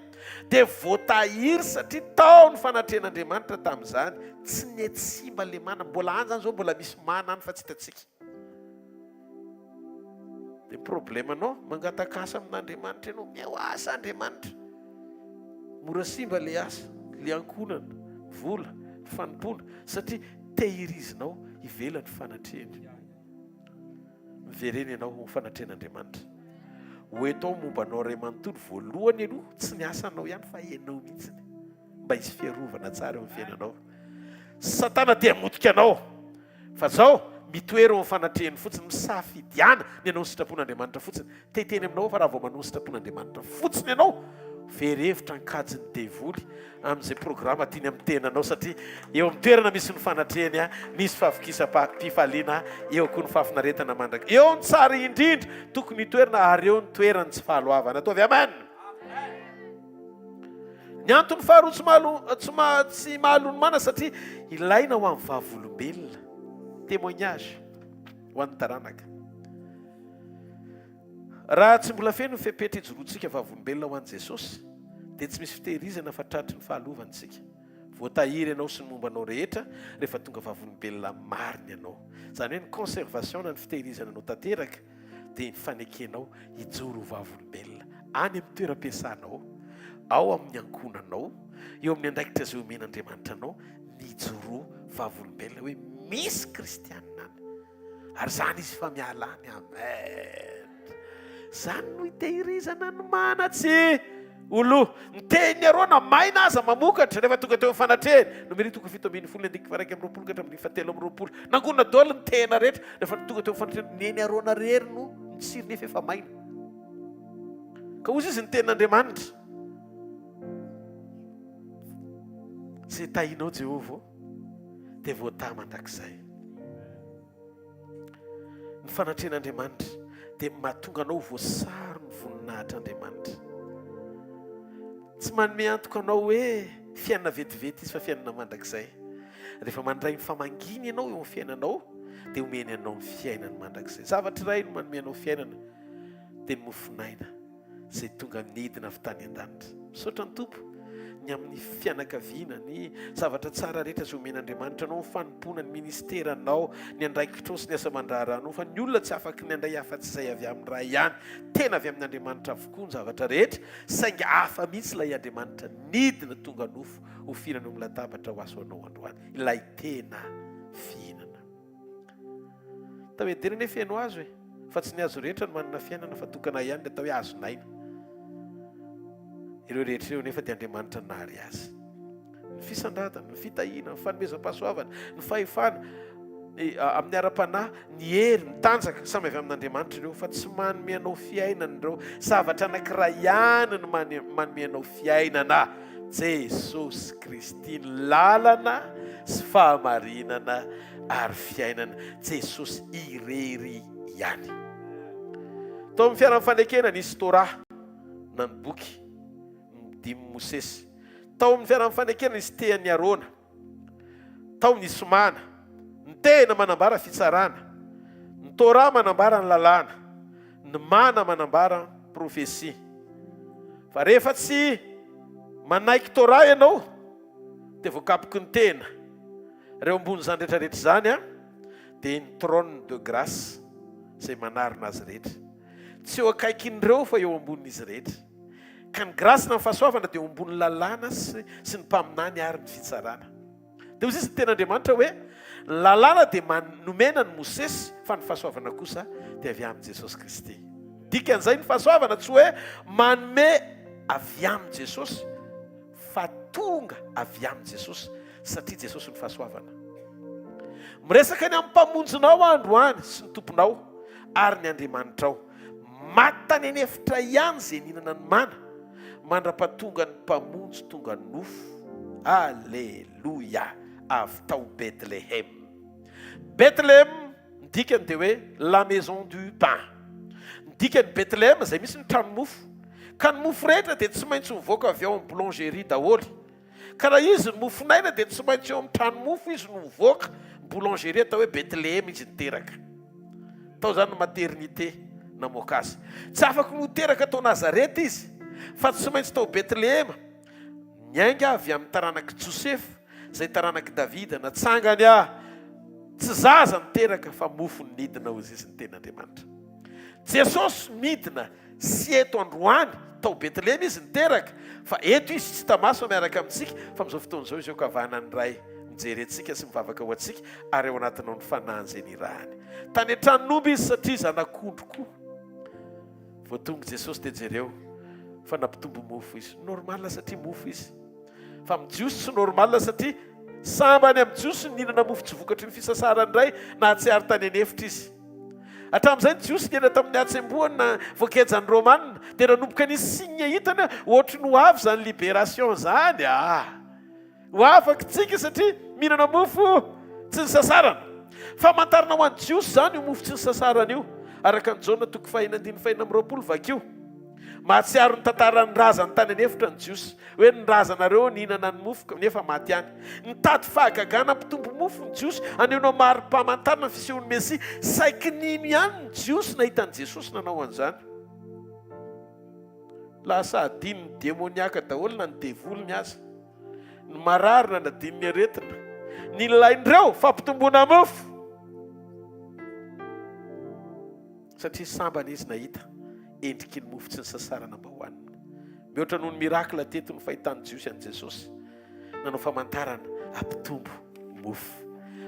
dia voatahiry satria tao ny fanatrehan'Andriamanitra tamin'izany. Tsy nety simba le mana. Mbola any zany zao mbola misy mana any fa tsy hitantsika. Dia problème-nao, mangataka asa amin'Andriamanitra ianao, omeo asa Andriamanitra. Mora simba le asa, le ankohonana, vola, fanompoana satria tehirizinao ivelan'ny fanatrehany. Miverena ianao ho fanatrehan'Andriamanitra. Ho eto ao momba anao ray manontolo voalohany aloha, tsy ny asanao ihany fa ianao mihitsy. Mba hisy fiarovana tsara eo amin'ny fiainanao. Satana te hamotika anao. Fa zao, mitoera eo amin'ny fanatrehany fotsiny, misafidiana ny hanao ny sitrapon'Andriamanitra fotsiny. Te hiteny aminao aho fa raha vao manao ny sitrapon'Andriamanitra fotsiny ianao, Very hevitra ny kajin'ny devoly amin'izay programa tiany amin'ny tenanao satria eo amin'ny toerana misy ny fanatrehany misy fahavokisam-pifaliana, eo koa ny fahafinaretana mandrak. Eo ny tsara indrindra tokony hitoerana ary eo ny toeran'ny tsy fahaloavana. Ataovy amen. Ny antony faharoa tsy mahalo tsy maha tsy mahalonimana satria ilaina ho an'ny vavolombelona, témoignage ho an'ny taranaka. Raha tsy mbola feno ny fepetra ijoroantsika vavolombelona ho an'i Jesosy, dia tsy misy fitehirizana fa tratry ny fahalovana isika. Voatahiry ianao sy ny momba anao rehetra rehefa tonga vavolombelona marina ianao. Izany hoe ny conservation na ny fitehirizana anao tanteraka dia ny fanekenao hijoro ho vavolombelona any amin'ny toeram-piasanao, ao amin'ny ankohonanao, eo amin'ny andraikitra izay omen'Andriamanitra anao, mijoroa vavolombelona hoe misy kristianina any. Ary zany izy fa miala any. Amen. Zany no itehirizana ny mana tsy ho lo. Ny tehin'i Arona maina aza mamokatra rehefa tonga teo amin'ny fanatrehany. Nomery toko 17 andininy faha-21 ka hatramin'ny faha-23. Nangonina daholo ny tehina rehetra rehefa tonga teo amin'ny fanatrehany. Ny an'i Arona irery no nitsiry nefa efa maina. Ka hozy izy ny tenin'Andriamanitra. Tsy tahinao Jehovah dia voatahy mandrakizay. Ny fanatrehan'Andriamanitra dia mahatonga anao ho voasaron'ny voninahitr'Andriamanitra. Tsy manome antoka anao hoe fiainana vetivety izy fa fiainana mandrakizay. Rehefa mandray ny famangiana ianao eo amin'ny fiainanao dia omeny anao ny fiainany mandrakizay. Zavatra iray no manome anao fiainana dia ny mofon'aina. izay tonga nidina avy tany an-danitra. Misaotra ny Tompo ny amin'ny fianakaviana, ny zavatra tsara rehetra izay omen'Andriamanitra anao, ny fanompoana, ny ministeranao, ny andraikitrao sy ny asa aman-draharahanao, fa ny olona tsy afaky ny handray afa-tsy izay avy amin'ny Ray ihany. Tena avy amin'Andriamanitra avokoa ny zavatra rehetra, saingy hafa mihitsy ilay Andriamanitra nidina tonga nofo ho fihinana eo amin'ny latabatra ho aso anao androany, ilay tena fihinana. Tao Edena anie feno hazo e! Fa tsy ny hazo rehetra no manana fiainana fa tokana ihany ny atao hoe hazon'aina. Ireo rehetra ireo nefa dia Andriamanitra nahary azy. Ny fisandratana, ny fitahiana, ny fanomezam-pahasoavana, ny fahefana amin'ny ara-panahy, ny hery, ny tanjaka, samy avy amin'Andriamanitra ireo fa tsy manome anao fiainana ireo. Zavatra anankiray ihany no manome anao fiainana. Jesosy Kristy ny lalana sy fahamarinana ary fiainana. Jesosy irery ihany. Tao amin'ny fiaran'ny fanekena nisy Torah na ny boky ny dimin'i Mosesy. Tao amin'ny fiaran'ny fanekena nisy tehan'i Arona. Tao nisy mana. Ny tehina manambara fitsarana. Ny Torah manambara ny lalàna. Ny mana manambara profesia. Fa rehefa tsy manaiky Torah ianao dia voakapoky ny tena. Ireo ambonin'izany rehetra rehetra izany dia ny trône de grâce izay manarona azy rehetra. Tsy eo akaikin'ireo fa eo ambonin'izy rehetra. Ka ny grâce na ny fahasoavana dia eo ambonin'ny lalàna sy sy ny mpaminany ary ny fitsarana. Dia hoy izy ny tenin'Andriamanitra hoe, ny lalàna dia nomena an'i Mosesy fa ny fahasoavana kosa dia avy amin'i Jesosy Kristy. Dikan'izay ny fahasoavana tsy hoe manome avy amin'i Jesosy fa tonga avy amin'i Jesosy satria Jesosy no fahasoavana. Miresaka ny amin'ny Mpamonjinao aho androany sy ny Tomponao ary ny Andriamanitrao. Maty tany an'efitra ihany izay nihinana ny mana mandra-pahatonga ny Mpamonjy tonga nofo. Aleloia! Avy tao Bethlehem. Bethlehem Ny dikany dia hoe la maison du pain. Ny dikany Bethlehem izay misy ny trano mofo. Ka ny mofo rehetra dia tsy maintsy mivoaka avy ao amin'ny boulangerie daholo. Ka raha izy ny mofon'aina dia tsy maintsy eo amin'ny trano mofo izy no mivoaka, boulangerie atao hoe Bethlehem izy niteraka. Tao izany ny maternité namoaka azy. Tsy afaky ny ho teraka tao Nazareta izy fa tsy maintsy tao Bethlehema. Niainga avy amin'ny taranak'i Josefa Izay taranak'i Davida, natsangany aho. Tsy zaza niteraka fa mofo nidina hoy izy ny tenin'Andriamanitra. Jesosy midina sy eto androany, tao Betlehema izy niteraka, fa eto izy tsy hita maso fa miaraka amintsika, fa amin'izao fotoana izao izy eo ankavanan'ny Ray mijery antsika sy mivavaka ho antsika ary ao anatinao ny fanahiny izay nirahany. Tany an-tranon'omby izy satria zanak'ondry koa. Vao tonga Jesosy dia jereo fa nampitombo mofo izy. Normal satria mofo izy. Fa amin'ny Jiosy tsy normal satria sambany amin'ny Jiosy ny nihinana mofo tsy vokatry ny fisasarany indray nahatsiaro tany an'efitra izy. Hatramin'izay ny Jiosy niaina tamin'ny hatsembohany na voagejan'ny Romana, dia nanomboka nisy signe hitany hoe ohatry ny ho avy izany liberation izany ah! Ho afaka isika satria mihinana mofo tsy nisasarana. Famantarana ho an'ny Jiosy izany io mofo tsy nisasarana io, araka ny Jaona toko fahiny andininy fahena amby 20, vakio. Mahatsiaro ny tantaran'ny razany tany an'efitra ny Jiosy, hoe ny razanareo nihinana ny mofo nefa maty ihany. Nitady fahagagana hampitombo mofo ny Jiosy, hanehoana mari-pamantarana ny fisehon'ny Mesia. Saiky nino ihany ny Jiosy nahita an'i Jesosy nanao an'izany. Lasa adinon'ny demoniaka daholo na ny devoliny aza. Ny marary nanadino ny aretina. Ny nilain'ireo, fampitomboana mofo. Satria sambany izy nahita endriky ny mofo tsy nisasarana mba hohanina. Mihoatra noho ny miracle teto ny fahitan'ny Jiosy an'i Jesosy nanao famantarana hampitombo mofo.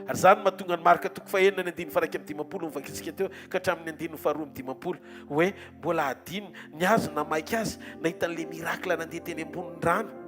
Ary izany no mahatonga ny Marka toko fahenina ny andininy faha 51 novakintsika teo ka hatramin'ny andininy faha 52 hoe mbola hadino ny azy namaika azy nahita an'ilay miracle nandeha teny ambonin'ny rano.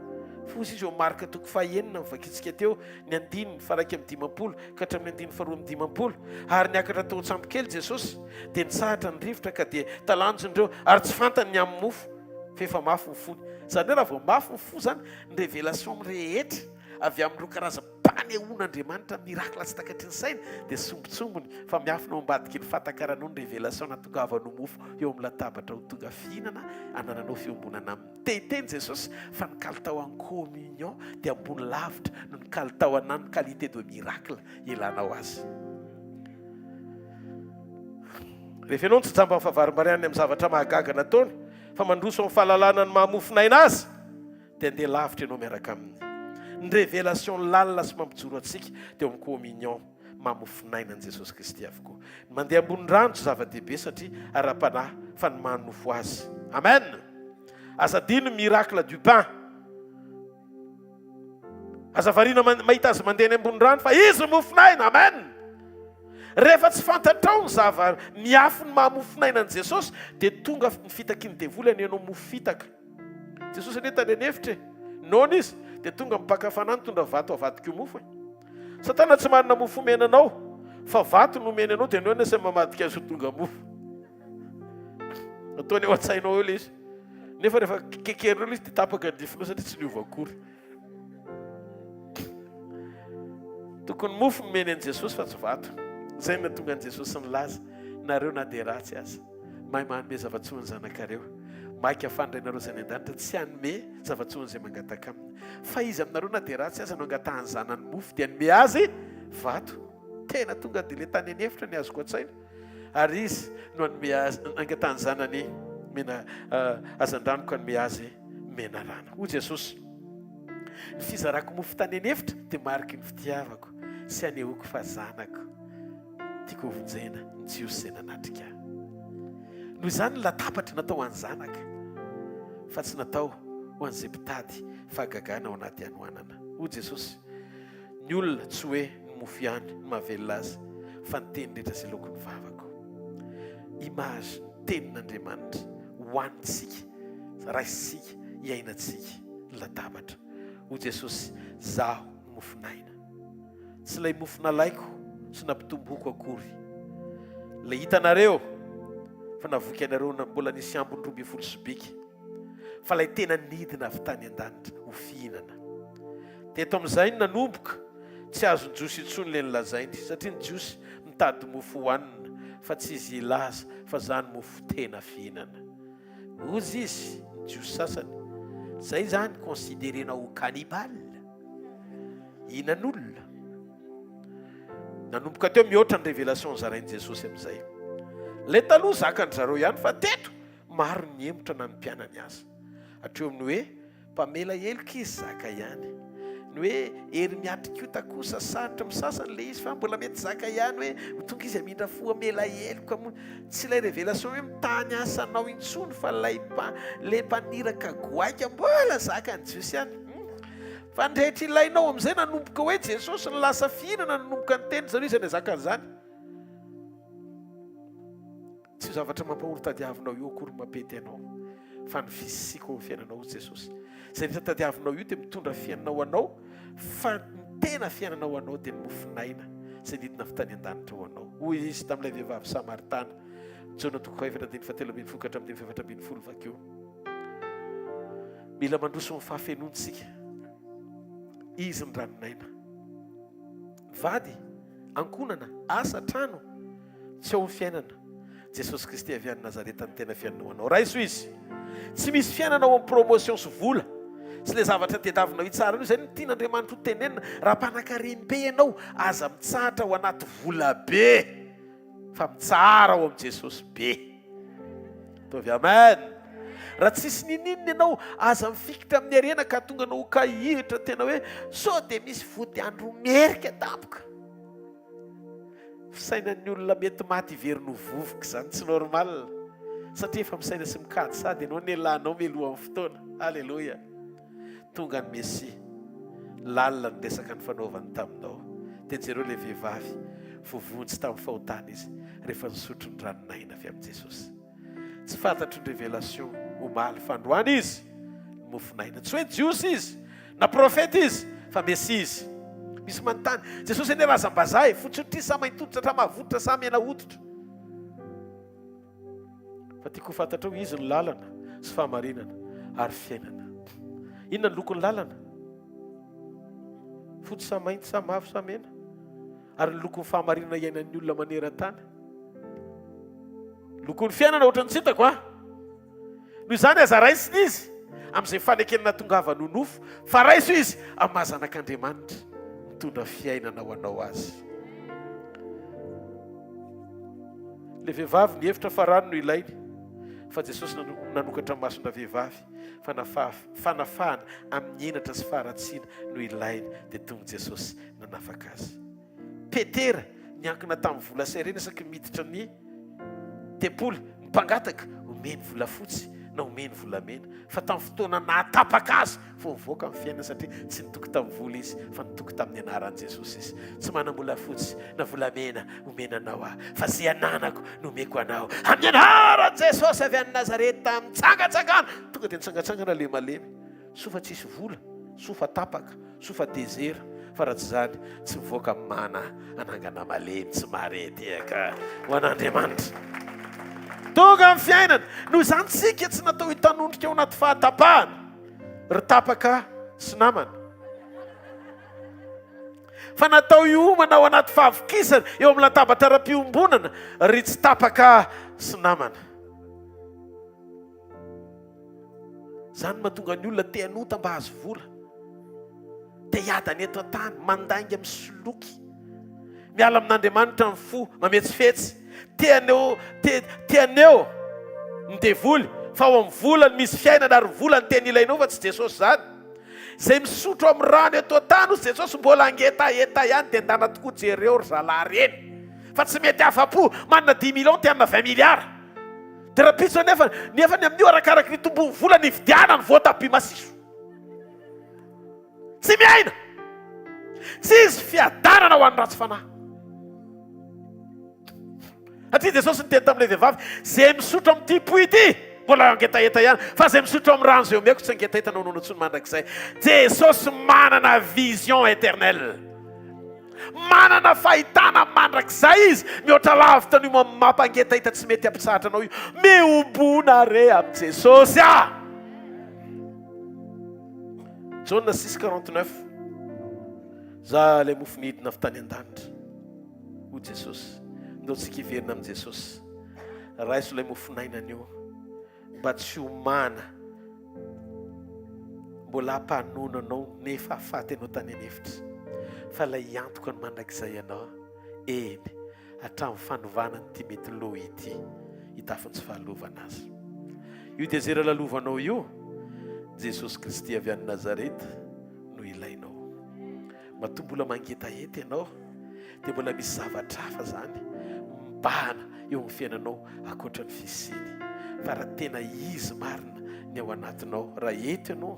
Foza izy eo Marka toko fahenina novakintsika teo ny andininy faha 51 ka hatramin'ny andininy faha 52. Ary niakatra tao an-tsambo kely Jesosy, dia nitsahatra ny rivotra ka dia talanjona ireo, ary tsy fantany ny amin'ny mofo, fa efa mafy ny fony. Izany hoe raha vao mafy ny fo izany, ny révélation rehetra avy amin'ireo karazam-panehoan'Andriamanitra, miracle tsy takatry ny saina, dia sombintsombiny, fa miafina ao ambadiky ny fahatakaranao ny révélation nahatongavany ho mofo eo amin'ny latabatra ho tonga fihinana anananao fiombonana aminy. Te hiteny Jesosy fa ny kalitao en communion dia ambony lavitra noho ny kalitao ana ny qualité de miracle ilanao azy. Rehefa ianao no tsy jamba amin'ny fahavarimbarian'ny amin'ny zavatra mahagaga nataony fa mandroso amin'ny fahalalana ny maha mofon'aina azy dia andeha lavitra ianao miaraka aminy. Ny révélation lalina sy mampijoro antsika dia ao amin'ny communion maha mofon'aina an'i Jesosy Kristy avokoa. Ny mandeha ambony rano tsy zava-dehibe satria ara-panahy fa ny maha nofo azy. Amen! Aza adino ny miracle du pain. Aza variana mahita azy mandeha any ambony rano fa izy no mofon'aina. Amen! Rehefa tsy fantatrao ny zava-miafy ny maha mofon'aina an'i Jesosy dia tonga ny fitaky ny devoly haneho anao mofo fitaka. Jesosy anie tany an'efitra e. Noana izy dia tonga mpaka fanahy nitondra vato avadika ho mofo e. Satana tsy manana mofo omena anao fa vato no omeny anao dia ny eo mamadika azy ho tonga mofo. Ataony eo an-tsainao eo ilay izy. Nefa rehefa kekerinao ilay izy dia tapaka ny nifinao satria tsy niova akory. Tokony mofo nomeny an'i Jesosy fa tsy vato. Izay no nahatonga an'i Jesosy nilaza, nareo na dia ratsy aza, mahay manome zava-tsoa ny zanakareo. Maika fa ny Rainareo izay any an-danitra tsy hanome zava-tsoa an'izay mangataka aminy. Fa iza aminareo na dia ratsy aza no angatahan'ny zanany mofo dia hanome azy vato? Tena tonga dia ilay tany an'efitra ny azoko an-tsaina. Ary izy no hanome azy, angatahan'ny zanany mena hazandrano ka hanome azy menarana. Hoy Jesosy, Ny fizarako mofo tany an'efitra dia mariky ny fitiavako sy hanehoako fa zanako. Tiako hovonjena ny Jiosy izay nanatrika ahy. Noho izany ny latabatra natao ho an'ny zanaka, fa tsy natao ho an'izay mpitady fahagagana ao anaty hanoanana. Hoy Jesosy, Ny olona tsy hoe ny mofo ihany no mahavelona azy, fa ny teny rehetra izay aloaky ny vavako. Image ny tenin'Andriamanitra hohanintsika, raisintsika, iainantsika ny latabatra. Hoy Jesosy, Izaho no mofon'aina. Tsy ilay mofo nalaiko sy nampitomboko akory. Ilay hitanareo fa navoky anareo na mbola nisy ambiny 12 sobika, fa ilay tena nidina avy tany an-danitra ho fihinana. Teto amin'izay no nanomboka, tsy azon'ny Jiosy intsony ilay nolazainy, satria ny Jiosy mitady mofo hohanina, fa tsy izy hilaza fa za no mofo tena fihinana. Hozy izy, ny Jiosy sasany, zay zany considerena ho cannibale, hihinan'olona. Nanomboka teo mihoatra ny révélation nozarain'i Jesosy amin'izay. Ilay taloha zakan-dry zareo ihany fa teto maro ny nihemotra na ny mpianany aza. Hatreo amin'ny hoe Mpamela heloka izy zaka ihany. Ny hoe hery miatrika ota kosa sarotra amin'ny sasany ilay izy fa mbola mety zaka ihany hoe ho tonga izy hamindra fo hamela heloka moa. Tsy ilay révélation hoe mitaha ny asanao intsony fa ilay ilay mpaniraka goaika mbola zakan'ny Jiosy ihany. Fa ny rehetra ilainao amin'izay nanomboka hoe Jesosy no lasa fihinana nanomboka niteny zareo iza no hizaka an'izany. Tsy io zavatra mampahory tadiavinao io akory no mampety anao, fa ny fisiako ao amin'ny fiainanao, hoy Jesosy. Izay rehetra tadiavinao io dia mitondra fiainana ho anao, fa ny tena fiainana ho anao dia ny mofon'aina. Izay nidina avy tany an-danitra ho anao. Hoy Izy tamin'ilay vehivavy Samaritana, Jaona toko fahefatra andininy fahatelo ambin'ny folo ka hatramin'ny andininy faha-14, vakio. Mila mandroso amin'ny fahafenoana isika. Izy ny ranon'aina. Vady, ankohonana, asa, trano, tsy ao amin'ny fiainana. Jesosy Kristy avy any Nazareta no tena fiainana ho anao. Raiso Izy. Tsy misy fiainana ao amin'ny promotion sy vola sy ilay zavatra tediavinao hitsarana io. Izay no tian'Andriamanitra ho tenenina. Raha mpanankarem-be ianao, aza mitsahatra ao anaty vola be, fa mitsahara ao amin'i Jesosy be. Ataovy amen. Raha tsisy ninininona ianao, aza mifikitra amin'ny harena ka tonga anao ho kahihitra tena hoe sao dia misy vody andro merika tampoka. Fisainan'ny olona mety maty hiverina ho vovoka izany, tsy normal satria efa misaina sy mikajy sady ianao nelanao mialohan'ny fotoana. Aleloia. Tonga ny Mesia. Lalina ny resaka nifanaovany taminao. Dia jereo ilay vehivavy, voavonjy tamin'ny fahotana izy rehefa nisotro ny ranon'aina avy amin'i Jesosy. Tsy fantatro ny révélation omaly fa androany izy ny mofon'aina. Tsy hoe Jiosy izy na profeta izy fa Mesia izy. Misy manontany, Jesosy anie razam-bazaha e, fotsy hoditra izy sa mainty hoditra sa mavo hoditra sa mena hoditra? Fa tiako ho fantatrao izy ny lalana sy fahamarinana ary fiainana. Inona ny lokon'ny lalana? Fotsy sa mainty sa mavo sa mena? Ary ny lokon'ny fahamarinana iainan'ny olona maneran-tany? Lokon'ny fiainana ohatran'ny tsy hitako an! Noho izany aza raisina izy amin'izay fanekena nahatongavany ho nofo, fa raiso izy amin'ny maha zanak'Andriamanitra mitondra fiainana ho anao azy. Ilay vehivavy nihevitra fa rano no ilainy, fa Jesosy nanokatra ny mason-dravehivavy fa fanafahana amin'ny henatra sy faharatsiana no ilainy, dia tonga Jesosy nanafaka azy. Petera niankina tamin'ny vola sy harena isaky ny miditra ny tempoly, ny mpangataka omeny volafotsy na omeny volamena, fa tamin'ny fotoana nahatapaka azy vao nivoaka ny fiainana satria tsy nitoky tamin'ny vola izy fa nitoky tamin'ny anaran'i Jesosy izy. Tsy manam-bolafotsy na volamena omena anao aho, fa izay ananako no omeko anao. Amin'ny anaran'i Jesosy avy any Nazareta, mitsangantsangana! Tonga dia nitsangantsangana ilay malemy. Soa fa tsisy vola, soa fa tapaka, soa fa dezera, fa raha tsy izany tsy mivoaka amin'ny mana hanangana malemy tsy mahare tehaka ho an'Andriamanitra. Tonga amin'ny fiainana. Noho izany tsika tsy natao hitanondrika ao anaty fahatapahana, ry tapaka sy namana. Fa natao hiomana ao anaty fahavokisana eo amin'ny latabatra ara-piombonana, ry tsy tapaka sy namana. Izany no mahatonga ny olona te hanota mba hahazo vola. Te hiadana eto an-tany, mandainga, misoloky. Miala amin'Andriamanitra ny fo, mametsifetsy. Te haneho, te, te haneho ny devoly fa ao amin'ny vola no misy fiainana ary ny vola no tena ilainao fa tsy Jesosy izany. Izay misotro amin'ny rano eto an-tany hoy Jesosy mbola hangetaheta ihany dia ndana tokoa jereo ry zalahy reny fa tsy mety afa-po, manana dix millions te hanana vingt milliards. Dia rahampitso anefa, nefa ny amin'io arakaraky ny tombon'ny vola ny hividianany voatabia masiso. Tsy miaina. Tsy izy fiadanana ho an'ny ratsy fanahy. Satria Jesosy niteny tamin'ilay vehivavy, izay misotro amin'ity po ity, mbola hangetaheta ihany, fa izay misotro amin'ny rano izay omeko tsy hangetaheta na honono intsony mandrakizay. Jesosy manana vision éternelle. Manana fahitana mandrakizay izy, mihoatra lavitra an'io mampangetaheta tsy mety hampitsahatra anao io. Miombona re amin'i Jesosy ah! Jaona 6,49 Za ilay mofo nidina avy tany an-danitra, hoy Jesosy. Ndao tsika hiverina amin'i Jesosy. Raiso ilay mofon'aina anio. Mba tsy ho mana mbola hampanono anao nefa hahafaty anao tany an'efitra, fa ilay hiantoka ny mandrakizay anao, eny, hatramin'ny fanovana an'ity mety lo ity hitafy ny tsy fahalovana azy. Io dezera lalovanao io, Jesosy Kristy avy any Nazareta no ilainao. Matoa mbola mangetaheta ianao dia mbola misy zavatra hafa izany mibahana eo amin'ny fiainanao ankoatra ny fisiany. Fa raha tena izy marina ny ao anatinao, raha eto ianao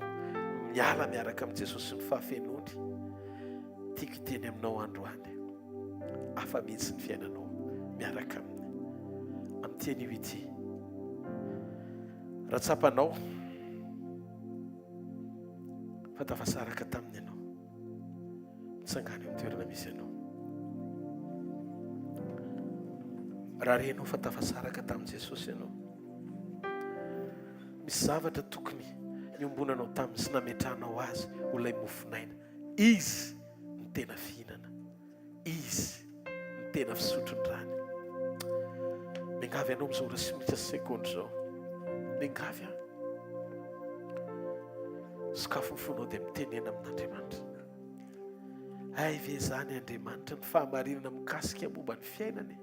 miala miaraka amin'i Jesosy sy ny fahafenoany, tiako hiteny aminao androany, hafa mihitsy ny fiainanao miaraka aminy. Amin'ity anio ity, raha tsapanao fa tafasaraka taminy ianao, Mitsangàna eo amin'ny toerana misy anao. Raha renao fa tafasaraka tamin'i Jesosy ianao, misy zavatra tokony niombonanao taminy sy nametrahanao azy ho ilay mofon'aina. Izy no tena fihinana. Izy no tena fisotro ny rany. Miangavy anao amin'izao ora sy minitra sy segondra izao. Miangavy aho. Sokafy ny fonao dia mitenena amin'Andriamanitra. Hay ve izany Andriamanitra ny fahamarinana mikasika momba ny fiainana e?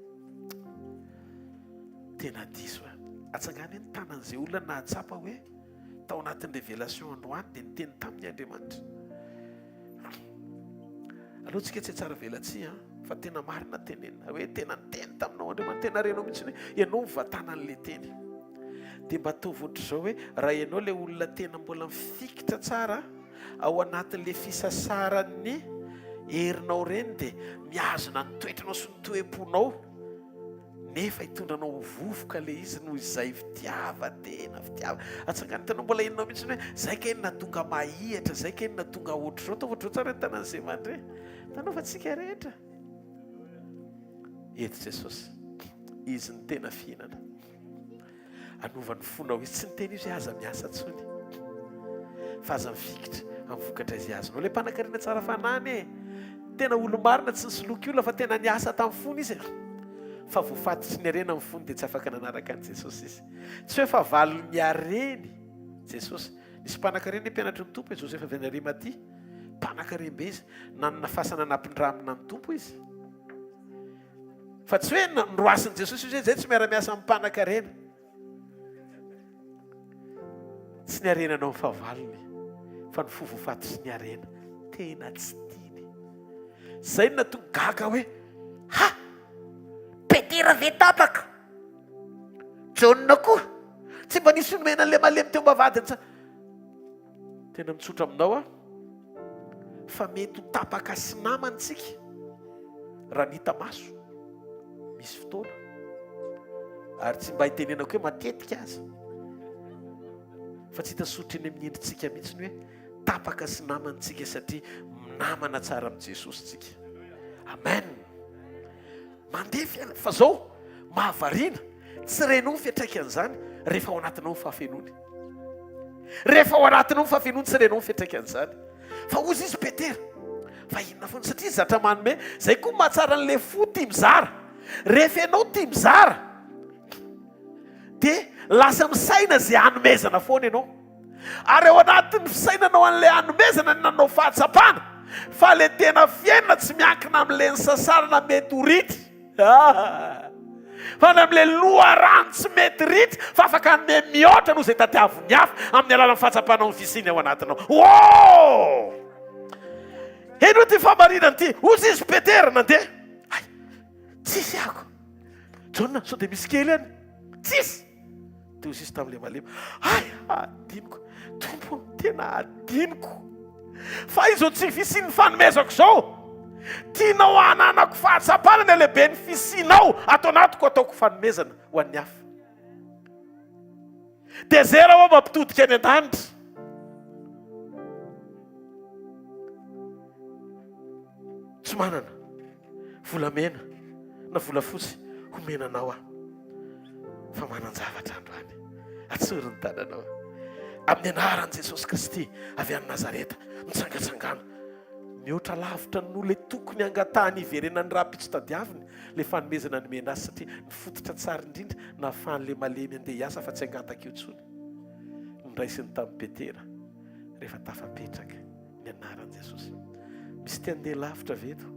Tena diso aho. Atsangano ny tanan'izay olona nahatsapa hoe tao anatin'ny révélation androany dia niteny taminy Andriamanitra. Aleo tsika tsy tsara velatsihy an, fa tena marina tenenina hoe tena niteny taminao Andriamanitra, tena renao mihitsy hoe ianao mivatana an'ilay teny. Dia mba ataovy ohatr'izao hoe raha ianao ilay olona tena mbola mifikitra tsara ao anatin'ilay fisasaran'ny herinao ireny dia mihazona ny toetranao sy ny toe-ponao nefa hitondra anao ho vovoka ilay izy noho izay fitiavan-tena, fitiava. Atsangano ny tananao, mbola henonao mihitsy hoe zay kay no nahatonga mahihatra, zay kay no nahatonga ohatr'izao, ataovy ohatr'izao tsara ny tanan'izay mandre. Hitanao fa tsika rehetra eto Jesosy, Izy no tena fihinana. Hanova ny fonao izy. Tsy niteny izy hoe aza miasa intsony, fa aza mifikitra amin'ny vokatra izay azonao. Ilay mpanankarena tsara fanahy anie, tena olo-marina, tsy nisoloky olona fa tena niasa tamin'ny fony izy e. Fa voafatotry ny harena ny fony dia tsy afaka nanaraka an'i Jesosy izy. Tsy hoe fahavalon'ny hareny Jesosy. Nisy mpanankarena anie mpianatry ny Tompo e, Josefa avy any Arimatia. Mpanankarem-be izy. Nanana fasana nampindramina ny Tompo izy. Fa tsy hoe noroasin'i Jesosy izy hoe zay tsy miara-miasa amin'ny mpanankarena. Tsy ny harena anao ny fahavalony, fa ny fo voafaty sy ny harena. Tena tsy tiany. Zay no nahatonga gaga hoe, ha! Petera ve tapaka? Jaona koa? Tsy mba nisy nomena an'ilay malemy teo am-bavahadiny tsara. Tena mitsotra aminao aho fa mety ho tapaka sy namana isika raha ny hita maso misy fotoana ary tsy mba hitenenako hoe matetika aza fa tsy hita soritra eny amin'ny endritsika mihitsy ny hoe tapaka sy namana isika satria minamana tsara amin'i Jesosy tsika. Amen. Mandeha fiainana fa zao mahavariana tsy renao ny fiantraikan'izany rehefa ao anatinao ny fahafenoany. Rehefa ao anatinao ny fahafenoany tsy renao ny fiantraikan'izany. Fa hozy izy Petera fa inona foana satria zatra manome zay koa mahatsara an'le fo tia mizara. Rehefa ianao tia mizara dia lasa misaina izay hanomezana foana ianao. Ary ao anatin'ny fisainanao an'ilay hanomezana ny nanao fahatsapana fa ilay tena fiainana tsy miankina amin'ilay nisasarana mety ho ritra fa ny amin'ilay loharano tsy mety ritra fa afaka hanome mihoatra noho izay tadiavin'ny hafa amin'ny alalan'ny fahatsapanao ny fisiany ao anatinao. Oh! Henoy ity fahamarinana ity. Hoy izy Petera nandeha. Hay, tsisy ako. Jaona, sao dia misy kely any? Tsisy. Dia hoy izy tamin'ilay malemy, Hay, hadinoko, Tompo, tena hadinoko. Fa izao tsy fisian'ny fanomezako izao, tianao hananako fahatsapana ny halehiben'ny fisianao ato anatiko ataoko fanomezana ho an'ny hafa. Dia zera aho mampitodika any an-danitra. Tsy manana. Volamena na volafotsy homena anao aho, fa manan-javatra androany. Atsory ny tananao. Amin'ny anaran'i Jesosy Kristy avy any Nazareta, mitsangatsangana. Mihoatra lavitra noho ilay tokony hangatahany hiverenany rahampitso tadiaviny ilay fanomezana nomena azy, satria ny fototra tsara indrindra nahafahan'ilay malemy handeha hiasa fa tsy hangataka io intsony. Noraisiny tamin'i Petera rehefa tafapetraka. ny anaran'i Jesosy. Misy te handeha lavitra ve eto?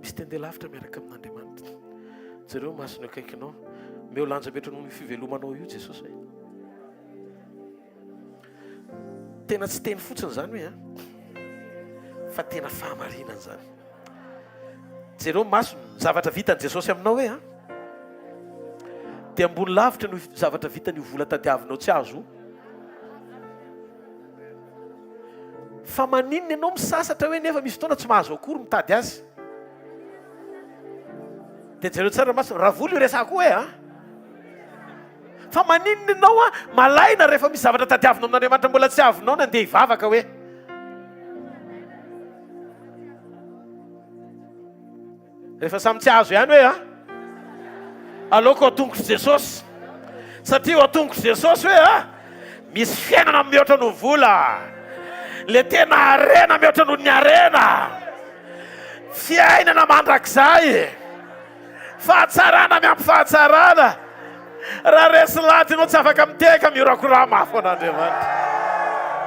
Misy te handeha lavitra miaraka amin'Andriamanitra. Jereo ny masony akaikinao. Meo lanja mihoatra noho ny fivelomanao io Jesosy e. Tena tsy teny fotsiny izany hoe an. Fa tena fahamarinana izany. Jereo ny masony, ny zavatra vitan'i Jesosy aminao hoe an. Dia ambony lavitra noho zavatra vitan'io vola tadiavinao tsy azo. Fa maninona ianao misasatra hoe nefa misy fotoana tsy mahazo akory mitady azy? Dia jereo tsara maso, ravola io resako io e a! Fa maninona ianao a malaina rehefa misy zavatra tadiavinao amin'Andriamanitra mbola tsy avinao ny andeha hivavaka hoe? Rehefa samy tsy azo ihany hoe a! Aleoko ao tongotr'i Jesosy. Satria ao tongotr'i Jesosy hoe a, misy fiainana mihoatra noho vola. Le tena harena mihoatra noho ny harena. Fiainana mandrakizay. Fahatsarana miampy fahatsarana. Raha resy lahatra ianao tsy afaka mitehaka mihorakoraha mafy ho an'Andriamanitra.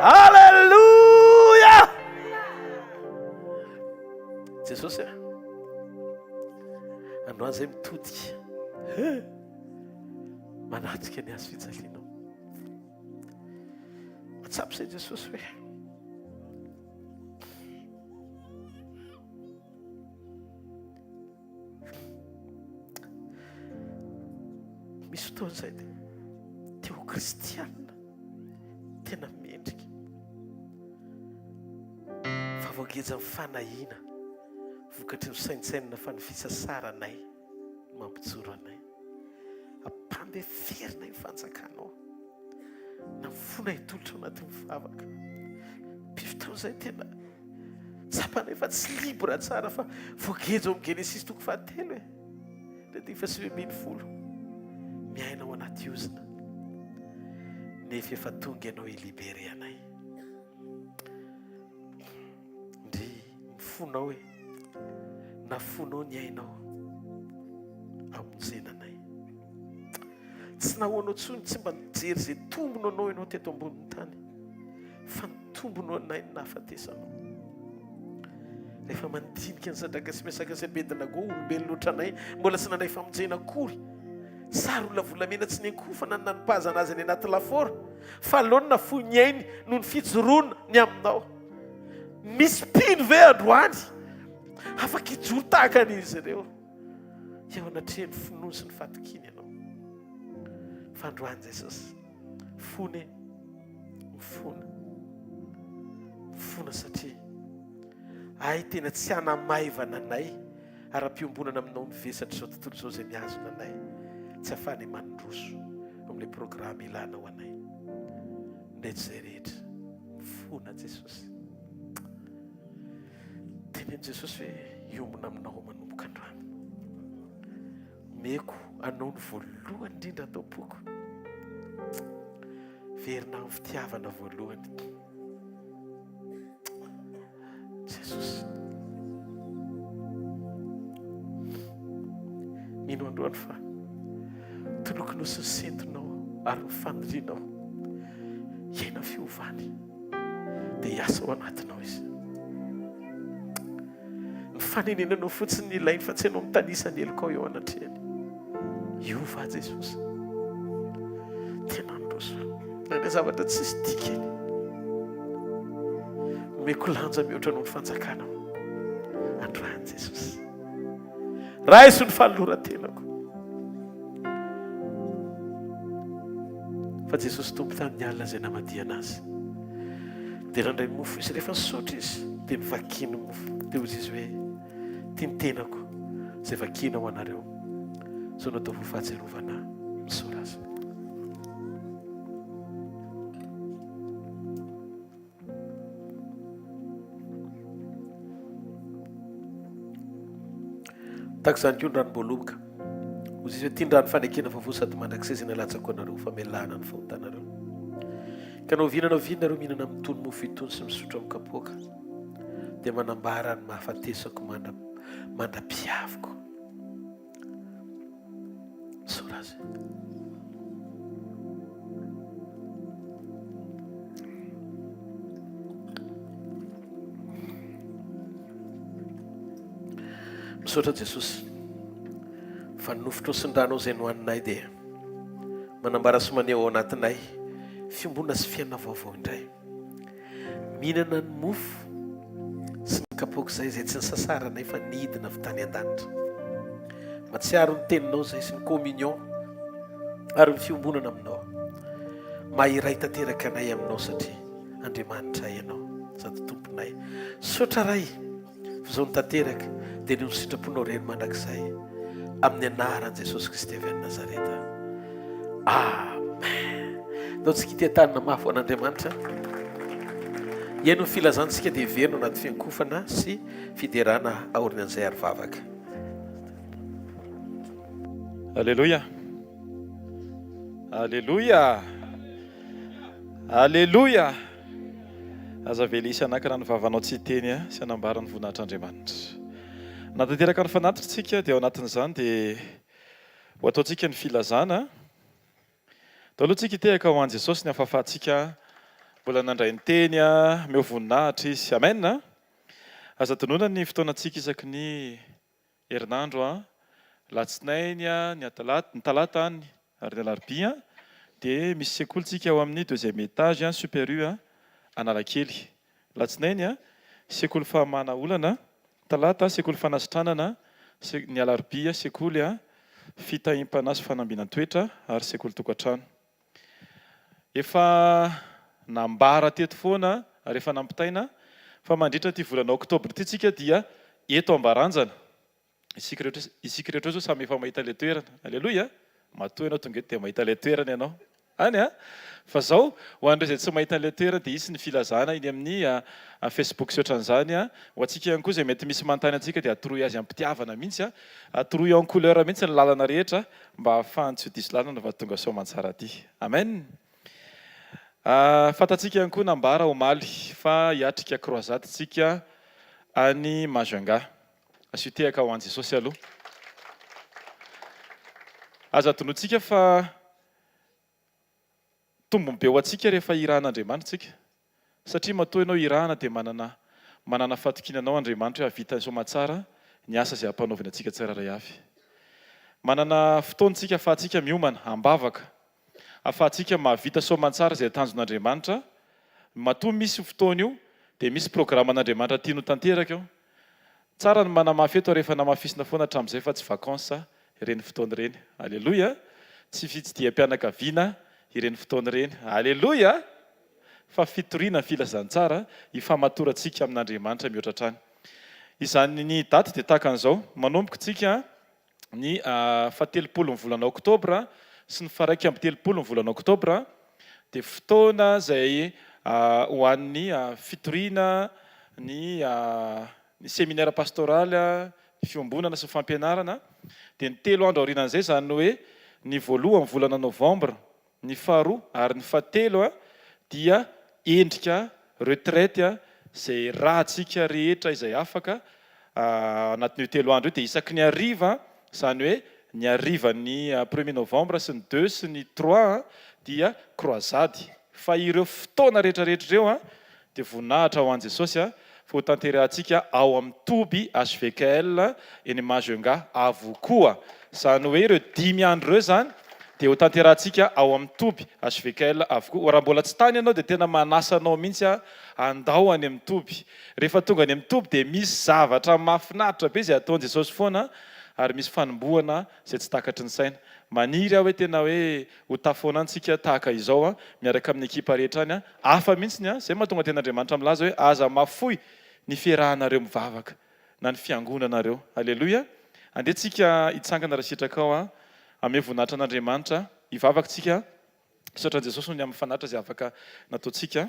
Alléluia! Jesosy a. Androany zay mitodika. Manatrika ny hazo fijalianao. Matsapa izay Jesosy hoe Misy fotoana izay dia te ho kristianina tena mendrika fa voagejan'ny fanahiana vokatry ny saintsainina fa ny fisasaranay no mampijoro anay. Ampandeferina ny fanjakanao na fona hitolotra ao anatin'ny vavaka. Misy fotoana izay tena Tsapanay fa tsy libre tsara fa voageja ao amin'ny Genesisy toko fahatelo e. Ny andininy faha-19. Miaina ao anaty ozona. Nefa efa tonga ianao hi-libérer anay. Ndry ny fonao e. Nafonao ny ainao. Hamonjena anay. Tsy nahoanao intsony, tsy mba nijery izay tombony anao ianao teto ambonin'ny tany. Fa ny tombony ho anay ny nahafatesanao. Rehefa mandinika ny Sadraka sy Mesaka sy Abednego, olombelona ohatranay, mbola tsy nandray famonjena akory, sary olona volamena tsy niankofana ny nanipazana azy any anaty lafaoro, fa aleony nafoy ny ainy noho ny fijoroana ny aminao. Misy mpino ve androany afaka hijoro tahaka an'izy ireo eo anatrehan'ny finoany sy ny fatokiany ianao? Fa androany Jesosy, fony e, mifona, mifona satria ahy tena tsy hanamaivana anay ara-piombonana aminao ny vesatr'izao tontolo izao izay mihazona anay tsy ahafahanay mandroso amin'ilay programa ilanao anay. Ndreto izay rehetra mifona Jesosy. Teneno Jesosy hoe hiombona aminao manomboka androany. Omeko anao ny voalohany indrindra ato am-poko. Verina amin'ny fitiavana voalohany. Jesosy. Mino androany fa tolokinao sy ny sentonao ary ny fanirianao hiaina fiovany dia hiasa ao anatinao izy. Ny fanenenanao fotsiny ny ilainy fa tsy ianao mitanisa ny helokao eo anatrehany. Hiova Jesosy. Tena handroso. Na ilay zavatra tsisy dikany. Omeko lanja mihoatra noho ny fanjakanao. Androany Jesosy. Raiso ny fanoloran-tenako. Fa Jesosy Tompo tamin'ny alina izay namadihana azy. Dia nandray mofo izy, rehefa nisaotra izy, dia novakiany ny mofo. Dia hoy izy hoe, Ity ny tenako, izay vakiana ho anareo. Izao no ataovy ho fahatsiarovana ahy. Misaora azy. Tahaka izany koa ny ranom-boaloboka. Hoy Izy hoe, Ity ny rano fanekena vaovao sady mandrakizay izay nalatsako anareo ho famelana ny fahotanareo. Ka na oviana na oviana nareo mihinana amin'itony mofo itony sy misotro amin'ny kapoaka, dia manambara ny mahafatesako mandra-piaviko. Misaora azy. Misaotra Jesosy fa ny nofotrao sy ny ranao izay nohaninay dia manambara sy maneho ao anatinay fiombonana sy fiainana vaovao indray. Mihinana ny mofo sy ny kapoaka izay izay tsy nisasaranay fa nidina avy tany an-danitra. Matsiaro ny teninao izay sy ny communion ary ny fiombonana aminao. Maha iray tanteraka anay aminao satria Andriamanitray ianao sady Tomponay. Misaotra Ray. F'izao no tanteraka, dia ny ho sitraponao irery mandrakizay, amin'ny anaran'i Jesosy Kristy avy any Nazareta. Amen. Ndao tsika hiteha-tanana mafy ho an'Andriamanitra. Hihaino ny filazantsika dia heverina ao anaty fiankofana sy fiderana aorian'izay ary vavaka. Aleloia. Aleloia. Aleloia. Aza avela hisy hanakana ny vavanao tsy hiteny sy hanambara ny voninahitr'Andriamanitra. Nahatanteraka ny fanatitra isika dia ao anatin'izany dia ho ataontsika ny filazana. Tao aloha tsika hitehaka ho an'i Jesosy ny hafahafahantsika mbola nandray ny teny, omeo voninahitra Izy. Amen. Aza adinoina ny fotoanantsika isaky ny herinandro an, latsinainy an, ny atalat, ny talata an, ary ny alarobia an, dia misy sekoly tsika ao amin'ny deuxième étage an, super U an, Analakely. Latsinainy an, sekoly fahamana olana, talata sekoly fanasitranana, se, ny alarobia sekoly an, fitahiam-panahy sy fanambinan-toetra ary sekoly tokantrano. Efa nambara teto foana ary efa nampitaina fa mandritra ity volana oktobra ity tsika dia eto Ambaranjana. Isika rehetra isika rehetra izao samy efa mahita ilay toerana. Aleloia! Matoa ianao tonga eto dia mahita ilay toerana ianao. Any an! Fa zao, ho an'ireo izay tsy mahita an'ilay toerana dia hisy ny filazana eny amin'ny Facebook sy ohatran'izany. Ho antsika ihany koa izay mety misy manontany antsika dia atoroy azy am-pitiavana mihitsy. Atoroy en couleur mihitsy ny lalana rehetra mba hahafahany tsy ho diso lalana fa tonga soamantsara aty. Amen! Fantatsika ihany koa nambara omaly fa hiatrika croisade tsika any Majunga. Asio tehaka ho an'i Jesosy aloha. Aza adinointsika fa Tombony be ho antsika rehefa irahan'Andriamanitra tsika. Satria matoa ianao irahana dia manana manana fatokiana anao Andriamanitra hoe hahavita soamatsara ny asa izay ampanaoviny antsika tsirairay avy. Manana fotoana tsika afahantsika miomana ambavaka, afahantsika mahavita soamantsara izay tanjon'Andriamanitra. Matoa misy io fotoana io dia misy programan'Andriamanitra tiany ho tanteraka eo. Tsara ny manamafy eto ary efa namafisina foana hatramin'izay fa tsy vacances ireny fotoana ireny. Aleloia! Tsy fitsidiham-pianakaviana ireny fotoana ireny. Aleloia! Fa fitoriana ny filazantsara hifamatorantsika amin'Andriamanitra mihoatra hatrany. Izany ny daty dia tahaka an'izao, manomboka isika ny fahatelopolo ny volana oktobra sy ny faha-31 ny volana oktobra dia fotoana izay ho an'ny fitoriana ny ny séminaire pastoral, ny fiombonana sy ny fampianarana, dia ny telo andro aorianan'izay izany hoe ny voalohan'ny volana novambra Ny faharoa ary ny fahatelo dia endrika retraite izay rahantsika rehetra izay afaka anatin'io telo andro io dia isaky ny hariva izany hoe ny harivan'ny premier novembre sy ny deux sy ny trois dia croisade fa ireo fotoana rehetra rehetra ireo Dia voninahitra ho an'i Jesosy a, fa ho tanterahantsika ao amin'ny toby HVKL eny Majunga avokoa. Izany hoe ireo dimy andro ireo izany dia ho tanterahantsika ao amin'ny toby HVKL avokoa. Raha mbola tsy tany ianao dia tena manasa anao mihitsy aho handao any amin'ny toby. Rehefa tonga any amin'ny toby dia misy zavatra mahafinaritra be izay ataon'i Jesosy foana ary misy fanombohana izay tsy takatry ny saina. Maniry aho hoe tena hoe ho tafaona any tsika tahaka izao an, miaraka amin'ny ekipa rehetra any an, hafa mihitsy ny an, izay mahatonga tenin'Andriamanitra milaza hoe aza mafoy ny fiarahanareo mivavaka na ny fiangonanareo. Aleloia! Andeha tsika hitsangana raha sitrakao an, hamehy voninahitra an'Andriamanitra, hivavaka tsika, hisaotra an'i Jesosy noho ny amin'ny fanatitra izay afaka nataontsika.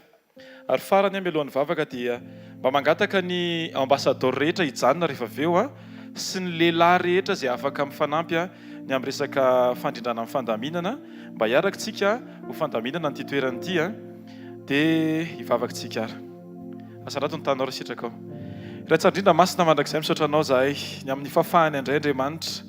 Ary farany aho mialohan'ny vavaka dia mba mangataka ny ambassador rehetra hijanona rehefa avy eo sy ny lehilahy rehetra izay afaka mifanampy ny amin'ny resaka fandrindrana ny fandaminana mba hiaraka tsika ho fandaminana an'ity toerana ity dia hivavaka tsika ary. Asandrato ny tananao raha sitrakao. Ray tsara indrindra masina mandrakizay misaotra anao zahay ny amin'ny fahafahany handray Andriamanitra.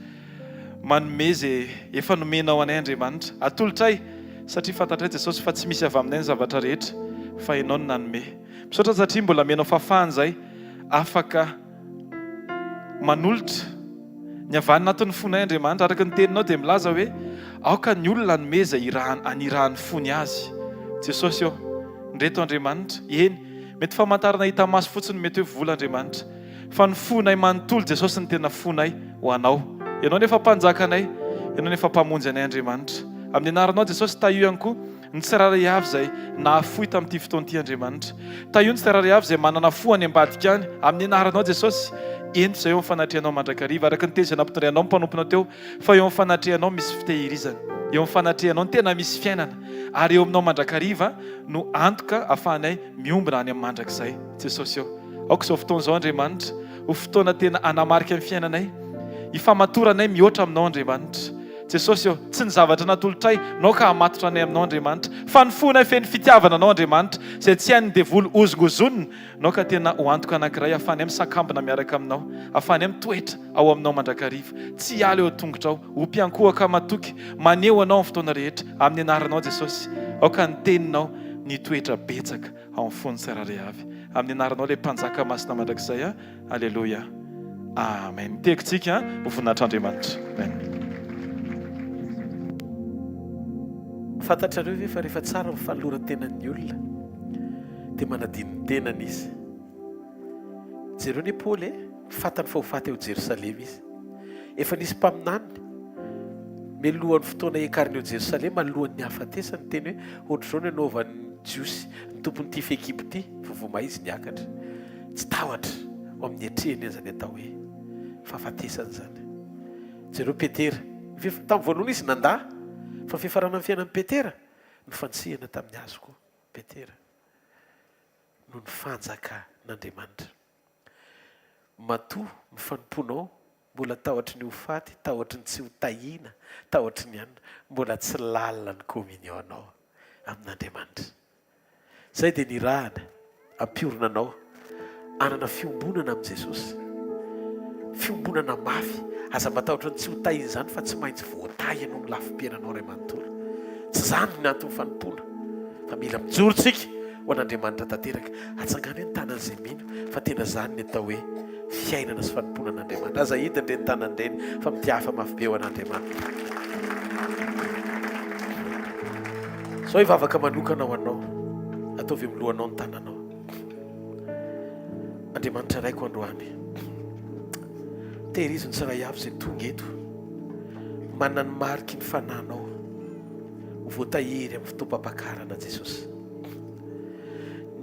Manome ze efa nomenao anay Andriamanitra. Atolotray satria fantatray Jesosy fa tsy misy avy aminay ny zavatra rehetra fa Ianao no nanome. Misaotra satria mbola amenao fahafahana izay afaka manolotra ny avy anatin'ny fonay Andriamanitra. Araka ny teninao dia milaza hoe aoka ny olona hanome izay anirahan'ny fony azy. Jesosy ô, ndreto Andriamanitra. Eny, mety famantarana hita maso fotsiny mety hoe vola Andriamanitra. Fa ny fonay manontolo Jesosy ny tena fonay ho Anao. Ianao nefa Mpanjakanay, Ianao nefa Mpamonjy anay Andriamanitra. Amin'ny anaranao Jesosy tahio ihany koa ny tsirairay avy izay nahafoy tamin'ity fotoana ity Andriamanitra. Tahio ny tsirairay avy izay manana fo any ambadika any. Amin'ny anaranao Jesosy, ento izay eo amin'ny fanatrehanao mandrakariva araka ny teny izay nampitondranao ny mpanomponao teo fa eo amin'ny fanatrehanao misy fitehirizana. Eo amin'ny fanatrehanao no tena misy fiainana ary eo aminao mandrakariva no antoka afahanay miombona any amin'ny mandrakizay. Jesosy ô. Aoka izao fotoana izao Andriamanitra ho fotoana tena hanamarika ny fiainanay, hifamatoranay mihoatra aminao Andriamanitra. Jesosy ô, tsy ny zavatra natolotray Nao ka hamatotra anay Aminao, Andriamanitra, fa ny fonay feno fitiavana Anao, Andriamanitra, izay tsy hain'ny devoly hozongozonina, Nao ka tena ho antoka anankiray ahafahanay misakambina miaraka Aminao, ahafahanay mitoetra ao Aminao mandrakariva, tsy hiala eo an-tongotrao, ho mpiankohoka matoky, maneho Anao amin'ny fotoana rehetra, amin'ny Anaranao Jesosy, aoka ny Teninao nitoetra betsaka ao amin'ny fon'ny tsirairay avy. Amin'ny Anaranao ilay Mpanjaka Masina Mandrakizay a. Aleloia. Amen. Tehiko-tsika ho voninahitr'Andriamanitra. Amen. Fantatrareo ve fa rehefa tsara ny fanoloran-tenan'ny olona dia manadino ny tenany izy. Jereo anie Paoly e, fantany fa ho faty ao Jerosalema izy. Efa nisy mpaminany mialohan'ny fotoana hiakarany ao Jerosalema, alohan'ny hahafatesany, niteny hoe ohatr'izao no hanaovan'ny Jiosy ny tompon'ity fehikibo ity, fa vao may izy niakatra. Tsy tahotra ho amin'ny atrehiny an'izany atao hoe fahafatesana izany. Jereo Petera, tamin'ny voalohany izy nandà, fa ny fiafarana ny fiainan'i Petera, nofantsihana tamin'ny hazo koa Petera noho ny fanjakan'Andriamanitra. Matoa ny fanompoanao mbola tahotry ny ho faty, tahotry ny tsy ho tahiana, tahotry ny anona, mbola tsy lalina ny communion-nao amin'Andriamanitra. Izay dia nirahana hampiorina anao hanana fiombonana amin'i Jesosy. Fiombonana mafy. Aza matahotra ny tsy ho tahiana izany fa tsy maintsy voatahy ianao amin'ny lafim-piainanao iray manontolo. Tsy izany ny anton'ny fanompoana fa mila mijoro tsika ho an'Andriamanitra tanteraka. Atsangano hoe ny tanan'izay mino fa tena izany ny atao hoe fiainana sy fanompoana an'Andriamanitra. Aza hidina ireny tanana ireny fa mitiafa mafy be ho an'Andriamanitra. Izao hivavaka manokana ho anao. Ataovy amin'ny lohanao ny tananao. Andriamanitra Raiko androany. Tehirizo ny tsiray avy izay tonga eto. Manana ny mariky ny fananao. Ho voatahiry amin'ny fotoam-pampakarana Jesosy.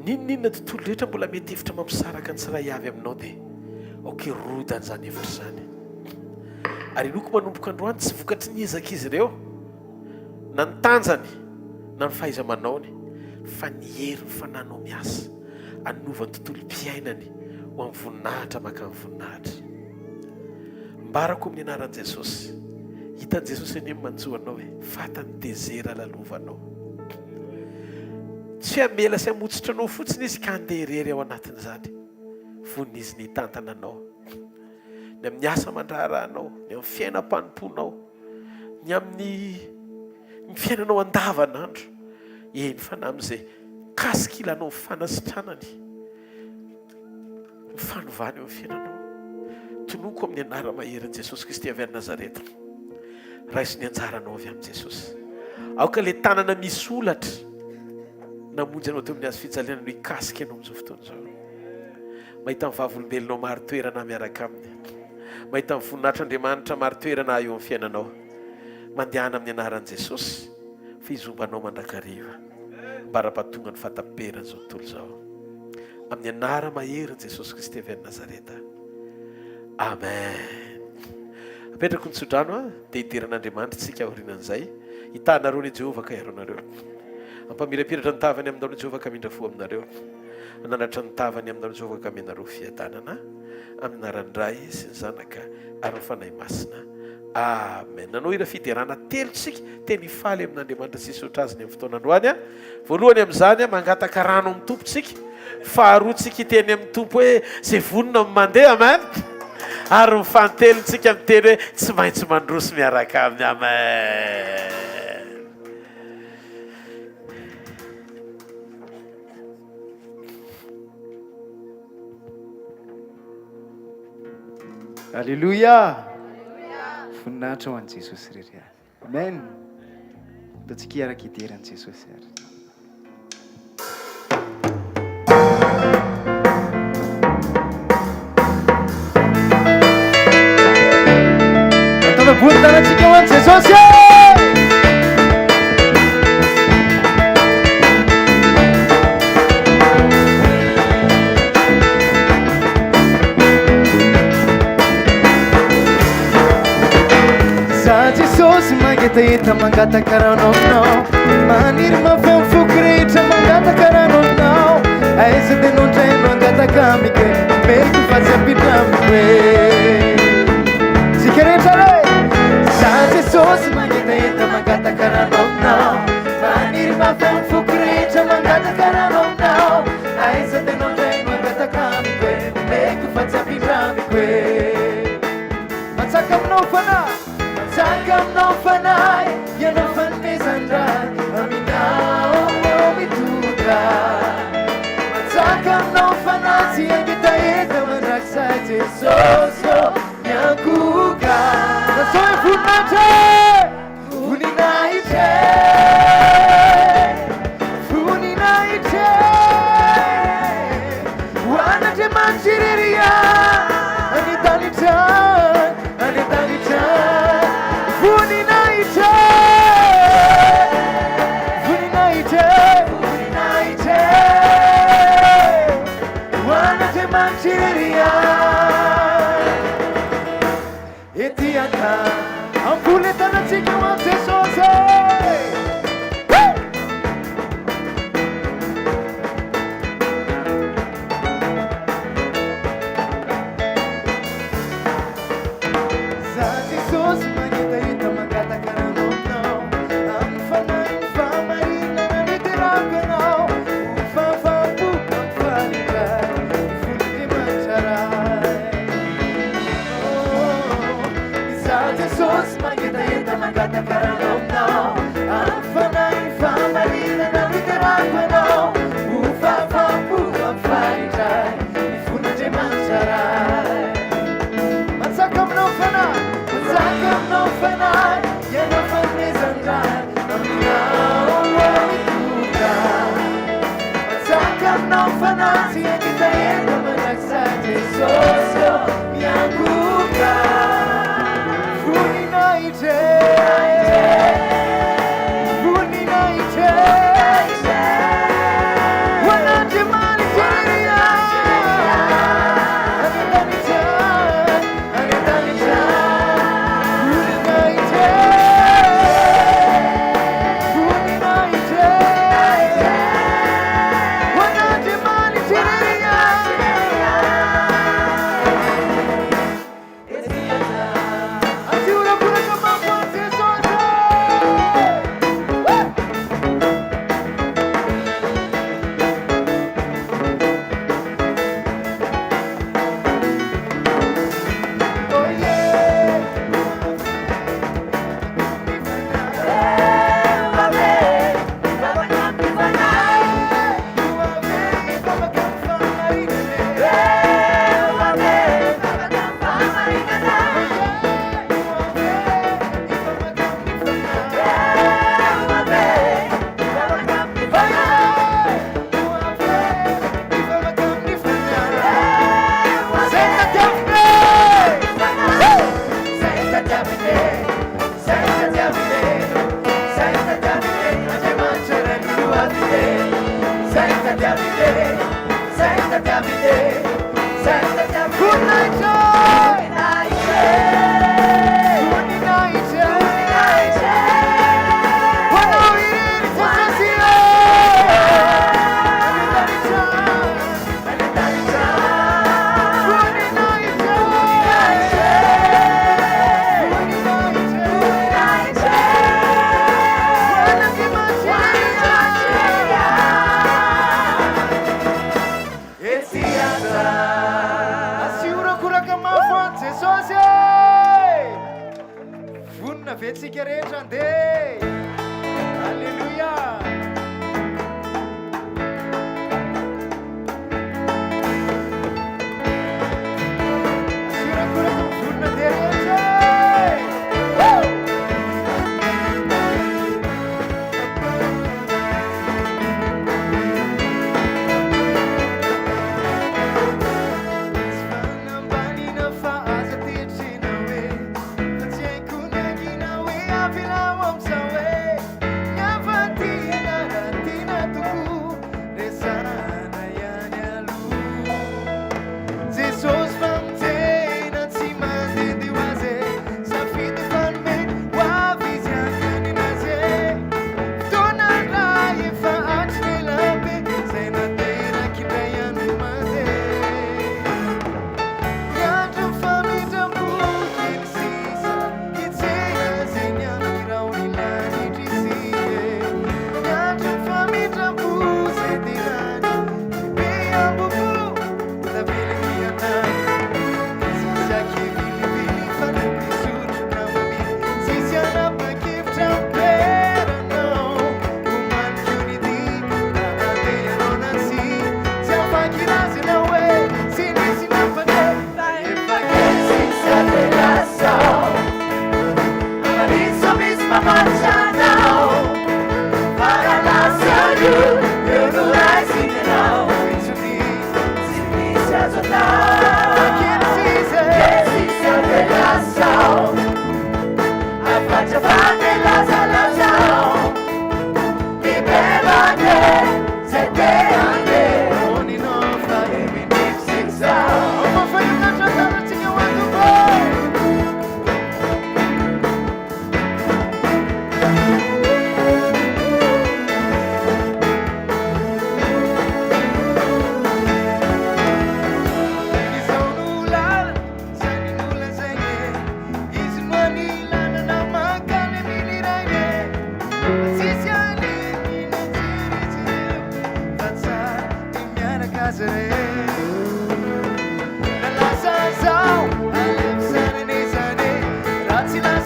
N'inon'inona tontolo rehetra mbola mety hevitra mampisaraka ny tsiray avy aminao dia aoka hirodana izany hevitra izany. Ary inoako manomboka androany tsy vokatry ny ezak'izy ireo na ny tanjany na ny fahaiza-manaony fa ny herin'ny fananao miasa hanova ny tontolom-piainany ho amin'ny voninahitra mankany voninahitra. Ambarako amin'ny anaran'i Jesosy. Hitan'i Jesosy anie ny manjo anao e. Fantany désert lalovanao. Tsy hoe hamela sy hamotsitra anao fotsiny Izy ka handeha irery ao anatin'izany. Vonona Izy ny hitantana anao. Ny amin'ny asa aman-draharahanao, ny amin'ny fiainam-panompoanao, ny amin'ny ny fiainanao andavanandro. Eny fa na amin'izay kasika ilanao fanasitranany. Ny fanovana eo amin'ny fiainanao. Tonoko amin'ny anara-maherin'i Jesosy Kristy avy any Nazareta. Raiso ny anjaranao avy amin'i Jesosy. Aoka ilay tanana misy holatra namonjy anao teo amin'ny hazo fijaliana no hikasika anao amin'izao fotoana izao. Mahita ny vavolombelonao marin-toerana miaraka aminy. Mahita ny voninahitr'Andriamanitra marin-toerana eo amin'ny fiainanao. Mandehana amin'ny anaran'i Jesosy fa izy homba anao mandrakariva. Ambara-pahatonga ny fahataperan'izao tontolo izao. Amin'ny anara-maherin'i Jesosy Kristy avy any Nazareta. Amen. Apetrako ny tsodrano a, dia hidera an'Andriamanitra isika aorianan'izay. Hitaha anareo anie Jehovah ka hiaro anareo. Hampamirapiratra ny tavany aminareo Jehovah ka hamindra fo aminareo. Hanandratra ny tavany aminareo Jehovah ka hamenareo fiadanana. Amin'ny anaran'ny Ray sy ny Zanaka ary ny Fanahy Masina. Amen. Nanao hira fiderana telo tsika, teny hifaly amin'Andriamanitra sy hisaotra Azy ny amin'ny fotoana androany. Voalohany amin'izany, mangataka rano amin'ny Tompo tsika. Faharoa tsika hiteny amin'ny Tompo hoe izay vonona amin'ny mandeha, amen. Ary ny fahatelo tsika miteny hoe tsy maintsy mandroso miaraka aminy, amen. Alléluia! Voninahitra ho an'i Jesosy irery ihany. Amen. Ataontsika hiaraka hidera an'i Jesosy ary. Ataovy ambony tanantsika ho an'i Jesosy e! Za Jesosy mangetaheta mangataka rano aminao Maniry mafy amin'ny foko rehetra mangataka rano aminao Aiza dia anao indray no hangataka amiko e Meriko fa tsy ampindramiko e Tsika rehetra re Za Jesosy. Fanahy. Manjaka aminao Fanahy, Ianao fanomezan-dRay, aminao aho mitondra. Manjaka aminao Fanahy, tsy hangetaheta mandrakizay Jesosy ô, miankohoka. Lazao hoe voninahitra e! Voninahitra e! Voninahitra e! Ho an'Andriamanitra irery ihany, any an-danitra any, any an-danitra any. Voninahitra e! Voninahitra e! Voninahitra e! Ho an'Andriamanitra irery ihany. Ety an-tany. Amboly tanantsika ho an'i Jesosy e! Za Jesosy mangetaheta mangataka rano aminao Amin'ny fanahin'ny fahamarinana no iterahako anao Ho fahafaham-po mampifaly indray ny fon'Andriamanitra Ray. Izaho Jesosy mangetaheta mangataka rano aminao Amin'ny fanahin'ny fahamarinana no iterahako anao Ho fahafaham-po mampifaly indray ny fon'Andriamanitra Ray Manjaka aminao fanahy, manjaka aminao fanahy Ianao fanomezan-dRay, aminao aho mitondra Manjaka aminao fanahy tsy hangetaheta mandrakizay Jesosy ô miankohoka Voninahitra e Voninahitra e Ho an'Andriamanitra irery Any an-danitra any an-danitra Voninahitra e Voninahitra e Ho an'Andriamanitra irery Asio horakoraka mafy ho an'i Jesosy e! Oh yeah! Asio horakoraka mafy ho an'i Jesosy e! Vonona ve tsika rehetra andeha? Alléluia! Asio horakoraka mivonona andeha rehetra e! Woo! Tsy fanambaniana fa aza tetrena hoe fa tsy haiko ny hangina hoe avelao amin'izao hoe.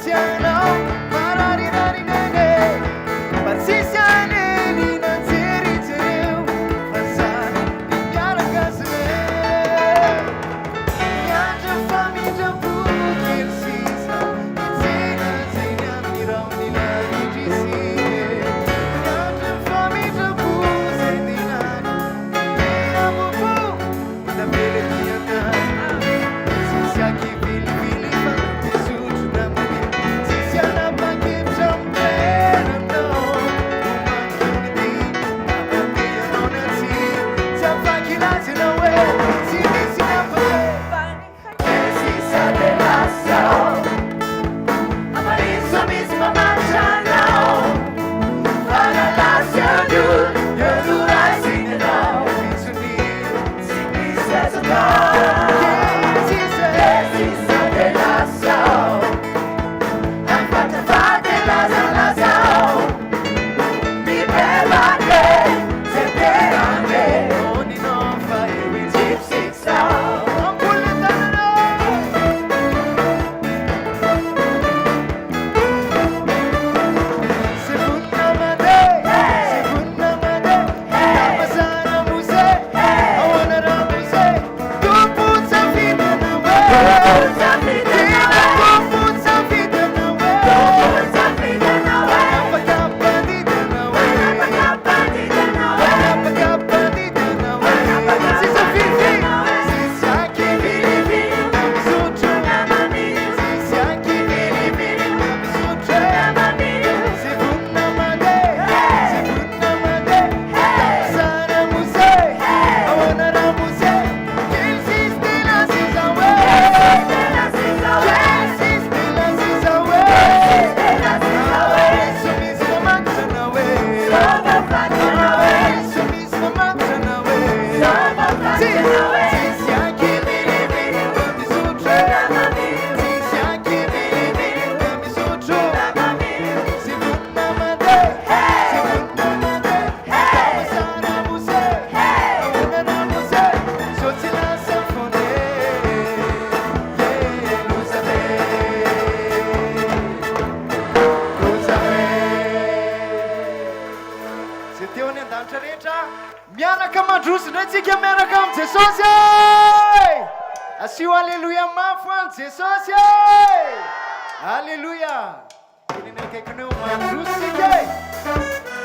tsisy anao Mararirary nene Mba tsisy aneny na jery jereo Fa zara ny miaraka sy leo Miandry famindram-po kely sisa Hitsena izay ny amin'ny rahon'ny lanitra isika Miandry famindram-po izay tena Te-hamopo Tavela ety an-tany Tsisy ankivilivily fa misotro na mamily Tsisy hanapa-kevitra mitera aminao Ho manonony ity na handeha ianao na tsia Tsy afaka hilaza ianao hoe tsy misy ny hafa hoe Sisa dia lasa Amariso misy mamanitra anao Fa na lasa ny olona eo no raisiny ianao Intsony tsy misy azo atao Sisa sisa dia lasa Afatafata lazalaza Mibebake zay te handeha Oninao fa eo ijipsitsa Ampoly tanana. Zay vonona mandeha, zay vonona mandeha, Tapasana Mose, ahoana Ramose, Tompo tsafidy anao e, Tena Tompo tsafidy anao e, Manapaka mpandidy anao e, Manapaka mpandidy anao e, Tsisy afidy, tsisy ankivilivily, na misotro, tsisy ankivilivily, na misotro, Zay vonona mandeha, zay vonona mandeha, Tapasana Mose, ahoana Ramose, Kely sisy tena sisa hoe, Kely sisy tena sisa hoe, Amariso misy mamanitra anao e, Amariso misy mamanitra anao e, Tsisy, tsisy ankivilivily na misotro, tsisy ankivilivily na misotro, Zay vonona mandeha, zay vonona mandeha, Tapasana Mose, ahoana Ramose, Zao tsy lasa foana e, yeah, loza be, loza be. Zay teo any an-danitra rehetra miaraka mandroso indray tsika miaraka amin'i Jesosy e! Asio aleloia mafy ho an'i Jesosy e! Aleloia! Teneno akaikinao mandroso tsika e!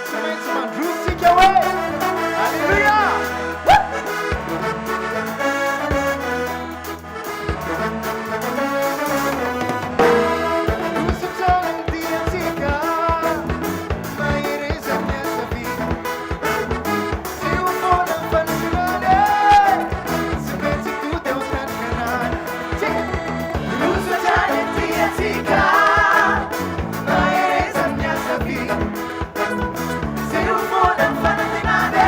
Tsy maintsy mandroso tsika hoe! Aleloia! Mandroso hatrany ny diantsika, mahereza ny asa vita. Tsy ho foana ny fanantenana e! Tsy maintsy tody ao an-tany Kanana. Tsika! Roso hatrany ny diantsika, mahereza ny asa vita. Tsy ho foana ny fanantenana e!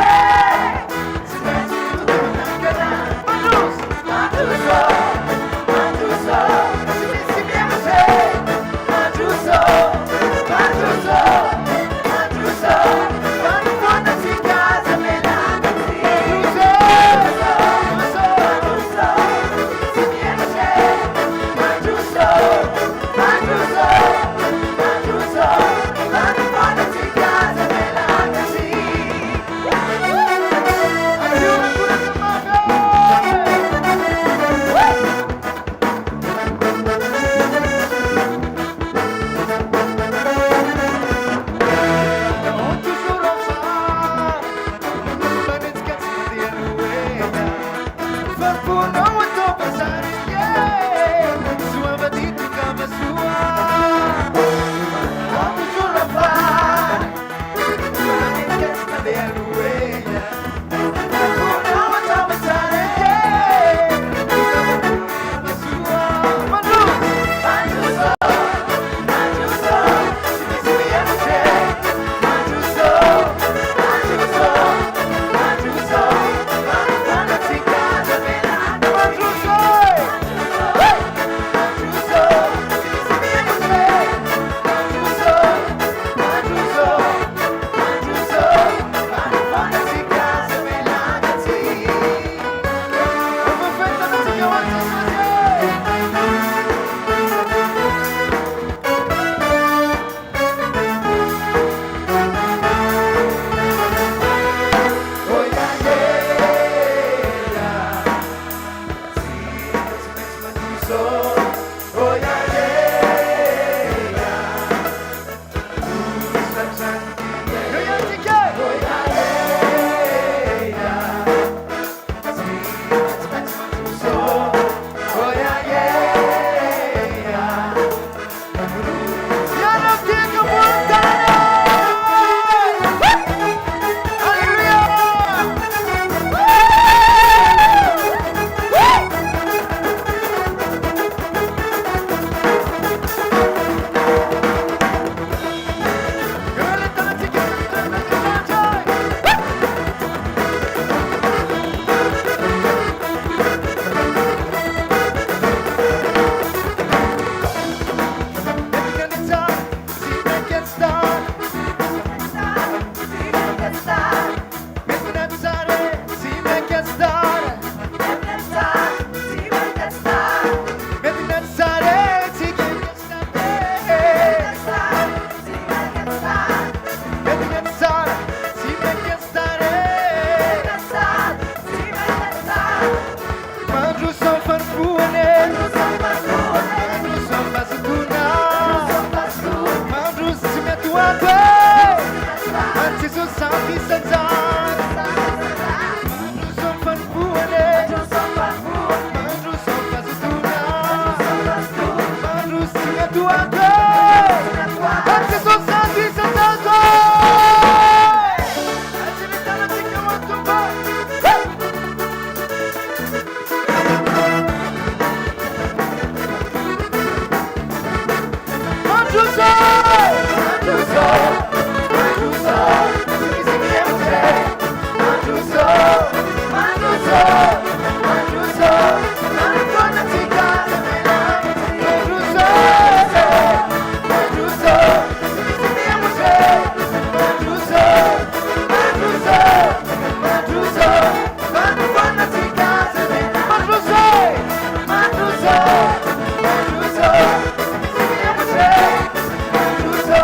miatoato e! An'i Jesosy zato isan-jato. Mandroso amin'ny fanompoana e! Mandroso amin'ny fahazotoana. Mandroso tsy miatoato e! An'i Jesosy zato isan-jato e! Atsy ny tanantsika ho an'ny Tompo e! Mandroso! Mandroso! Mandroso! Tsy misy mihemotra e! Mandroso! Mandroso! Mandroso! Manompoana antsika tsy avela. Mandroso! Mandroso! Tsy misy mihemotra e! Mandroso! Mandroso! Mandroso! Fanompoana antsika tsy avela. Mandroso! Mandroso! Mandroso! Tsy mihemotra e! Mandroso!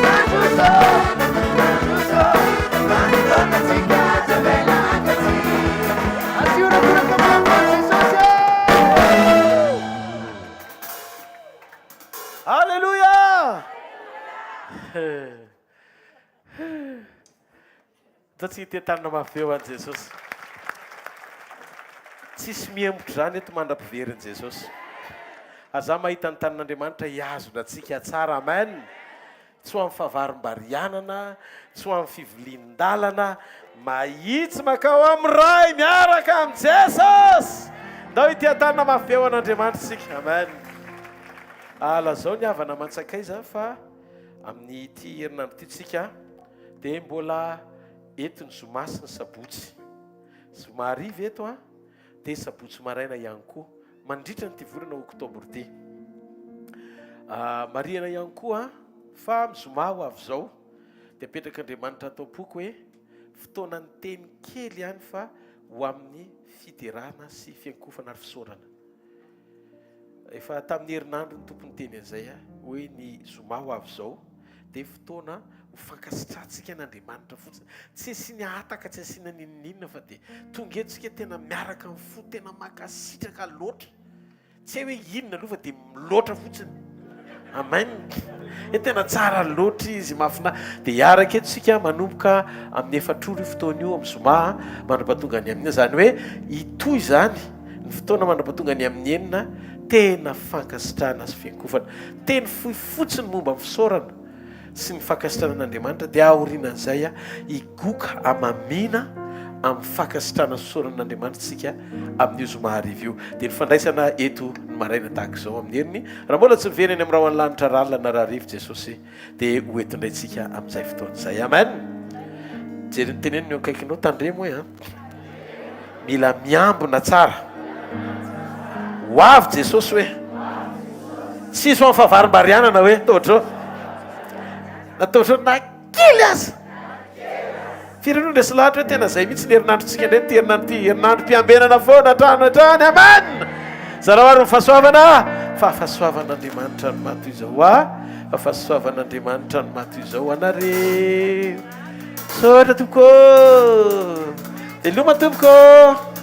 Mandroso! Mandroso! Fanompoana antsika tsy avela ankatsika. Asio rakoraka mafy ho an'i Jesosy e! Alléluia! Ndao tsy hitetanina mafy be ho an'i Jesosy. Tsisy mihemotra izany eto mandra-piverin'i Jesosy. Aza mahita ny tanin'Andriamanitra hihazona antsika tsara. Amen. Tsy ho amin'ny fahavarimbarianana, tsy ho amin'ny fivilian-dalana, mahitsy makao amin'ny Ray miaraka amin'i Jesosy. Ndao hitehatanina mafy be ho an'Andriamanitra isika. Amen. Lazao ny havana aman-tsakaiza fa amin'ity herinandro ity tsika Dia mbola eto ny zoma sy ny sabotsy. Zoma hariva eto an, dia sabotsy maraina ihany koa, mandritra an'ity volana oktobra ity. Marihana ihany koa fa amin'ny zoma ho avy izao dia apetrak'Andriamanitra ato am-poko hoe fotoanan'ny teny kely ihany fa ho amin'ny fiderana sy fiankofana ary fisaorana. Efa tamin'ny herinandro ny Tompo niteny an'izay hoe ny zoma ho avy izao dia fotoana ho fankasitrahantsika an'Andriamanitra fotsiny. Tsy asiana hataka, tsy asiana n'inon'inona fa dia tonga eto isika tena miaraka amin'ny fo tena mankasitraka loatra. Tsy hay hoe inona aloha fa dia miloatra fotsiny. Amen. E tena tsara loatra izy, mahafinaritra. Dia hiaraka eto isika manomboka amin'ny efatr'ora io fotoana io amin'ny zoma mandra-pahatonga ny amin'ny izany hoe hitohy izany ny fotoana mandra-pahatonga ny amin'ny enina tena fankasitrahana sy fiankofana. Teny fohy fotsiny momba ny fisaorana sy ny fankasitrahana an'Andriamanitra dia aorianan'izay higoka hamamiana amin'ny fankasitrahana sy fisaorana an'Andriamanitra isika amin'io zoma hariva io. Dia ny fandraisana eto ny maraina tahaka izao amin'ny heriny. Raha mbola tsy miverina any amin'ny rahon'ny lanitra rahalina na rahariva Jesosy dia ho eto indray tsika amin'izay fotoana izay. Amen. Jereo teneno ny eo akaikinao, tandremo hoe an. Mila miambina tsara. Ho avy Jesosy hoe. Tsy hisy ho amin'ny fahavarimbarianana hoe, atao ohatr'izao. Atao ohatr'izao na kely aza. Firy no resy lahatra hoe tena izay mihitsy ny herinandrontsika indray ity herinandro ity, herinandrom-piambenana foana hatrany hatrany. Amen! Zarao ary ny fahasoavana, fa fahasoavan'Andriamanitra no maha toy izao ahy, fa fahasoavan'Andriamanitra no maha toy izao anareo. Misaotra tompoko ô! Veloma tompoko ô!